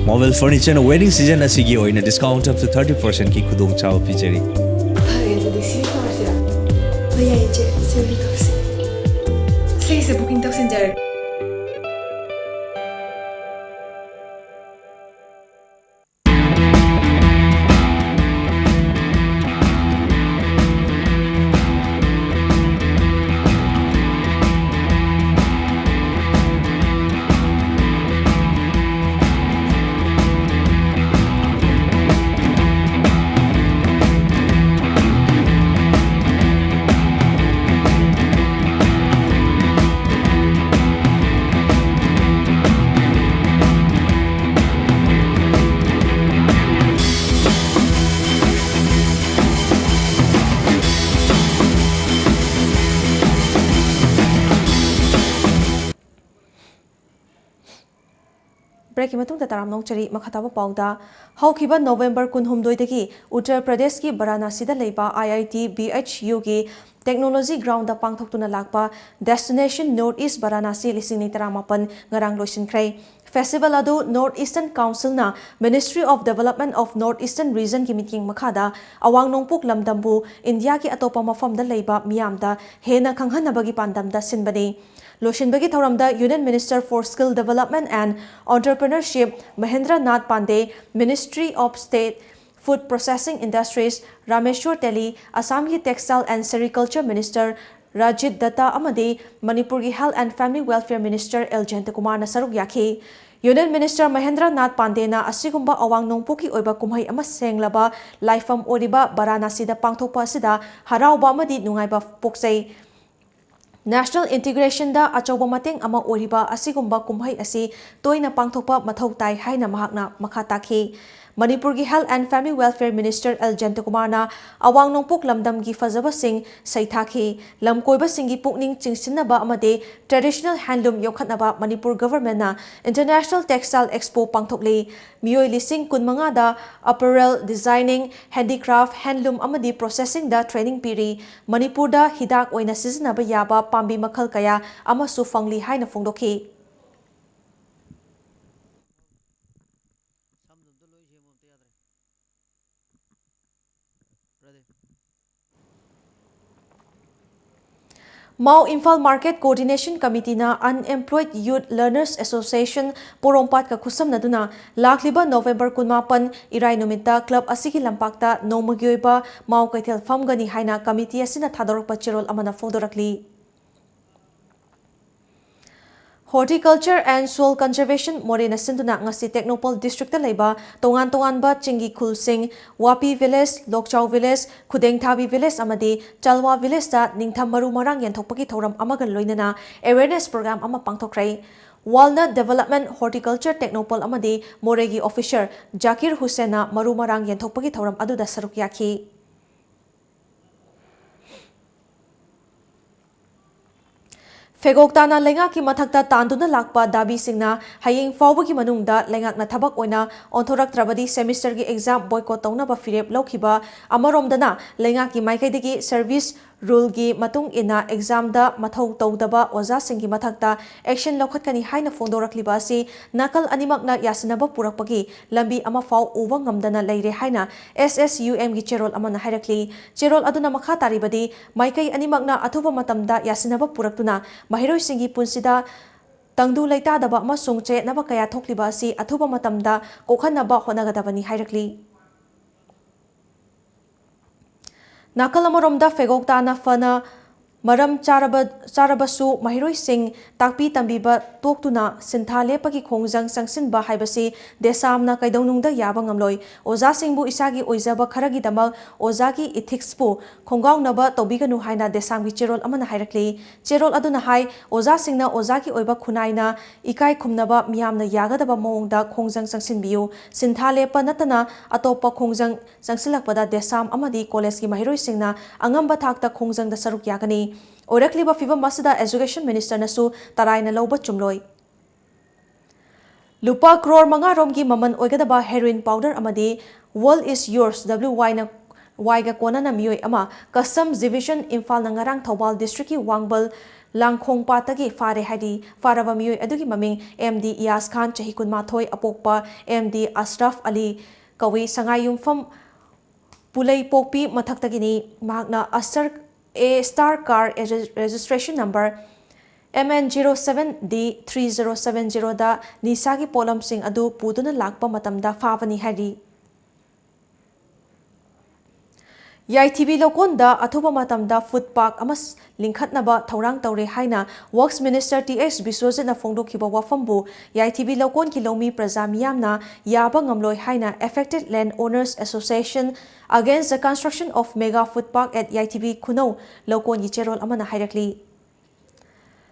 ꯃꯣꯕꯤꯜ ꯐꯔꯅꯤꯆꯔꯅ ꯋꯦꯗꯤꯡ ꯁꯤꯖꯟ ꯑꯁꯤꯒꯤ ꯑꯣꯏꯅ discount up to thirty percent ꯀꯤ ꯈꯨꯗꯣꯡꯆꯥꯕ ꯄꯤꯖꯔꯤ꯫ ꯐꯔꯦ, ꯑꯗꯨꯗꯤ ꯁꯤ ꯇꯧꯔꯁꯤꯔꯥ? ꯍꯣꯏ, ꯌꯥꯏꯌꯦ, ꯆꯦ꯫ ꯁꯤ ꯑꯣꯏꯅ ꯇꯧꯁꯤ꯫ ꯁꯤꯒꯤꯁꯦ ꯕꯨꯀꯤꯡ ꯇꯧꯁꯤꯟꯖꯔꯒꯦ꯫ ꯕ꯭ꯔꯦꯛꯀꯤ ꯃꯇꯨꯡꯗ ꯇꯔꯥꯝꯅ ꯑꯣꯛꯆꯔꯤ꯫ ꯃꯈꯥ ꯇꯥꯕ ꯄꯥꯎꯗ, ꯍꯧꯈꯤꯕ ꯅꯣꯕꯦꯝꯕꯔ ꯀꯨꯟꯍꯨꯝꯗꯣꯏꯗꯒꯤ ꯎꯠꯇꯔ ꯄ꯭ꯔꯗꯦꯁꯀꯤ ꯕꯔꯥꯅꯥꯁꯤꯗ ꯂꯩꯕ ꯑꯥꯏ ꯑꯥꯏ ꯇꯤ ꯕꯤ ꯑꯩꯆ ꯌꯨꯒꯤ ꯇꯦꯛꯅꯣꯂꯣꯖꯤ ꯒ꯭ꯔꯥꯎꯟꯗ ꯄꯥꯡꯊꯣꯛꯇꯨꯅ ꯂꯥꯛꯄ ꯗꯦꯁꯇꯤꯅꯦꯁꯟ ꯅꯣꯔꯠ ꯏꯁ ꯕꯔꯥꯅꯥꯁꯤ ꯂꯤꯁꯤꯡ ꯑꯅꯤ ꯇꯔꯥꯃꯥꯄꯟ ꯉꯔꯥꯡ ꯂꯣꯏꯁꯤꯟꯈ꯭ꯔꯦ꯫ Festival ꯑꯗꯨ North Eastern Councilꯅ Ministry of Development of North Eastern Regionꯒꯤ ꯃꯤꯠꯌꯦꯡ ꯃꯈꯥꯗ ꯑꯋꯥꯡ ꯅꯣꯡꯄꯣꯛ ꯂꯝꯗꯝꯕꯨ ꯏꯟꯗꯤꯌꯥꯒꯤ ꯑꯇꯣꯞꯄ ꯃꯐꯝꯗ ꯂꯩꯕ ꯃꯤꯌꯥꯝꯗ ꯍꯦꯟꯅ ꯈꯪꯍꯟꯅꯕꯒꯤ ꯄꯥꯟꯗꯝꯗ ꯁꯤꯟꯕꯅꯤ꯫ ꯂꯣꯏꯁꯤꯟꯕꯒꯤ ꯊꯧꯔꯝꯗ Union Minister for Skill Development and Entrepreneurship Mahendra Nath Pandey, Ministry of State Food Processing Industries ꯔꯥꯃꯦꯁ꯭ꯋꯔ ꯇꯦꯂꯤ, ꯑꯁꯥꯝꯒꯤ Textile and Sericulture Minister ꯔꯥꯖꯤꯠ ꯗꯠꯇꯥ ꯑꯃꯗꯤ ꯃꯅꯤꯄꯨꯔꯒꯤ Health and Family Welfare Minister L ꯖꯌꯟꯇꯀꯨꯃꯥꯔꯅ ꯁꯔꯨꯛ ꯌꯥꯈꯤ꯫ Union Minister ꯃꯍꯦꯟꯗ꯭ꯔ ꯅꯥꯊ ꯄꯥꯟꯗꯦꯅ ꯑꯁꯤꯒꯨꯝꯕ ꯑꯋꯥꯡ ꯅꯣꯡꯄꯣꯛꯀꯤ ꯑꯣꯏꯕ ꯀꯨꯝꯍꯩ ꯑꯃ ꯁꯦꯡꯂꯕ ꯂꯥꯏꯐꯝ ꯑꯣꯏꯔꯤꯕ ꯕꯔꯥꯅꯥꯁꯤꯗ ꯄꯥꯡꯊꯣꯛꯄ ꯑꯁꯤꯗ ꯍꯔꯥꯎꯕ ꯑꯃꯗꯤ ꯅꯨꯡꯉꯥꯏꯕ ꯄꯣꯛꯆꯩ꯫ National Integrationꯗ ꯑꯆꯧꯕ ꯃꯇꯦꯡ ꯑꯃ ꯑꯣꯏꯔꯤꯕ ꯑꯁꯤꯒꯨꯝꯕ ꯀꯨꯝꯍꯩ ꯑꯁꯤ ꯇꯣꯏꯅ ꯄꯥꯡꯊꯣꯛꯄ ꯃꯊꯧ ꯇꯥꯏ ꯍꯥꯏꯅ ꯃꯍꯥꯛꯅ ꯃꯈꯥ ꯇꯥꯈꯤ꯫ ꯃꯅꯤꯄꯨꯔꯒꯤ Health and Family Welfare Minister L ꯖꯌꯟꯇꯀꯨꯃꯥꯔꯅ ꯑꯋꯥꯡ ꯅꯣꯡꯄꯣꯛ ꯂꯝꯗꯝꯒꯤ ꯐꯖꯕꯁꯤꯡ ꯁꯩꯊꯥꯈꯤ꯫ ꯂꯝꯀꯣꯏꯕꯁꯤꯡꯒꯤ ꯄꯨꯛꯅꯤꯡ ꯆꯤꯡꯁꯤꯟꯅꯕ ꯑꯃꯗꯤ traditional handloom ꯌꯣꯛꯈꯠꯅꯕ Manipur governmentꯅ International Textile Expo ꯄꯥꯡꯊꯣꯛꯂꯤ꯫ ꯃꯤꯑꯣꯏ ꯂꯤꯁꯤꯡ ꯀꯨꯟꯃꯉꯥꯗ apparel designing, handicraft, handloom ꯑꯃꯗꯤ processingꯗ training ꯄꯤꯔꯤ꯫ ꯃꯅꯤꯄꯨꯔꯗ ꯍꯤꯗꯥꯛ ꯑꯣꯏꯅ ꯁꯤꯖꯤꯟꯅꯕ ꯌꯥꯕ ꯄꯥꯝꯕꯤ ꯃꯈꯜ ꯀꯌꯥ ꯑꯃꯁꯨ ꯐꯪꯂꯤ ꯍꯥꯏꯅ ꯐꯣꯡꯗꯣꯛꯈꯤ꯫ ꯃꯥꯎ Imphal Market Coordination Committeeꯅ Unemployed Youth Learners Association ꯄꯣꯔꯣꯝꯄꯥꯠꯀ ꯈꯨꯠꯁꯝꯅꯗꯨꯅ ꯂꯥꯛꯂꯤꯕ November ꯀꯨꯟꯃꯥꯄꯟ ꯏꯔꯥꯏ ꯅꯨꯃꯤꯠꯇ club ꯑꯁꯤꯒꯤ ꯂꯝꯄꯥꯛꯇ ꯅꯣꯡꯃꯒꯤ ꯑꯣꯏꯕ ꯃꯥꯎ ꯀꯩꯊꯦꯜ ꯐꯝꯒꯅꯤ ꯍꯥꯏꯅ committee ꯑꯁꯤꯅ ꯊꯥꯗꯣꯔꯛꯄ ꯆꯦꯔꯣꯜ ꯑꯃꯅ ꯐꯣꯡꯗꯣꯔꯛꯂꯤ꯫ Horticulture and Soil Conservation ꯃꯣꯔꯦꯅ ꯁꯤꯟꯗꯨꯅ ꯉꯁꯤ ꯇꯦꯡꯅꯧꯄꯜ districtꯇ ꯂꯩꯕ ꯇꯣꯉꯥꯟ ꯇꯣꯉꯥꯟꯕ ꯆꯤꯡꯒꯤ ꯈꯨꯜꯁꯤꯡ, ꯋꯥꯄꯤ village, ꯂꯣꯛꯆꯥꯎ village, ꯈꯨꯗꯦꯡꯊꯥꯕꯤ village ꯑꯃꯗꯤ ꯆꯜꯋꯥ villageꯇ ꯅꯤꯡꯊꯝ ꯃꯔꯨ ꯃꯔꯥꯡ ꯌꯦꯟꯊꯣꯛꯄꯒꯤ ꯊꯧꯔꯝ ꯑꯃꯒ ꯂꯣꯏꯅꯅ awareness program ꯑꯃ ꯄꯥꯡꯊꯣꯛꯈ꯭ꯔꯦ꯫ Walnut Development, Horticulture ꯇꯦꯡꯅꯧꯄꯜ ꯑꯃꯗꯤ ꯃꯣꯔꯦꯒꯤ officer ꯖꯥꯀꯤꯔ ꯍꯨꯁꯦꯟꯅ ꯃꯔꯨ ꯃꯔꯥꯡ ꯌꯦꯟꯊꯣꯛꯄꯒꯤ ꯊꯧꯔꯝ ꯑꯗꯨꯗ ꯁꯔꯨꯛ ꯌꯥꯈꯤ꯫ ꯐꯦꯒꯣꯛ ꯇꯥꯅ ꯂꯩꯉꯥꯛꯀꯤ ꯃꯊꯛꯇ ꯇꯥꯟꯗꯨꯅ ꯂꯥꯛꯄ ꯗꯥꯕꯤꯁꯤꯡꯅ ꯍꯌꯦꯡ ꯐꯥꯎꯕꯒꯤ ꯃꯅꯨꯡꯗ ꯂꯩꯉꯥꯛꯅ ꯊꯕꯛ ꯑꯣꯏꯅ ꯑꯣꯟꯊꯣꯔꯛꯇ꯭ꯔꯕꯗꯤ semesterꯒꯤ exam boycott ꯇꯧꯅꯕ ꯐꯤꯔꯦꯞ ꯂꯧꯈꯤꯕ ꯑꯃꯔꯣꯝꯗꯅ ꯂꯩꯉꯥꯛꯀꯤ ꯃꯥꯏꯀꯩꯗꯒꯤ service ꯔꯨꯜꯒꯤ ꯃꯇꯨꯡ ꯏꯟꯅ ꯑꯦꯛꯖꯥꯝꯗ ꯃꯊꯧ ꯇꯧꯗꯕ ꯑꯣꯖꯥꯁꯤꯡꯒꯤ ꯃꯊꯛꯇ ꯑꯦꯛꯁꯟ ꯂꯧꯈꯠꯀꯅꯤ ꯍꯥꯏꯅ ꯐꯣꯡꯗꯣꯔꯛꯂꯤꯕ ꯑꯁꯤ ꯅꯥꯀꯜ ꯑꯅꯤꯃꯛꯅ ꯌꯥꯁꯤꯟꯅꯕ ꯄꯨꯔꯛꯄꯒꯤ ꯂꯝꯕꯤ ꯑꯃꯐꯥꯎ ꯎꯕ ꯉꯝꯗꯅ ꯂꯩꯔꯦ ꯍꯥꯏꯅ ꯑꯦꯁ ꯑꯦꯁ ꯌꯨ ꯑꯦꯝꯒꯤ ꯆꯦꯔꯣꯜ ꯑꯃꯅ ꯍꯥꯏꯔꯛꯂꯤ꯫ ꯆꯦꯔꯣꯜ ꯑꯗꯨꯅ ꯃꯈꯥ ꯇꯥꯔꯤꯕꯗꯤ, ꯃꯥꯏꯀꯩ ꯑꯅꯤꯃꯛꯅ ꯑꯊꯨꯕ ꯃꯇꯝꯗ ꯌꯥꯁꯤꯟꯅꯕ ꯄꯨꯔꯛꯇꯨꯅ ꯃꯍꯩꯔꯣꯏꯁꯤꯡꯒꯤ ꯄꯨꯟꯁꯤꯗ ꯇꯪꯗꯨ ꯂꯩꯇꯥꯗꯕ ꯑꯃꯁꯨꯡ ꯆꯌꯦꯠꯅꯕ ꯀꯌꯥ ꯊꯣꯛꯂꯤꯕ ꯑꯁꯤ ꯑꯊꯨꯕ ꯃꯇꯝꯗ ꯀꯣꯛꯍꯟꯅꯕ ꯍꯣꯠꯅꯒꯗꯕꯅꯤ ꯍꯥꯏꯔꯛꯂꯤ꯫ ꯅꯥꯀꯜ ꯑꯃꯔꯣꯝꯗ, ꯐꯦꯒꯣꯛ ꯇꯥꯅ ꯐꯅ ꯃꯔꯝ ꯆꯥꯔꯕ, ꯆꯥꯔꯕꯁꯨ ꯃꯍꯩꯔꯣꯏꯁꯤꯡ ꯇꯥꯛꯄꯤ ꯇꯝꯕꯤꯕ ꯇꯣꯛꯇꯨꯅ ꯁꯤꯟꯊꯥ ꯂꯦꯞꯄꯒꯤ ꯈꯣꯡꯖꯪ ꯆꯪꯁꯤꯟꯕ ꯍꯥꯏꯕꯁꯤ ꯗꯦꯁꯥꯝꯅ ꯀꯩꯗꯧꯅꯨꯡꯗ ꯌꯥꯕ ꯉꯝꯂꯣꯏ꯫ ꯑꯣꯖꯥꯁꯤꯡꯕꯨ ꯏꯁꯥꯒꯤ ꯑꯣꯏꯖꯕ ꯈꯔꯒꯤꯗꯃꯛ ꯑꯣꯖꯥꯒꯤ ꯏꯊꯤꯛꯁꯄꯨ ꯈꯣꯡꯒꯥꯎꯅꯕ ꯇꯧꯕꯤꯒꯅꯨ ꯍꯥꯏꯅ ꯗꯦꯁꯥꯝꯒꯤ ꯆꯦꯔꯣꯜ ꯑꯃꯅ ꯍꯥꯏꯔꯛꯂꯤ꯫ ꯆꯦꯔꯣꯜ ꯑꯗꯨꯅ ꯍꯥꯏ, ꯑꯣꯖꯥꯁꯤꯡꯅ ꯑꯣꯖꯥꯒꯤ ꯑꯣꯏꯕ ꯈꯨꯟꯅꯥꯏꯅ ꯏꯀꯥꯏ ꯈꯨꯝꯅꯕ, ꯃꯤꯌꯥꯝꯅ ꯌꯥꯒꯗꯕ ꯃꯑꯣꯡꯗ ꯈꯣꯡꯖꯪ ꯆꯪꯁꯤꯟꯕꯤꯌꯨ꯫ ꯁꯤꯟꯊꯥ ꯂꯦꯞꯄ ꯅꯠꯇꯅ ꯑꯇꯣꯞꯄ ꯈꯣꯡꯖꯪ ꯆꯪꯁꯤꯜꯂꯛꯄꯗ ꯗꯦꯁꯥꯝ ꯑꯃꯗꯤ ꯀꯣꯂꯦꯖꯀꯤ ꯃꯍꯩꯔꯣꯏꯁꯤꯡꯅ ꯑꯉꯝꯕ ꯊꯥꯛꯇ ꯈꯣꯡꯖꯪꯗ ꯁꯔꯨꯛ ꯌꯥꯒꯅꯤ꯫ ꯑꯣꯏꯔꯛꯂꯤꯕ ꯐꯤꯚꯝ ꯑꯁꯤꯗ Education Ministerꯅꯁꯨ ꯇꯔꯥꯏꯅ ꯂꯧꯕ ꯆꯨꯝꯂꯣꯏ꯫ ꯂꯨꯄꯥ ꯀ꯭ꯔꯣꯔ ꯃꯉꯥ ꯔꯣꯝꯒꯤ ꯃꯃꯜ ꯑꯣꯏꯒꯗꯕ heroin powder ꯑꯃꯗꯤ World is Yours, W Y ꯅ, ꯋꯥꯏꯒ ꯀꯣꯟꯅꯅ ꯃꯤꯑꯣꯏ ꯑꯃ Customs Division ꯏꯝꯐꯥꯜꯅ ꯉꯔꯥꯡ ꯊꯧꯕꯥꯜ districtꯀꯤ ꯋꯥꯡꯕꯜ ꯂꯥꯡꯈꯣꯡꯄꯥꯠꯇꯒꯤ ꯐꯥꯔꯦ ꯍꯥꯏꯔꯤ꯫ ꯐꯥꯔꯕ ꯃꯤꯑꯣꯏ ꯑꯗꯨꯒꯤ ꯃꯃꯤꯡ ꯑꯦꯝ ꯗꯤ ꯏꯌꯥꯁ ꯈꯥꯟ, ꯆꯍꯤ ꯀꯨꯟꯃꯥꯊꯣꯏ, ꯑꯄꯣꯛꯄ ꯑꯦꯝ ꯗꯤ ꯑꯁꯔꯐ ꯑꯂꯤ ꯀꯧꯏ, ꯁꯉꯥꯏꯌꯨꯝꯐꯝ ꯄꯨꯂꯩꯄꯣꯛꯄꯤ ꯃꯊꯛꯇꯒꯤꯅꯤ꯫ ꯃꯍꯥꯛꯅ ꯑꯁꯔ A star car registration number M N zero seven D three zero seven zero ꯗ ꯅꯤꯁꯥꯒꯤ ꯄꯣꯠꯂꯝꯁꯤꯡ ꯑꯗꯨ ꯄꯨꯗꯨꯅ ꯂꯥꯛꯄ ꯃꯇꯝꯗ ꯐꯥꯕꯅꯤ ꯍꯥꯏꯔꯤ꯫ ꯌꯥꯏꯊꯤꯕꯤ ꯂꯧꯀꯣꯟꯗ ꯑꯊꯨꯕ ꯃꯇꯝꯗ food park ꯑꯃ ꯂꯤꯡꯈꯠꯅꯕ ꯊꯧꯔꯥꯡ ꯇꯧꯔꯦ ꯍꯥꯏꯅ Works Minister ꯇꯤ ꯑꯦꯁ ꯕꯤꯁ꯭ꯋꯖꯤꯠꯅ ꯐꯣꯡꯗꯣꯛꯈꯤꯕ ꯋꯥꯐꯝꯕꯨ ꯌꯥꯏꯊꯤꯕꯤ ꯂꯧꯀꯣꯟꯒꯤ ꯂꯧꯃꯤ ꯄ꯭ꯔꯖꯥ ꯃꯤꯌꯥꯝꯅ ꯌꯥꯕ ꯉꯝꯂꯣꯏ ꯍꯥꯏꯅ Affected Land Owners Association Against the Construction of Mega Food Park at ꯌꯥꯏꯊꯤꯕꯤ ꯈꯨꯅꯧ ꯂꯧꯀꯣꯟꯒꯤ ꯆꯦꯔꯣꯜ ꯑꯃꯅ ꯍꯥꯏꯔꯛꯂꯤ꯫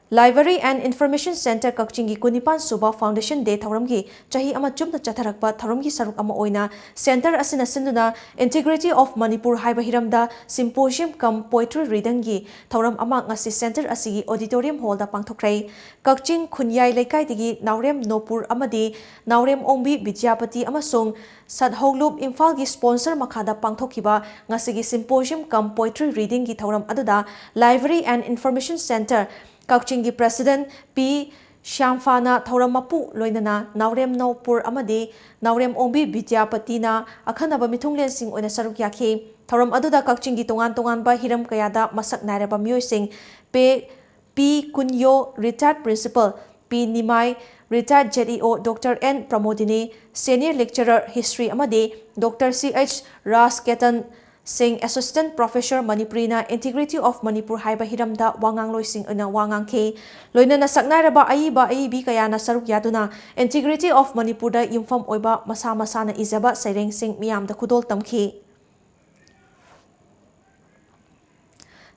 Library and Information Centre ꯀꯛꯆꯤꯡꯒꯤ ꯀꯨꯟꯅꯤꯄꯥꯟ ꯁꯨꯕ Foundation Day ꯊꯧꯔꯝꯒꯤ ꯆꯍꯤ ꯑꯃ ꯆꯨꯞꯅ ꯆꯠꯊꯔꯛꯄ ꯊꯧꯔꯝꯒꯤ ꯁꯔꯨꯛ ꯑꯃ ꯑꯣꯏꯅ Centre ꯑꯁꯤꯅ ꯁꯤꯟꯗꯨꯅ Integrity of Manipur ꯍꯥꯏꯕ ꯍꯤꯔꯝꯗ Symposium cum Poetry Readingꯒꯤ ꯊꯧꯔꯝ ꯑꯃ ꯉꯁꯤ Centre ꯑꯁꯤꯒꯤ Auditorium Hallꯗ ꯄꯥꯡꯊꯣꯛꯈ꯭ꯔꯦ꯫ ꯀꯛꯆꯤꯡ ꯈꯨꯟꯌꯥꯏ ꯂꯩꯀꯥꯏꯗꯒꯤ ꯅꯥꯎꯔꯦꯝ ꯅꯣꯄꯨꯔ ꯑꯃꯗꯤ ꯅꯥꯎꯔꯦꯝ ꯑꯣꯡꯕꯤ ꯕꯤꯗ꯭ꯌꯥꯄꯇꯤ ꯑꯃꯁꯨꯡ ꯁꯠꯍꯧꯂꯨꯞ ꯏꯝꯐꯥꯜꯒꯤ sponsor ꯃꯈꯥꯗ ꯄꯥꯡꯊꯣꯛꯈꯤꯕ ꯉꯁꯤꯒꯤ Symposium cum Poetry Readingꯒꯤ ꯊꯧꯔꯝ ꯑꯗꯨꯗ Library and Information Centre ꯀꯛꯆꯤꯡꯒꯤ President ꯄꯤ ꯁ꯭ꯌꯥꯝꯐꯥꯅ ꯊꯧꯔꯝ ꯃꯄꯨ ꯂꯣꯏꯅꯅ ꯅꯥꯎꯔꯦꯝ ꯅꯣꯄꯨꯔ ꯑꯃꯗꯤ ꯅꯥꯎꯔꯦꯝ ꯑꯣꯡꯕꯤ ꯕꯤꯗ꯭ꯌꯥꯄꯇꯤꯅ ꯑꯈꯟꯅꯕ ꯃꯤꯊꯨꯡꯂꯦꯟꯁꯤꯡ ꯑꯣꯏꯅ ꯁꯔꯨꯛ ꯌꯥꯈꯤ꯫ ꯊꯧꯔꯝ ꯑꯗꯨꯗ ꯀꯛꯆꯤꯡꯒꯤ ꯇꯣꯉꯥꯟ ꯇꯣꯉꯥꯟꯕ ꯍꯤꯔꯝ ꯀꯌꯥꯗ ꯃꯁꯛ ꯅꯥꯏꯔꯕ ꯃꯤꯑꯣꯏꯁꯤꯡ ꯄꯦ ꯄꯤ ꯀꯨꯟꯌꯣ, retired principal, ꯄꯤ ꯅꯤꯃꯥꯏ, retired Z E O Doctor N Pramodini, senior lecturer history ꯑꯃꯗꯤ Doctor C H ꯔꯥꯖꯀꯦꯇꯟ ꯁꯤꯡ, assistant professor ꯃꯅꯤꯄꯨꯔꯤꯅ Integrity of Manipur ꯍꯥꯏꯕ ꯍꯤꯔꯝꯗ ꯋꯥꯉꯥꯡꯂꯣꯏꯁꯤꯡ ꯑꯣꯏꯅ ꯋꯥ ꯉꯥꯡꯈꯤ꯫ ꯂꯣꯏꯅꯅ ꯁꯛꯅꯥꯏꯔꯕ ꯑꯏꯕ ꯑꯏꯕꯤ ꯀꯌꯥꯅ ꯁꯔꯨꯛ ꯌꯥꯗꯨꯅ Integrity of ꯃꯅꯤꯄꯨꯔꯗ ꯌꯨꯝꯐꯝ ꯑꯣꯏꯕ ꯃꯁꯥ ꯃꯁꯥꯅ ꯏꯖꯕ ꯁꯩꯔꯦꯡꯁꯤꯡ ꯃꯤꯌꯥꯝꯗ ꯈꯨꯗꯣꯜ ꯇꯝꯈꯤ꯫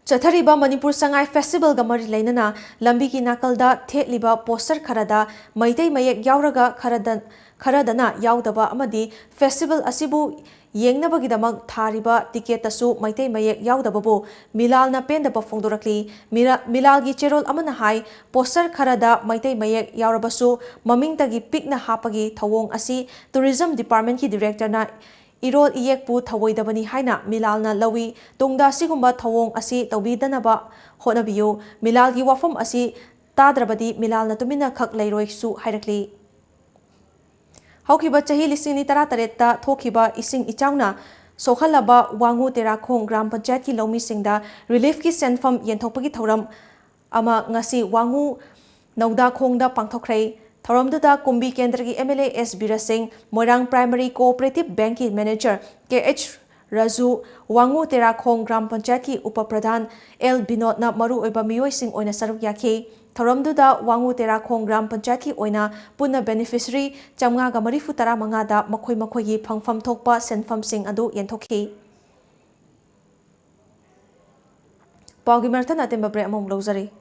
ꯆꯠꯊꯔꯤꯕ ꯃꯅꯤꯄꯨꯔ ꯁꯉꯥꯏ festivalꯒ ꯃꯔꯤ ꯂꯩꯅꯅ ꯂꯝꯕꯤꯒꯤ ꯅꯥꯀꯜꯗ ꯊꯦꯠꯂꯤꯕ poster ꯈꯔꯗ ꯃꯩꯇꯩ ꯃꯌꯦꯛ ꯌꯥꯎꯔꯒ ꯈꯔꯗ, ꯈꯔꯗꯅ ꯌꯥꯎꯗꯕ ꯑꯃꯗꯤ festival ꯑꯁꯤꯕꯨ ꯌꯦꯡꯅꯕꯒꯤꯗꯃꯛ ꯊꯥꯔꯤꯕ ticketꯇꯁꯨ ꯃꯩꯇꯩ ꯃꯌꯦꯛ ꯌꯥꯎꯗꯕꯕꯨ ꯃꯤꯂꯥꯜꯅ ꯄꯦꯟꯗꯕ ꯐꯣꯡꯗꯣꯔꯛꯂꯤ꯫ ꯃꯤꯔ-, ꯃꯤꯂꯥꯜꯒꯤ ꯆꯦꯔꯣꯜ ꯑꯃꯅ ꯍꯥꯏ, poster ꯈꯔꯗ ꯃꯩꯇꯩ ꯃꯌꯦꯛ ꯌꯥꯎꯔꯕꯁꯨ ꯃꯃꯤꯡꯇꯒꯤ ꯄꯤꯛꯅ ꯍꯥꯞꯄꯒꯤ ꯊꯧꯑꯣꯡ ꯑꯁꯤ Tourism Departmentꯀꯤ directorꯅ ꯏꯔꯣꯜ ꯏꯌꯦꯛꯄꯨ ꯊꯧꯑꯣꯏꯗꯕꯅꯤ ꯍꯥꯏꯅ ꯃꯤꯂꯥꯜꯅ ꯂꯧꯏ꯫ ꯇꯨꯡꯗ ꯑꯁꯤꯒꯨꯝꯕ ꯊꯧꯑꯣꯡ ꯑꯁꯤ ꯇꯧꯕꯤꯗꯅꯕ ꯍꯣꯠꯅꯕꯤꯌꯨ꯫ ꯃꯤꯂꯥꯜꯒꯤ ꯋꯥꯐꯝ ꯑꯁꯤ ꯇꯥꯗ꯭ꯔꯕꯗꯤ ꯃꯤꯂꯥꯜꯅ ꯇꯨꯃꯤꯟꯅ ꯈꯛ ꯂꯩꯔꯣꯏꯁꯨ ꯍꯥꯏꯔꯛꯂꯤ꯫ ꯍꯧꯈꯤꯕ ꯆꯍꯤ ꯂꯤꯁꯤꯡ ꯑꯅꯤ ꯇꯔꯥꯇꯔꯦꯠꯇ ꯊꯣꯛꯈꯤꯕ ꯏꯁꯤꯡ ꯏꯆꯥꯎꯅ ꯁꯣꯛꯍꯜꯂꯕ ꯋꯥꯉꯨ ꯇꯦꯔꯥꯈꯣꯡ ꯒ꯭ꯔꯥꯝ ꯄꯟꯆꯥꯌꯠꯀꯤ ꯂꯧꯃꯤꯁꯤꯡꯗ reliefꯀꯤ ꯁꯦꯟꯐꯝ ꯌꯦꯟꯊꯣꯛꯄꯒꯤ ꯊꯧꯔꯝ ꯑꯃ ꯉꯁꯤ ꯋꯥꯉꯨ ꯅꯧꯗꯥꯈꯣꯡꯗ ꯄꯥꯡꯊꯣꯛꯈ꯭ꯔꯦ꯫ ꯊꯧꯔꯝꯗꯨꯗ ꯀꯨꯝꯕꯤ ꯀꯦꯟꯗ꯭ꯔꯒꯤ M L A S ꯕꯤꯔꯦꯁꯤꯡ, ꯃꯣꯏꯔꯥꯡ Primary Cooperative Bankꯀꯤ manager K H ꯔꯥꯖꯨ, ꯋꯥꯉꯨ ꯇꯦꯔꯥꯈꯣꯡ ꯒ꯭ꯔꯥꯝ ꯄꯟꯆꯥꯌꯠꯀꯤ ꯎꯄ ꯄ꯭ꯔꯙꯥꯟ ꯑꯦꯜ ꯕꯤꯅꯣꯗꯅ ꯃꯔꯨꯑꯣꯏꯕ ꯃꯤꯑꯣꯏꯁꯤꯡ ꯑꯣꯏꯅ ꯁꯔꯨꯛ ꯌꯥꯈꯤ꯫ ꯊꯧꯔꯝꯗꯨꯗ ꯋꯥꯉꯨ ꯇꯦꯔꯥꯈꯣꯡ ꯒ꯭ꯔꯥꯝ ꯄꯟꯆꯥꯌꯠꯀꯤ ꯑꯣꯏꯅ ꯄꯨꯟꯅ beneficiary ꯆꯥꯝꯃꯉꯥꯒ ꯃꯔꯤꯐꯨ ꯇꯔꯥꯃꯉꯥꯗ ꯃꯈꯣꯏ ꯃꯈꯣꯏꯒꯤ ꯐꯪꯐꯝ ꯊꯣꯛꯄ ꯁꯦꯟꯐꯝꯁꯤꯡ ꯑꯗꯨ ꯌꯦꯟꯊꯣꯛꯈꯤ꯫ ꯄꯥꯎꯒꯤ ꯃꯔꯛꯇ ꯑꯇꯦꯟꯕ break ꯑꯃꯃꯨꯛ ꯂꯧꯖꯔꯤ꯫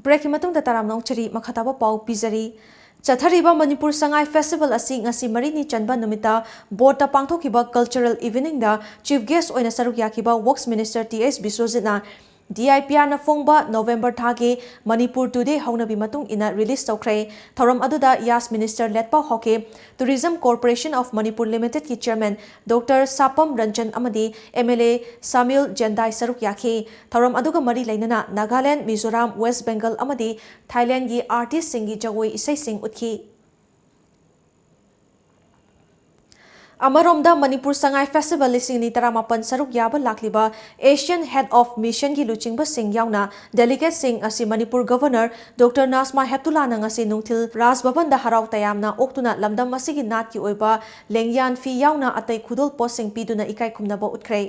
Breakꯀꯤ ꯃꯇꯨꯡꯗ ꯇꯔꯥꯝꯅ ꯑꯣꯛꯆꯔꯤ, ꯃꯈꯥ ꯇꯥꯕ ꯄꯥꯎ ꯄꯤꯖꯔꯤ꯫ ꯆꯠꯊꯔꯤꯕ ꯃꯅꯤꯄꯨꯔ ꯁꯉꯥꯏ Festival ꯑꯁꯤ ꯉꯁꯤ ꯃꯔꯤꯅꯤ ꯆꯟꯕ ꯅꯨꯃꯤꯠꯇ ꯕꯣꯔꯗꯇ ꯄꯥꯡꯊꯣꯛꯈꯤꯕ Cultural Eveningꯗ Chief Guest ꯑꯣꯏꯅ ꯁꯔꯨꯛ ꯌꯥꯈꯤꯕ Works Minister ꯇꯤ ꯑꯩꯆ ꯕꯤꯁ꯭ꯋꯖꯤꯠꯅ D I P Rꯅ ꯐꯣꯡꯕ November ꯊꯥꯒꯤ Manipur Today ꯍꯧꯅꯕꯤ ꯃꯇꯨꯡ ꯏꯟꯅ release ꯇꯧꯈ꯭ꯔꯦ꯫ ꯊꯧꯔꯝ ꯑꯗꯨꯗ ꯌꯥꯁ Minister ꯂꯦꯠꯄꯥꯎ Haokip, Tourism Corporation of Manipur Limitedꯀꯤ Chairman Doctor ꯁꯥꯄꯝ Ranjan ꯑꯃꯗꯤ M L A ꯁꯥꯃꯤꯜ ꯖꯦꯟꯗꯥꯏ ꯁꯔꯨꯛ ꯌꯥꯈꯤ꯫ ꯊꯧꯔꯝ ꯑꯗꯨꯒ ꯃꯔꯤ ꯂꯩꯅꯅ ꯅꯥꯒꯥꯂꯦꯟ, ꯃꯤꯖꯣꯔꯥꯝ, ꯋꯦꯁ꯭ꯠ ꯕꯦꯡꯒꯜ ꯑꯃꯗꯤ ꯊꯥꯏꯂꯦꯟꯗꯒꯤ artistꯁꯤꯡꯒꯤ ꯖꯒꯣꯏ ꯏꯁꯩꯁꯤꯡ ꯎꯠꯈꯤ꯫ ꯑꯃꯔꯣꯝꯗ, ꯃꯅꯤꯄꯨꯔ ꯁꯉꯥꯏ Festival ꯂꯤꯁꯤꯡ ꯑꯅꯤ ꯇꯔꯥꯃꯥꯄꯟ ꯁꯔꯨꯛ ꯌꯥꯕ ꯂꯥꯛꯂꯤꯕ Asian Head of Missionꯒꯤ ꯂꯨꯆꯤꯡꯕꯁꯤꯡ ꯌꯥꯎꯅ delegateꯁꯤꯡ ꯑꯁꯤ ꯃꯅꯤꯄꯨꯔ Governor Doctor ꯅꯥꯖꯃꯥ ꯍꯦꯞꯇꯨꯂꯥꯅ ꯉꯁꯤ ꯅꯨꯡꯊꯤꯜ ꯔꯥꯖ ꯚꯕꯟꯗ ꯍꯔꯥꯎ ꯇꯌꯥꯝꯅ ꯑꯣꯛꯇꯨꯅ ꯂꯝꯗꯝ ꯑꯁꯤꯒꯤ ꯅꯥꯠꯀꯤ ꯑꯣꯏꯕ ꯂꯦꯡꯌꯥꯟ ꯐꯤ ꯌꯥꯎꯅ ꯑꯇꯩ ꯈꯨꯗꯣꯜ ꯄꯣꯠꯁꯤꯡ ꯄꯤꯗꯨꯅ ꯏꯀꯥꯏ ꯈꯨꯝꯅꯕ ꯎꯠꯈ꯭ꯔꯦ꯫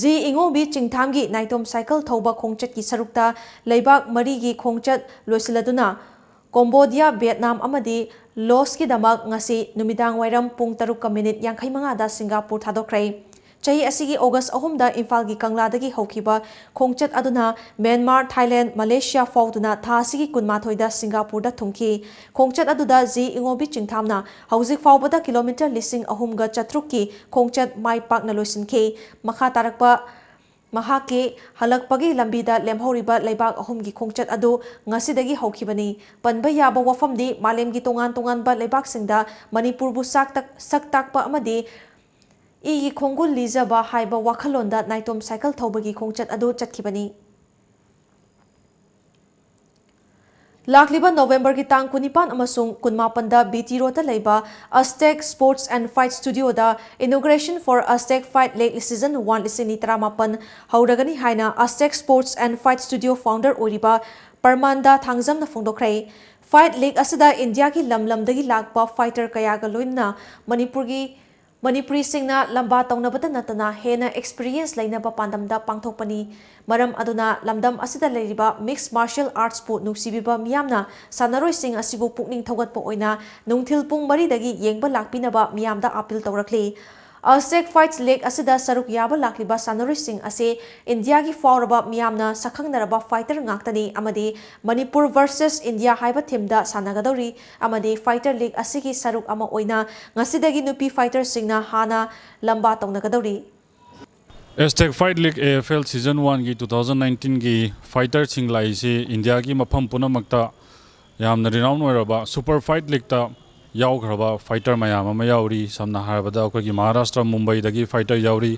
ꯖꯤ ꯏꯉꯣꯕꯤ ꯆꯤꯡꯊꯥꯝꯒꯤ ꯅꯥꯏꯇꯣꯝ ꯁꯥꯏꯀꯜ ꯊꯧꯕ ꯈꯣꯡꯆꯠꯀꯤ ꯁꯔꯨꯛꯇ ꯂꯩꯕꯥꯛ ꯃꯔꯤꯒꯤ ꯈꯣꯡꯆꯠ ꯂꯣꯏꯁꯤꯜꯂꯗꯨꯅ ꯀꯣꯝꯕꯣꯗꯤꯌꯥ, ꯚꯤꯌꯦꯠꯅꯥꯝ ꯑꯃꯗꯤ ꯂꯣꯁꯀꯤꯗꯃꯛ ꯉꯁꯤ ꯅꯨꯃꯤꯗꯥꯡ ꯋꯥꯏꯔꯝ ꯄꯨꯡ ꯇꯔꯨꯛꯀ ꯃꯤꯅꯤꯠ ꯌꯥꯡꯈꯩ ꯃꯉꯥꯗ ꯁꯤꯡꯒꯥꯄꯨꯔ ꯊꯥꯗꯣꯛꯈ꯭ꯔꯦ꯫ ꯆꯍꯤ ꯑꯁꯤꯒꯤ August ꯑꯍꯨꯝꯗ ꯏꯝꯐꯥꯜꯒꯤ ꯀꯪꯂꯥꯗꯒꯤ ꯍꯧꯈꯤꯕ ꯈꯣꯡꯆꯠ ꯑꯗꯨꯅ ꯃ꯭ꯌꯥꯟꯃꯥꯔ, ꯊꯥꯏꯂꯦꯟꯗ, ꯃꯂꯦꯁꯤꯌꯥ ꯐꯥꯎꯗꯨꯅ ꯊꯥ ꯑꯁꯤꯒꯤ ꯀꯨꯟꯃꯥꯊꯣꯏꯗ ꯁꯤꯡꯒꯥꯄꯨꯔꯗ ꯊꯨꯡꯈꯤ꯫ ꯈꯣꯡꯆꯠ ꯑꯗꯨꯗ ꯖꯤ ꯏꯉꯣꯕꯤ ꯆꯤꯡꯊꯥꯝꯅ ꯍꯧꯖꯤꯛ ꯐꯥꯎꯕꯗ kilometre ꯂꯤꯁꯤꯡ ꯑꯍꯨꯝꯒ ꯆꯥꯇ꯭ꯔꯨꯛꯀꯤ ꯈꯣꯡꯆꯠ ꯃꯥꯏ ꯄꯥꯛꯅ ꯂꯣꯏꯁꯤꯟꯈꯤ꯫ ꯃꯈꯥ ꯇꯥꯔꯛꯄ ꯃꯍꯥꯛꯀꯤ ꯍꯜꯂꯛꯄꯒꯤ ꯂꯝꯕꯤꯗ ꯂꯦꯝꯍꯧꯔꯤꯕ ꯂꯩꯕꯥꯛ ꯑꯍꯨꯝꯒꯤ ꯈꯣꯡꯆꯠ ꯑꯗꯨ ꯉꯁꯤꯗꯒꯤ ꯍꯧꯈꯤꯕꯅꯤ꯫ ꯄꯟꯕ ꯌꯥꯕ ꯋꯥꯐꯝꯗꯤ, ꯃꯥꯂꯦꯝꯒꯤ ꯇꯣꯉꯥꯟ ꯇꯣꯉꯥꯟꯕ ꯂꯩꯕꯥꯛꯁꯤꯡꯗ ꯃꯅꯤꯄꯨꯔꯕꯨ ꯁꯥꯛ ꯇꯥꯛ-, ꯁꯛ ꯇꯥꯛꯄ ꯑꯃꯗꯤ ꯏꯒꯤ ꯈꯣꯡꯒꯨꯜ ꯂꯤꯖꯕ ꯍꯥꯏꯕ ꯋꯥꯈꯜꯂꯣꯟꯗ ꯅꯥꯏꯇꯣꯝ ꯁꯥꯏꯀꯜ ꯊꯧꯕꯒꯤ ꯈꯣꯡꯆꯠ ꯑꯗꯨ ꯆꯠꯈꯤꯕꯅꯤ꯫ ꯂꯥꯛꯂꯤꯕ Novemberꯒꯤ ꯇꯥꯡ ꯀꯨꯟꯅꯤꯄꯥꯟ ꯑꯃꯁꯨꯡ ꯀꯨꯟꯃꯥꯄꯟꯗ B T Roadꯇ ꯂꯩꯕ Aztec Sports and Fight Studioꯗ Inauguration for Aztec Fight League Season one ꯂꯤꯁꯤꯡ ꯑꯅꯤ ꯇꯔꯥꯃꯥꯄꯟ ꯍꯧꯔꯒꯅꯤ ꯍꯥꯏꯅ Aztec Sports and Fight Studio founder ꯑꯣꯏꯔꯤꯕ ꯄꯔꯃꯥꯟꯗꯥ ꯊꯥꯡꯖꯝꯅ ꯐꯣꯡꯗꯣꯛꯈ꯭ꯔꯦ꯫ Fight League ꯑꯁꯤꯗ ꯏꯟꯗꯤꯌꯥꯒꯤ ꯂꯝ ꯂꯝꯗꯒꯤ ꯂꯥꯛꯄ fighter ꯀꯌꯥꯒ ꯂꯣꯏꯅꯅ ꯃꯅꯤꯄꯨꯔꯒꯤ ꯃꯅꯤꯄꯨꯔꯤꯁꯤꯡꯅ ꯂꯝꯕꯥ ꯇꯧꯅꯕꯇ ꯅꯠꯇꯅ ꯍꯦꯟꯅ experience ꯂꯩꯅꯕ ꯄꯥꯟꯗꯝꯗ ꯄꯥꯡꯊꯣꯛꯄꯅꯤ꯫ ꯃꯔꯝ ꯑꯗꯨꯅ ꯂꯝꯗꯝ ꯑꯁꯤꯗ ꯂꯩꯔꯤꯕ mixed martial artsꯄꯨ ꯅꯨꯡꯁꯤꯕꯤꯕ ꯃꯤꯌꯥꯝꯅ ꯁꯥꯟꯅꯔꯣꯏꯁꯤꯡ ꯑꯁꯤꯕꯨ ꯄꯨꯛꯅꯤꯡ ꯊꯧꯒꯠꯄ ꯑꯣꯏꯅ ꯅꯨꯡꯊꯤꯜ ꯄꯨꯡ ꯃꯔꯤꯗꯒꯤ ꯌꯦꯡꯕ ꯂꯥꯛꯄꯤꯅꯕ ꯃꯤꯌꯥꯝꯗ appeal ꯇꯧꯔꯛꯂꯤ꯫ Aztec Fights League ꯑꯁꯤꯗ ꯁꯔꯨꯛ ꯌꯥꯕ ꯂꯥꯛꯂꯤꯕ ꯁꯥꯟꯅꯔꯣꯏꯁꯤꯡ ꯑꯁꯤ ꯏꯟꯗꯤꯌꯥꯒꯤ ꯐꯥꯎꯔꯕ ꯃꯤꯌꯥꯝꯅ ꯁꯛꯈꯪꯅꯔꯕ fighter ꯉꯥꯛꯇꯅꯤ ꯑꯃꯗꯤ ꯃꯅꯤꯄꯨꯔ versus ꯏꯟꯗꯤꯌꯥ ꯍꯥꯏꯕ themeꯗ ꯁꯥꯟꯅꯒꯗꯧꯔꯤ ꯑꯃꯗꯤ fighter league ꯑꯁꯤꯒꯤ ꯁꯔꯨꯛ ꯑꯃ ꯑꯣꯏꯅ ꯉꯁꯤꯗꯒꯤ ꯅꯨꯄꯤ fighterꯁꯤꯡꯅ ꯍꯥꯟꯅ ꯂꯝꯕꯥ ꯇꯧꯅꯒꯗꯧꯔꯤ꯫ Aztec Fight League A F L Season Oneꯒꯤ two thousand nineteenꯒꯤ fighterꯁꯤꯡ ꯂꯥꯛꯏꯁꯤ ꯏꯟꯗꯤꯌꯥꯒꯤ ꯃꯐꯝ ꯄꯨꯝꯅꯃꯛꯇ ꯌꯥꯝꯅ renown ꯑꯣꯏꯔꯕ Super Fight Leagueꯇ ꯌꯥꯎꯈ꯭ꯔꯕ fighter ꯃꯌꯥꯝ ꯑꯃ ꯌꯥꯎꯔꯤ꯫ ꯁꯝꯅ ꯍꯥꯏꯔꯕꯗ ꯑꯩꯈꯣꯏꯒꯤ ꯃꯍꯥꯔꯥꯁꯇ꯭ꯔ ꯃꯨꯝꯕꯩꯗꯒꯤ fighter ꯌꯥꯎꯔꯤ,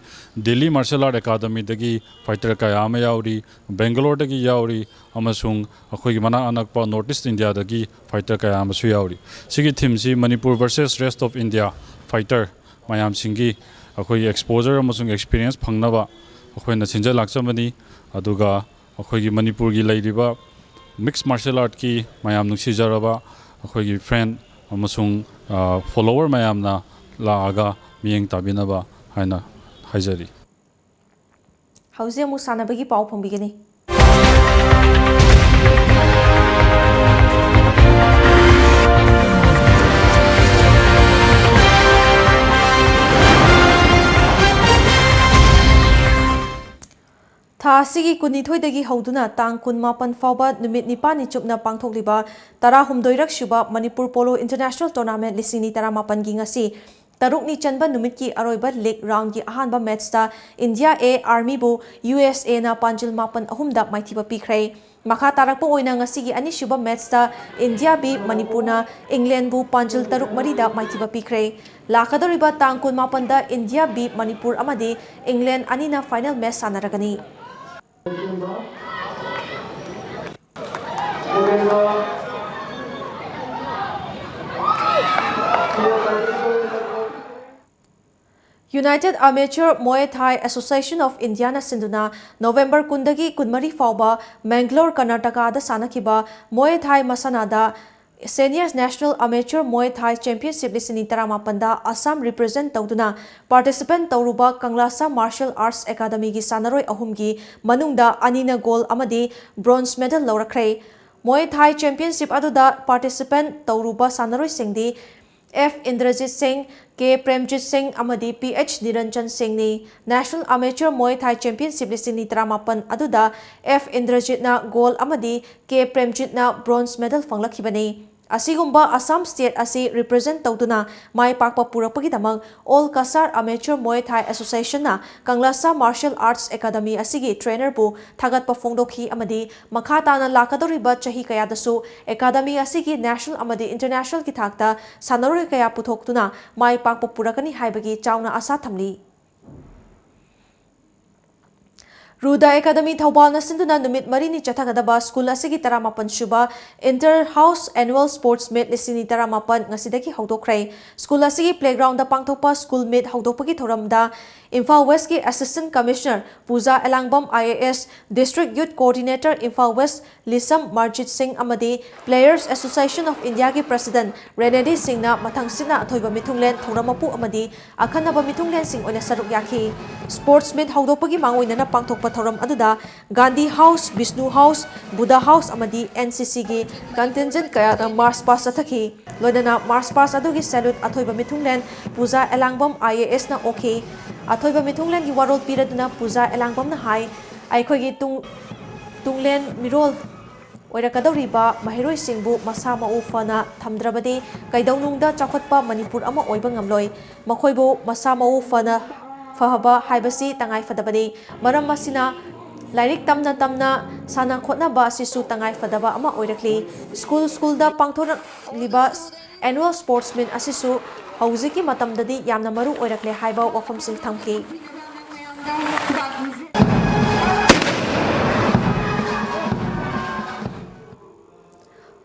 ꯗꯤꯜꯂꯤ Martial Art Academyꯗꯒꯤ fighter ꯀꯌꯥ ꯑꯃ ꯌꯥꯎꯔꯤ, ꯕꯦꯡꯒꯂꯣꯔꯗꯒꯤ ꯌꯥꯎꯔꯤ, ꯑꯃꯁꯨꯡ ꯑꯩꯈꯣꯏꯒꯤ ꯃꯅꯥꯛ ꯑꯅꯛꯄ North East Indiaꯗꯒꯤ fighter ꯀꯌꯥ ꯑꯃꯁꯨ ꯌꯥꯎꯔꯤ꯫ ꯁꯤꯒꯤ themeꯁꯤ Manipur versus rest of India fighter ꯃꯌꯥꯝꯁꯤꯡꯒꯤ ꯑꯩꯈꯣꯏꯒꯤ exposure ꯑꯃꯁꯨꯡ experience ꯐꯪꯅꯕ ꯑꯩꯈꯣꯏꯅ ꯁꯤꯟꯖ ꯂꯥꯛꯆꯕꯅꯤ꯫ ꯑꯗꯨꯒ ꯑꯩꯈꯣꯏꯒꯤ ꯃꯅꯤꯄꯨꯔꯒꯤ ꯂꯩꯔꯤꯕ mixed martial artꯀꯤ ꯃꯌꯥꯝ ꯅꯨꯡꯁꯤꯖꯔꯕ ꯑꯩꯈꯣꯏꯒꯤ friend ꯑꯃꯁꯨꯡ, ꯑ, follower ꯃꯌꯥꯝꯅ ꯂꯥꯛꯑꯒ ꯃꯤꯠꯌꯦꯡ ꯇꯥꯕꯤꯅꯕ ꯍꯥꯏꯅ ꯍꯥꯏꯖꯔꯤ꯫ ꯍꯧꯖꯤꯛ ꯑꯃꯨꯛ ꯁꯥꯟꯅꯕꯒꯤ ꯄꯥꯎ ꯐꯪꯕꯤꯒꯅꯤ꯫ ꯊꯥ ꯑꯁꯤꯒꯤ ꯀꯨꯟꯅꯤꯊꯣꯏꯗꯒꯤ ꯍꯧꯗꯨꯅ ꯇꯥꯡ ꯀꯨꯟꯃꯥꯄꯟ ꯐꯥꯎꯕ ꯅꯨꯃꯤꯠ ꯅꯤꯄꯥꯜꯅꯤ ꯆꯨꯞꯅ ꯄꯥꯡꯊꯣꯛꯂꯤꯕ ꯇꯔꯥꯍꯨꯝꯗꯣꯏꯔꯛ ꯁꯨꯕ ꯃꯅꯤꯄꯨꯔ Polo International Tournament ꯂꯤꯁꯤꯡ ꯑꯅꯤ ꯇꯔꯥꯃꯥꯄꯟꯒꯤ ꯉꯁꯤ ꯇꯔꯨꯛꯅꯤ ꯆꯟꯕ ꯅꯨꯃꯤꯠꯀꯤ ꯑꯔꯣꯏꯕ league roundꯒꯤ ꯑꯍꯥꯟꯕ matchꯇ India A Armyꯕꯨ U S Aꯅ ꯄꯥꯟꯖꯤꯜ ꯃꯥꯄꯟ ꯑꯍꯨꯝꯗ ꯃꯥꯏꯊꯤꯕ ꯄꯤꯈ꯭ꯔꯦ꯫ ꯃꯈꯥ ꯇꯥꯔꯛꯄ ꯑꯣꯏꯅ ꯉꯁꯤꯒꯤ ꯑꯅꯤꯁꯨꯕ matchꯇ India B ꯃꯅꯤꯄꯨꯔꯅ Englandꯕꯨ ꯄꯥꯟꯖꯤꯜ ꯇꯔꯨꯛ ꯃꯔꯤꯗ ꯃꯥꯏꯊꯤꯕ ꯄꯤꯈ꯭ꯔꯦ꯫ ꯂꯥꯛꯀꯗꯧꯔꯤꯕ ꯇꯥꯡ ꯀꯨꯟꯃꯥꯄꯟꯗ India B ꯃꯅꯤꯄꯨꯔ ꯑꯃꯗꯤ England ꯑꯅꯤꯅ final match ꯁꯥꯟꯅꯔꯒꯅꯤ꯫ United Amateur Muay Thai Association of Indiaꯅ ꯁꯤꯟꯗꯨꯅ November ꯀꯨꯟꯗꯒꯤ ꯀꯨꯟꯃꯔꯤ ꯐꯥꯎꯕ Mangalore, Karnatakaꯗ ꯁꯥꯟꯅꯈꯤꯕ Muay Thai ꯃꯁꯥꯟꯅꯗ Senior National Amateur Muay Thai Championship ꯂꯤꯁꯤꯡ ꯑꯅꯤ ꯇꯔꯥꯃꯥꯄꯟꯗ ꯑꯁꯥꯝ represent ꯇꯧꯗꯨꯅ participant ꯇꯧꯔꯨꯕ ꯀꯪꯂꯥꯁꯥ Martial Arts Academyꯒꯤ ꯁꯥꯟꯅꯔꯣꯏ ꯑꯍꯨꯝꯒꯤ ꯃꯅꯨꯡꯗ ꯑꯅꯤꯅ gold ꯑꯃꯗꯤ bronze medal ꯂꯧꯔꯛꯈ꯭ꯔꯦ꯫ Muay Thai Championship ꯑꯗꯨꯗ participant ꯇꯧꯔꯨꯕ ꯁꯥꯟꯅꯔꯣꯏꯁꯤꯡꯗꯤ F ꯏꯟꯗ꯭ꯔꯖꯤꯠ ꯁꯤꯡ, K ꯄ꯭ꯔꯦꯝꯖꯤꯠ ꯁꯤꯡ ꯑꯃꯗꯤ P H ꯅꯤꯔꯟꯖꯟ ꯁꯤꯡꯅꯤ꯫ National Amateur Muay Thai Championship ꯂꯤꯁꯤꯡ ꯑꯅꯤ ꯇꯔꯥꯃꯥꯄꯟ ꯑꯗꯨꯗ F ꯏꯟꯗ꯭ꯔꯖꯤꯠꯅ gold ꯑꯃꯗꯤ K ꯄ꯭ꯔꯦꯝꯖꯤꯠꯅ bronze medal ꯐꯪꯂꯛꯈꯤꯕꯅꯤ꯫ ꯑꯁꯤꯒꯨꯝꯕ ꯑꯁꯥꯝ state ꯑꯁꯤ represent ꯇꯧꯗꯨꯅ ꯃꯥꯏ ꯄꯥꯛꯄ ꯄꯨꯔꯛꯄꯒꯤꯗꯃꯛ All Cachar Amateur Muay Thai Association ꯅ ꯀꯪꯂꯥꯁꯥ Martial Arts Academy ꯑꯁꯤꯒꯤ trainer ꯕꯨ ꯊꯥꯒꯠꯄ ꯐꯣꯡꯗꯣꯛꯈꯤ ꯑꯃꯗꯤ ꯃꯈꯥ ꯇꯥꯅ ꯂꯥꯛꯀꯗꯧꯔꯤꯕ ꯆꯍꯤ ꯀꯌꯥꯗꯁꯨ academy ꯑꯁꯤꯒꯤ national ꯑꯃꯗꯤ international ꯒꯤ ꯊꯥꯛꯇ ꯁꯥꯟꯅꯔꯣꯏ ꯀꯌꯥ ꯄꯨꯊꯣꯛꯇꯨꯅ ꯃꯥꯏ ꯄꯥꯛꯄ ꯄꯨꯔꯛꯀꯅꯤ ꯍꯥꯏꯕꯒꯤ ꯆꯥꯎꯅ ꯑꯁꯥ ꯊꯝꯂꯤ꯫ ꯔꯨꯗꯥ Academy ꯊꯧꯕꯥꯜꯅ ꯁꯤꯟꯗꯨꯅ ꯅꯨꯃꯤꯠ ꯃꯔꯤꯅꯤ ꯆꯠꯊꯒꯗꯕ ꯁ꯭ꯀꯨꯜ ꯑꯁꯤꯒꯤ ꯇꯔꯥꯃꯥꯄꯟ ꯁꯨꯕ Inter House Annual Sports Meet ꯂꯤꯁꯤꯡ ꯑꯅꯤ ꯇꯔꯥꯃꯥꯄꯟ ꯉꯁꯤꯗꯒꯤ ꯍꯧꯗꯣꯛꯈ꯭ꯔꯦ꯫ ꯁ꯭ꯀꯨꯜ ꯑꯁꯤꯒꯤ playground ꯗ ꯄꯥꯡꯊꯣꯛꯄ school meet ꯍꯧꯗꯣꯛꯄꯒꯤ ꯊꯧꯔꯝꯗ ꯏꯝꯐꯥꯜ West ꯀꯤ Assistant Commissioner Puja Elangbam I A S, District Youth Coordinator Imphal West ꯂꯤꯁꯝ ꯃꯔꯖꯤꯠ ꯁꯤꯡ ꯑꯃꯗꯤ Players Association of India ꯒꯤ President ꯔꯦꯅꯦꯗꯤ ꯁꯤꯡꯅ ꯃꯊꯪꯁꯤꯠꯅ ꯑꯊꯣꯏꯕ ꯃꯤꯊꯨꯡꯂꯦꯟ, ꯊꯧꯔꯝ ꯃꯄꯨ ꯑꯃꯗꯤ ꯑꯈꯟꯅꯕ ꯃꯤꯊꯨꯡꯂꯦꯟꯁꯤꯡ ꯑꯣꯏꯅ ꯁꯔꯨꯛ ꯌꯥꯈꯤ꯫ Sports meet ꯍꯧꯗꯣꯛꯄꯒꯤ ꯃꯥꯡꯑꯣꯏꯅꯅ ꯄꯥꯡꯊꯣꯛꯄ ꯊꯧꯔꯝ ꯑꯗꯨꯗ Gandhi House, Bishnu House, Buddha House ꯑꯃꯗꯤ N C C ꯒꯤ contingent ꯀꯌꯥꯅ march past ꯆꯠꯊꯈꯤ꯫ ꯂꯣꯏꯅꯅ march past ꯑꯗꯨꯒꯤ salute ꯑꯊꯣꯏꯕ ꯃꯤꯊꯨꯡꯂꯦꯟ ꯄꯨꯖꯥ ꯑꯦꯂꯥꯡꯕꯝ I A S ꯅ ꯑꯣꯛꯈꯤ꯫ ꯑꯊꯣꯏꯕ ꯃꯤꯊꯨꯡꯂꯦꯟꯒꯤ ꯋꯥꯔꯣꯜ ꯄꯤꯔꯗꯨꯅ ꯄꯨꯖꯥ ꯑꯦꯂꯥꯡꯕꯝꯅ ꯍꯥꯏ, ꯑꯩꯈꯣꯏꯒꯤ ꯇꯨꯡ, ꯇꯨꯡꯂꯦꯟ ꯃꯤꯔꯣꯜ ꯑꯣꯏꯔꯛꯀꯗꯧꯔꯤꯕ ꯃꯍꯩꯔꯣꯏꯁꯤꯡꯕꯨ ꯃꯁꯥ ꯃꯎ ꯐꯅ ꯊꯝꯗ꯭ꯔꯕꯗꯤ ꯀꯩꯗꯧꯅꯨꯡꯗ ꯆꯥꯎꯈꯠꯄ ꯃꯅꯤꯄꯨꯔ ꯑꯃ ꯑꯣꯏꯕ ꯉꯝꯂꯣꯏ꯫ ꯃꯈꯣꯏꯕꯨ ꯃꯁꯥ ꯃꯎ ꯐꯅ ꯐꯍꯕ ꯍꯥꯏꯕꯁꯤ ꯇꯉꯥꯏ ꯐꯗꯕꯅꯤ꯫ ꯃꯔꯝ ꯑꯁꯤꯅ ꯂꯥꯏꯔꯤꯛ ꯇꯝꯅ ꯇꯝꯅ ꯁꯥꯟꯅ ꯈꯣꯠꯅꯕ ꯑꯁꯤꯁꯨ ꯇꯉꯥꯏ ꯐꯗꯕ ꯑꯃ ꯑꯣꯏꯔꯛꯂꯤ꯫ ꯁ꯭ꯀꯨꯜ ꯁ꯭ꯀꯨꯜꯗ ꯄꯥꯡꯊꯣꯔꯛꯂꯤꯕ Annual Sports Meet ꯑꯁꯤꯁꯨ ꯍꯧꯖꯤꯛꯀꯤ ꯃꯇꯝꯗꯗꯤ ꯌꯥꯝꯅ ꯃꯔꯨ ꯑꯣꯏꯔꯛꯂꯦ ꯍꯥꯏꯕ ꯋꯥꯐꯝꯁꯤꯡ ꯊꯝꯈꯤ꯫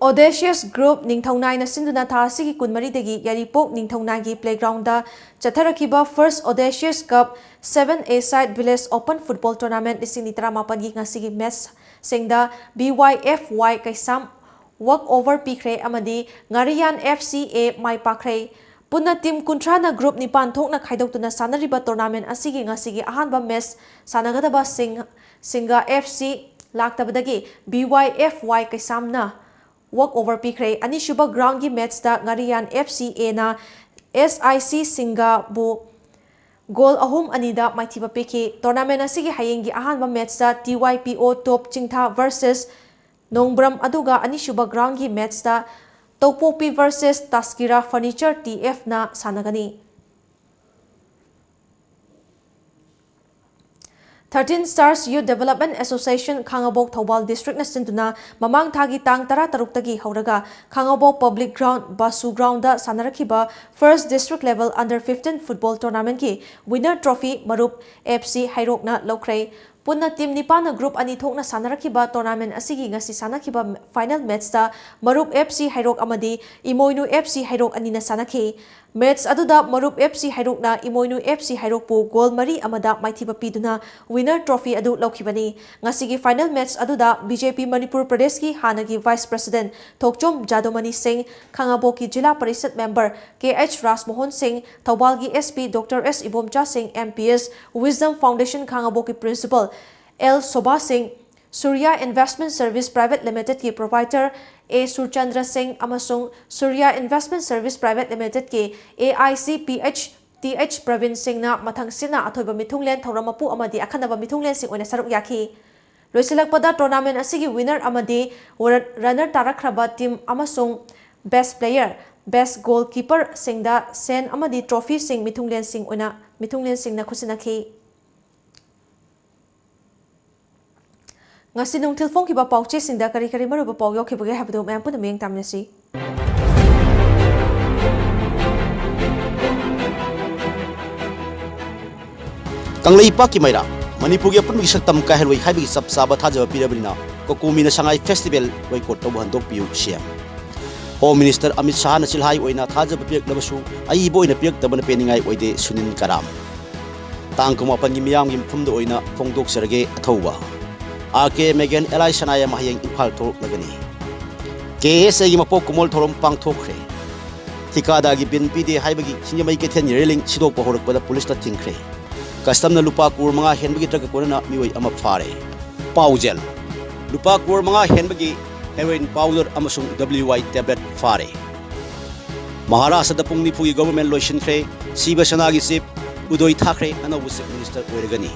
Audacious Group ꯅꯤꯡꯊꯧꯅꯥꯏꯅ ꯁꯤꯟꯗꯨꯅ ꯊꯥ ꯑꯁꯤꯒꯤ ꯀꯨꯟꯃꯔꯤꯗꯒꯤ ꯌꯥꯏꯔꯤꯄꯣꯛ ꯅꯤꯡꯊꯧꯅꯥꯏꯒꯤ playground the ꯆꯠꯊꯔꯛꯈꯤꯕ First Audacious Cup seven A Side Village Open Football Tournament ꯂꯤꯁꯤꯡ ꯑꯅꯤ ꯇꯔꯥꯃꯥꯄꯟꯒꯤ ꯉꯁꯤꯒꯤ match ꯁꯤꯡꯗ B Y F Y ꯀꯩꯁꯥꯝ walk over ꯄꯤꯈ꯭ꯔꯦ ꯑꯃꯗꯤ ꯉꯥꯔꯤꯌꯥꯟ F C A ꯃꯥꯏ ꯄꯥꯛꯈ꯭ꯔꯦ꯫ ꯄꯨꯟꯅ team ꯀꯨꯟꯊ꯭ꯔꯥꯅ group ꯅꯤꯄꯥꯟ ꯊꯣꯛꯅ ꯈꯥꯏꯗꯣꯛꯇꯨꯅ ꯁꯥꯟꯅꯔꯤꯕ tournament ꯑꯁꯤꯒꯤ ꯉꯁꯤꯒꯤ ꯑꯍꯥꯟꯕ match ꯁꯥꯟꯅꯒꯗꯕ ꯁꯤꯡ-, ꯁꯤꯡꯒ F C ꯂꯥꯛꯇꯕꯗꯒꯤ B Y F Y ꯀꯩꯁꯥꯝꯅ walk over ꯄꯤꯈ꯭ꯔꯦ꯫ ꯑꯅꯤꯁꯨꯕ groundꯒꯤ matchꯇ ꯉꯥꯔꯤꯌꯥꯟ F C Aꯅ S I C ꯁꯤꯡꯒꯥꯕꯨ goal ꯑꯍꯨꯝ ꯑꯅꯤꯗ ꯃꯥꯏꯊꯤꯕ ꯄꯤꯈꯤ꯫ Tournament ꯑꯁꯤꯒꯤ ꯍꯌꯦꯡꯒꯤ ꯑꯍꯥꯟꯕ matchꯇ T Y P O Top ꯆꯤꯡꯊꯥ versus ꯅꯣꯡꯕ꯭ꯔꯝ, ꯑꯗꯨꯒ ꯑꯅꯤꯁꯨꯕ groundꯒꯤ matchꯇ ꯇꯧꯄꯣꯛꯄꯤ versus ꯇꯥꯁꯀꯤꯔꯥ Furniture T Fꯅ ꯁꯥꯟꯅꯒꯅꯤ꯫ Thirteen Stars Youth Development Association ꯈꯥꯉꯕꯣꯛ ꯊꯧꯕꯥꯜ districtꯅ ꯁꯤꯟꯗꯨꯅ ꯃꯃꯥꯡ ꯊꯥꯒꯤ ꯇꯥꯡ ꯇꯔꯥꯇꯔꯨꯛꯇꯒꯤ ꯍꯧꯔꯒ ꯈꯥꯉꯕꯣꯛ public ground, ꯕꯥꯁꯨ groundꯗ ꯁꯥꯟꯅꯔꯛꯈꯤꯕ first district level under fifteen football tournamentꯀꯤ winner trophy ꯃꯔꯨꯞ F C ꯍꯩꯔꯣꯛꯅ ꯂꯧꯈ꯭ꯔꯦ꯫ ꯄꯨꯟꯅ team ꯅꯤꯄꯥꯟꯅ group ꯑꯅꯤ ꯊꯣꯛꯅ ꯁꯥꯟꯅꯔꯛꯈꯤꯕ tournament ꯑꯁꯤꯒꯤ ꯉꯁꯤ ꯁꯥꯟꯅꯈꯤꯕ final matchꯇ ꯃꯔꯨꯞ F C ꯍꯩꯔꯣꯛ ꯑꯃꯗꯤ ꯏꯃꯣꯏꯅꯨ F C ꯍꯩꯔꯣꯛ ꯑꯅꯤꯅ ꯁꯥꯟꯅꯈꯤ꯫ Match ꯑꯗꯨꯗ ꯃꯔꯨꯞ F C ꯍꯩꯔꯣꯛꯅ ꯏꯃꯣꯏꯅꯨ F C ꯍꯩꯔꯣꯛꯄꯨ goal ꯃꯔꯤ ꯑꯃꯗ ꯃꯥꯏꯊꯤꯕ ꯄꯤꯗꯨꯅ winner trophy ꯑꯗꯨ ꯂꯧꯈꯤꯕꯅꯤ꯫ ꯉꯁꯤꯒꯤ final match ꯑꯗꯨꯗ B J P ꯃꯅꯤꯄꯨꯔ ꯄ꯭ꯔꯗꯦꯁꯀꯤ ꯍꯥꯟꯅꯒꯤ vice president ꯊꯣꯛꯆꯣꯝ ꯖꯥꯗꯣꯃꯅꯤ ꯁꯤꯡ, ꯈꯥꯉꯕꯣꯛꯀꯤ ꯖꯤꯂꯥ ꯄꯔꯤꯁꯠ member K H ꯔꯥꯖꯃꯣꯍꯟ ꯁꯤꯡ, ꯊꯧꯕꯥꯜꯒꯤ S P Doctor S Ibomcha ꯁꯤꯡ, M P S Wisdom Foundation ꯈꯥꯉꯕꯣꯛꯀꯤ principal L Sobha ꯁꯤꯡ, Surya Investment Service Private Limitedꯀꯤ proprietor A Surchandra ꯁꯤꯡ ꯑꯃꯁꯨꯡ Surya Investment Service Private Limitedꯀꯤ A I C P H T H Praveen ꯁꯤꯡꯅ ꯃꯊꯪꯁꯤꯠꯅ ꯑꯊꯣꯏꯕ ꯃꯤꯊꯨꯡꯂꯦꯟ, ꯊꯧꯔꯝ ꯃꯄꯨ ꯑꯃꯗꯤ ꯑꯈꯟꯅꯕ ꯃꯤꯊꯨꯡꯂꯦꯟꯁꯤꯡ ꯑꯣꯏꯅ ꯁꯔꯨꯛ ꯌꯥꯈꯤ꯫ ꯂꯣꯏꯁꯤꯜꯂꯛꯄꯗ tournament ꯑꯁꯤꯒꯤ winner ꯑꯃꯗꯤ runner ꯇꯥꯔꯛꯈ꯭ꯔꯕ team ꯑꯃꯁꯨꯡ best player, best goalkeeper ꯁꯤꯡꯗ ꯁꯦꯟ ꯑꯃꯗꯤ trophyꯁꯤꯡ ꯃꯤꯊꯨꯡꯂꯦꯟꯁꯤꯡ ꯑꯣꯏꯅ, ꯃꯤꯊꯨꯡꯂꯦꯟꯁꯤꯡꯅ ꯈꯨꯠꯁꯤꯟꯅꯈꯤ꯫ ꯉꯁꯤ ꯅꯨꯡꯊꯤꯜ ꯐꯣꯡꯈꯤꯕ ꯄꯥꯎꯆꯦꯁꯤꯡꯗ ꯀꯔꯤ ꯀꯔꯤ ꯃꯔꯨꯑꯣꯏꯕ ꯄꯥꯎ ꯌꯥꯎꯈꯤꯕꯒꯦ ꯍꯥꯏꯕꯗꯨ ꯃꯌꯥꯝ ꯄꯨꯟꯅ ꯃꯤꯠꯌꯦꯡ ꯇꯥꯃꯤꯟꯅꯁꯤ꯫ ꯀꯪꯂꯩꯄꯥꯛꯀꯤ ꯃꯩꯔꯥ, ꯃꯅꯤꯄꯨꯔꯒꯤ ꯑꯄꯨꯟꯕꯒꯤ ꯁꯛꯇꯝ ꯀꯥꯏꯍꯜꯂꯣꯏ ꯍꯥꯏꯕꯒꯤ ꯆꯞ ꯆꯥꯕ ꯊꯥꯖꯕ ꯄꯤꯔꯕꯅꯤꯅ ꯀꯣꯀꯣꯃꯤꯅ ꯁꯉꯥꯏ festival boycott ꯇꯧꯕ ꯍꯟꯗꯣꯛꯄꯤꯌꯨ, C M꯫ Home Minister Amit ꯁꯍꯥꯅ ꯆꯤꯜꯍꯥꯏ ꯑꯣꯏꯅ ꯊꯥꯖꯕ ꯄꯤꯔꯛꯂꯕꯁꯨ ꯑꯏꯕ ꯑꯣꯏꯅ ꯄꯤꯔꯛꯇꯕꯅ ꯄꯦꯟꯅꯤꯡꯉꯥꯏ ꯑꯣꯏꯗꯦ, ꯁꯨꯅꯤꯜ ꯀꯔꯥꯝ꯫ ꯇꯥꯡ ꯀꯨꯟꯃꯥꯄꯟꯒꯤ ꯃꯤꯌꯥꯝꯒꯤ ꯃꯐꯝꯗ ꯑꯣꯏꯅ ꯐꯣꯡꯗꯣꯛꯆꯔꯒꯦ ꯑꯊꯧꯕ꯫ R K Megan L I ꯁꯅꯥꯌꯥꯝ ꯍꯌꯦꯡ ꯏꯝꯐꯥꯜ ꯊꯣꯛꯂꯛꯂꯒꯅꯤ꯫ K S Aꯒꯤ ꯃꯄꯣꯛ ꯀꯨꯝꯑꯣꯜ ꯊꯧꯔꯝ ꯄꯥꯡꯊꯣꯛꯈ꯭ꯔꯦ꯫ ꯊꯤꯀꯥꯗꯥꯔꯒꯤ ꯕꯤꯟ ꯄꯤꯗꯦ ꯍꯥꯏꯕꯒꯤ ꯁꯤꯡꯖꯃꯩ ꯀꯩꯊꯦꯜꯒꯤ railing ꯁꯤꯗꯣꯛꯄ ꯍꯧꯔꯛꯄꯗ ꯄꯨꯂꯤꯁꯅ ꯊꯤꯡꯈ꯭ꯔꯦ꯫ Customꯅ ꯂꯨꯄꯥ ꯀ꯭ꯔꯣꯔ ꯃꯉꯥ ꯍꯦꯟꯕꯒꯤ drug ꯀꯣꯟꯅꯅ ꯃꯤꯑꯣꯏ ꯑꯃ ꯐꯥꯔꯦ꯫ ꯄꯥꯎꯖꯦꯜ: ꯂꯨꯄꯥ ꯀ꯭ꯔꯣꯔ ꯃꯉꯥ ꯍꯦꯟꯕꯒꯤ heroin powder ꯑꯃꯁꯨꯡ W Y tablet ꯐꯥꯔꯦ꯫ ꯃꯍꯥꯔꯥꯁꯇ꯭ꯔꯗ ꯄꯨꯡ ꯅꯤꯐꯨꯒꯤ government ꯂꯣꯏꯁꯤꯟꯈ꯭ꯔꯦ꯫ ꯁꯤꯕ ꯁꯦꯅꯥꯒꯤ chief ꯎꯗꯣꯏ ꯊꯥꯈ꯭ꯔꯦ ꯑꯅꯧꯕ chief minister ꯑꯣꯏꯔꯒꯅꯤ꯫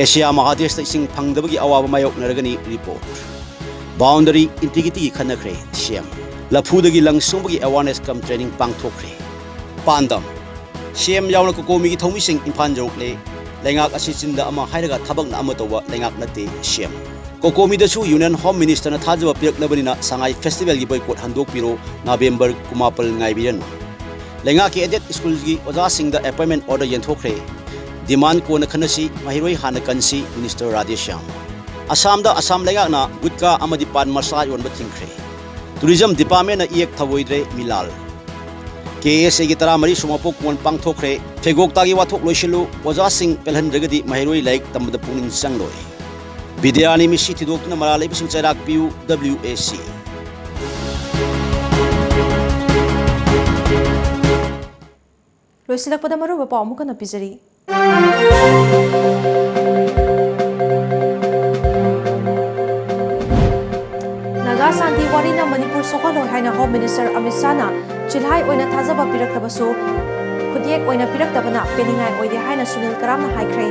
ꯑꯦꯁꯤꯌꯥ ꯃꯍꯥꯗꯦꯁꯇ ꯏꯁꯤꯡ ꯐꯪꯗꯕꯒꯤ ꯑꯋꯥꯕ ꯃꯥꯌꯣꯛꯅꯔꯒꯅꯤ report꯫ Boundary integrityꯒꯤ ꯈꯟꯅꯈ꯭ꯔꯦ C M꯫ ꯂꯐꯨꯗꯒꯤ ꯂꯪ ꯁꯨꯡꯕꯒꯤ awareness cum training ꯄꯥꯡꯊꯣꯛꯈ꯭ꯔꯦ꯫ ꯄꯥꯟꯗꯝ: C M ꯌꯥꯎꯅ ꯀꯣꯀꯣꯃꯤꯒꯤ ꯊꯧꯃꯤꯁꯤꯡ ꯏꯝꯐꯥꯜ ꯌꯧꯔꯛꯂꯦ꯫ ꯂꯩꯉꯥꯛ ꯑꯁꯤ ꯆꯤꯟꯗ ꯑꯃ ꯍꯥꯏꯔꯒ ꯊꯕꯛꯅ ꯑꯃ ꯇꯧꯕ ꯂꯩꯉꯥꯛ ꯅꯠꯇꯦ C M꯫ ꯀꯣꯀꯣꯃꯤꯗꯁꯨ Union Home Ministerꯅ ꯊꯥꯖꯕ ꯄꯤꯔꯛꯂꯕꯅꯤꯅ ꯁꯉꯥꯏ festivalꯒꯤ boycott ꯍꯟꯗꯣꯛꯄꯤꯔꯣ, ꯅꯕꯦꯝꯕꯔ ꯀꯨꯟꯃꯥꯄꯜ ꯉꯥꯏꯕꯤꯔꯅꯨ꯫ ꯂꯩꯉꯥꯛꯀꯤ aided schoolꯒꯤ ꯑꯣꯖꯥꯁꯤꯡꯗ appointment order ꯌꯦꯟꯊꯣꯛꯈ꯭ꯔꯦ꯫ Demand ꯀꯣꯟꯅ ꯈꯟꯅꯁꯤ, ꯃꯍꯩꯔꯣꯏ ꯍꯥꯟꯅ ꯀꯟꯁꯤ, Minister ꯔꯥꯙꯦꯁ꯭ꯌꯥꯝ꯫ ꯑꯁꯥꯝꯗ ꯑꯁꯥꯝ ꯂꯩꯉꯥꯛꯅ ꯒꯨꯠꯀꯥ ꯑꯃꯗꯤ ꯄꯥꯟ ꯃꯁꯥꯂꯥ ꯌꯣꯟꯕ ꯊꯤꯡꯈ꯭ꯔꯦ꯫ Tourism Departmentꯅ ꯏꯌꯦꯛ ꯊꯧꯑꯣꯏꯗ꯭ꯔꯦ, ꯃꯤꯂꯥꯜ꯫ K S Aꯒꯤ ꯇꯔꯥꯃꯔꯤ ꯁꯨꯕ ꯃꯄꯣꯛ ꯀꯨꯝꯑꯣꯟ ꯄꯥꯡꯊꯣꯛꯈ꯭ꯔꯦ꯫ ꯐꯦꯒꯣꯛꯇꯥꯒꯤ ꯋꯥꯊꯣꯛ ꯂꯣꯏꯁꯤꯜꯂꯨ, ꯑꯣꯖꯥꯁꯤꯡ ꯄꯦꯜꯍꯟꯗ꯭ꯔꯒꯗꯤ ꯃꯍꯩꯔꯣꯏ ꯂꯥꯏꯔꯤꯛ ꯇꯝꯕꯗ ꯄꯨꯛꯅꯤꯡ ꯆꯪꯂꯣꯏ꯫ ꯕꯤꯗ꯭ꯌꯥꯅꯤ ꯃꯤꯁꯤ ꯊꯤꯗꯣꯛꯇꯨꯅ ꯃꯔꯥꯜ ꯂꯩꯕꯁꯤꯡ ꯆꯩꯔꯥꯛ ꯄꯤꯌꯨ, W A C꯫ ꯂꯣꯏꯁꯤꯜꯂꯛꯄꯗ ꯃꯔꯨꯑꯣꯏꯕ ꯄꯥꯎ ꯑꯃꯨꯛ ꯍꯟꯅ ꯄꯤꯖꯔꯤ꯫ ꯅꯥꯒꯥ ꯁꯥꯟꯇꯤ ꯋꯥꯔꯤꯅ ꯃꯅꯤꯄꯨꯔ ꯁꯣꯛꯍꯜꯂꯣꯏ ꯍꯥꯏꯅ Home Minister ꯑꯃꯤꯠ ꯁꯥꯍꯅ ꯆꯤꯜꯍꯥꯏ ꯑꯣꯏꯅ ꯊꯥꯖꯕ ꯄꯤꯔꯛꯇꯕꯁꯨ, ꯈꯨꯠꯌꯦꯛ ꯑꯣꯏꯅ ꯄꯤꯔꯛꯇꯕꯅ ꯄꯦꯟꯅꯤꯡꯉꯥꯏ ꯑꯣꯏꯗꯦ ꯍꯥꯏꯅ ꯁꯨꯅꯤꯜ ꯀꯔꯥꯝꯅ ꯍꯥꯏꯈ꯭ꯔꯦ꯫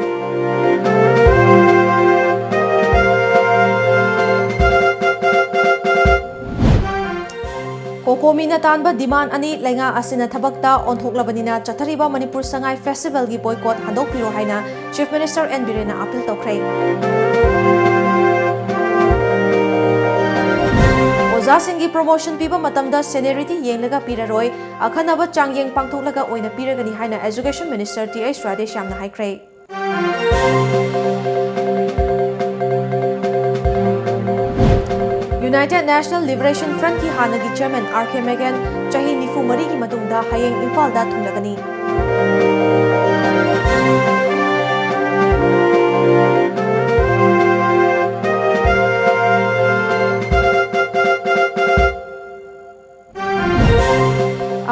ꯀꯣꯀꯣꯃꯤꯅ ꯇꯥꯟꯕ demand ꯑꯅꯤ ꯂꯩꯉꯥꯛ ꯑꯁꯤꯅ ꯊꯕꯛꯇ ꯑꯣꯟꯊꯣꯛꯂꯕꯅꯤꯅ ꯆꯠꯊꯔꯤꯕ ꯃꯅꯤꯄꯨꯔ ꯁꯉꯥꯏ festivalꯒꯤ boycott ꯍꯟꯗꯣꯛꯄꯤꯔꯣ ꯍꯥꯏꯅ Chief Minister N ꯕꯤꯔꯦꯟꯅ appeal ꯇꯧꯈ꯭ꯔꯦ꯫ ꯑꯣꯖꯥꯁꯤꯡꯒꯤ promotion ꯄꯤꯕ ꯃꯇꯝꯗ seniority ꯌꯦꯡꯂꯒ ꯄꯤꯔꯔꯣꯏ, ꯑꯈꯟꯅꯕ ꯆꯥꯡꯌꯦꯡ ꯄꯥꯡꯊꯣꯛꯂꯒ ꯑꯣꯏꯅ ꯄꯤꯔꯒꯅꯤ ꯍꯥꯏꯅ Education Minister ꯇꯤ ꯑꯩꯆ ꯔꯥꯙꯦꯁ꯭ꯌꯥꯝꯅ ꯍꯥꯏꯈ꯭ꯔꯦ꯫ United National Liberation Frontꯀꯤ ꯍꯥꯟꯅꯒꯤ chairman ꯑꯥꯔ ꯀꯦ ꯃꯦꯒꯟ ꯆꯍꯤ ꯅꯤꯐꯨ ꯃꯔꯤꯒꯤ ꯃꯇꯨꯡꯗ ꯍꯌꯦꯡ ꯏꯝꯐꯥꯜꯗ ꯊꯨꯡꯂꯒꯅꯤ꯫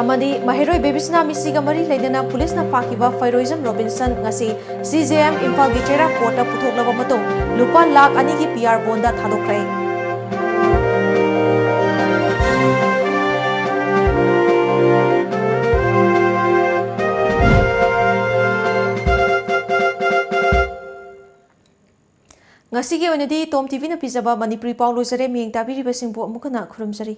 ꯑꯃꯗꯤ ꯃꯍꯩꯔꯣꯏ ꯕꯦꯕꯤꯁꯅꯥ ꯃꯤꯁꯤꯒ ꯃꯔꯤ ꯂꯩꯅꯅ ꯄꯨꯂꯤꯁꯅ ꯐꯥꯈꯤꯕ ꯐꯩꯔꯣꯏꯖꯝ ꯔꯣꯕꯤꯟꯁꯟ ꯉꯁꯤ ꯁꯤ ꯖꯦ ꯑꯦꯝ ꯏꯝꯐꯥꯜꯒꯤ ꯆꯩꯔꯥꯛ courtꯇ ꯄꯨꯊꯣꯛꯂꯕ ꯃꯇꯨꯡ ꯂꯨꯄꯥ ꯂꯥꯈ ꯑꯅꯤꯒꯤ ꯄꯤ ꯑꯥꯔ bondꯗ ꯊꯥꯗꯣꯛꯈ꯭ꯔꯦ꯫ ꯉꯁꯤꯒꯤ ꯑꯣꯏꯅꯗꯤ ꯇꯣꯝ ꯇꯤꯚꯤꯅ ꯄꯤꯖꯕ ꯃꯅꯤꯄꯨꯔꯤ ꯄꯥꯎ ꯂꯣꯏꯖꯔꯦ꯫ ꯃꯤꯠꯌꯦꯡ ꯇꯥꯕꯤꯔꯤꯕꯁꯤꯡꯕꯨ ꯑꯃꯨꯛ ꯍꯟꯅ ꯈꯨꯔꯨꯝꯖꯔꯤ꯫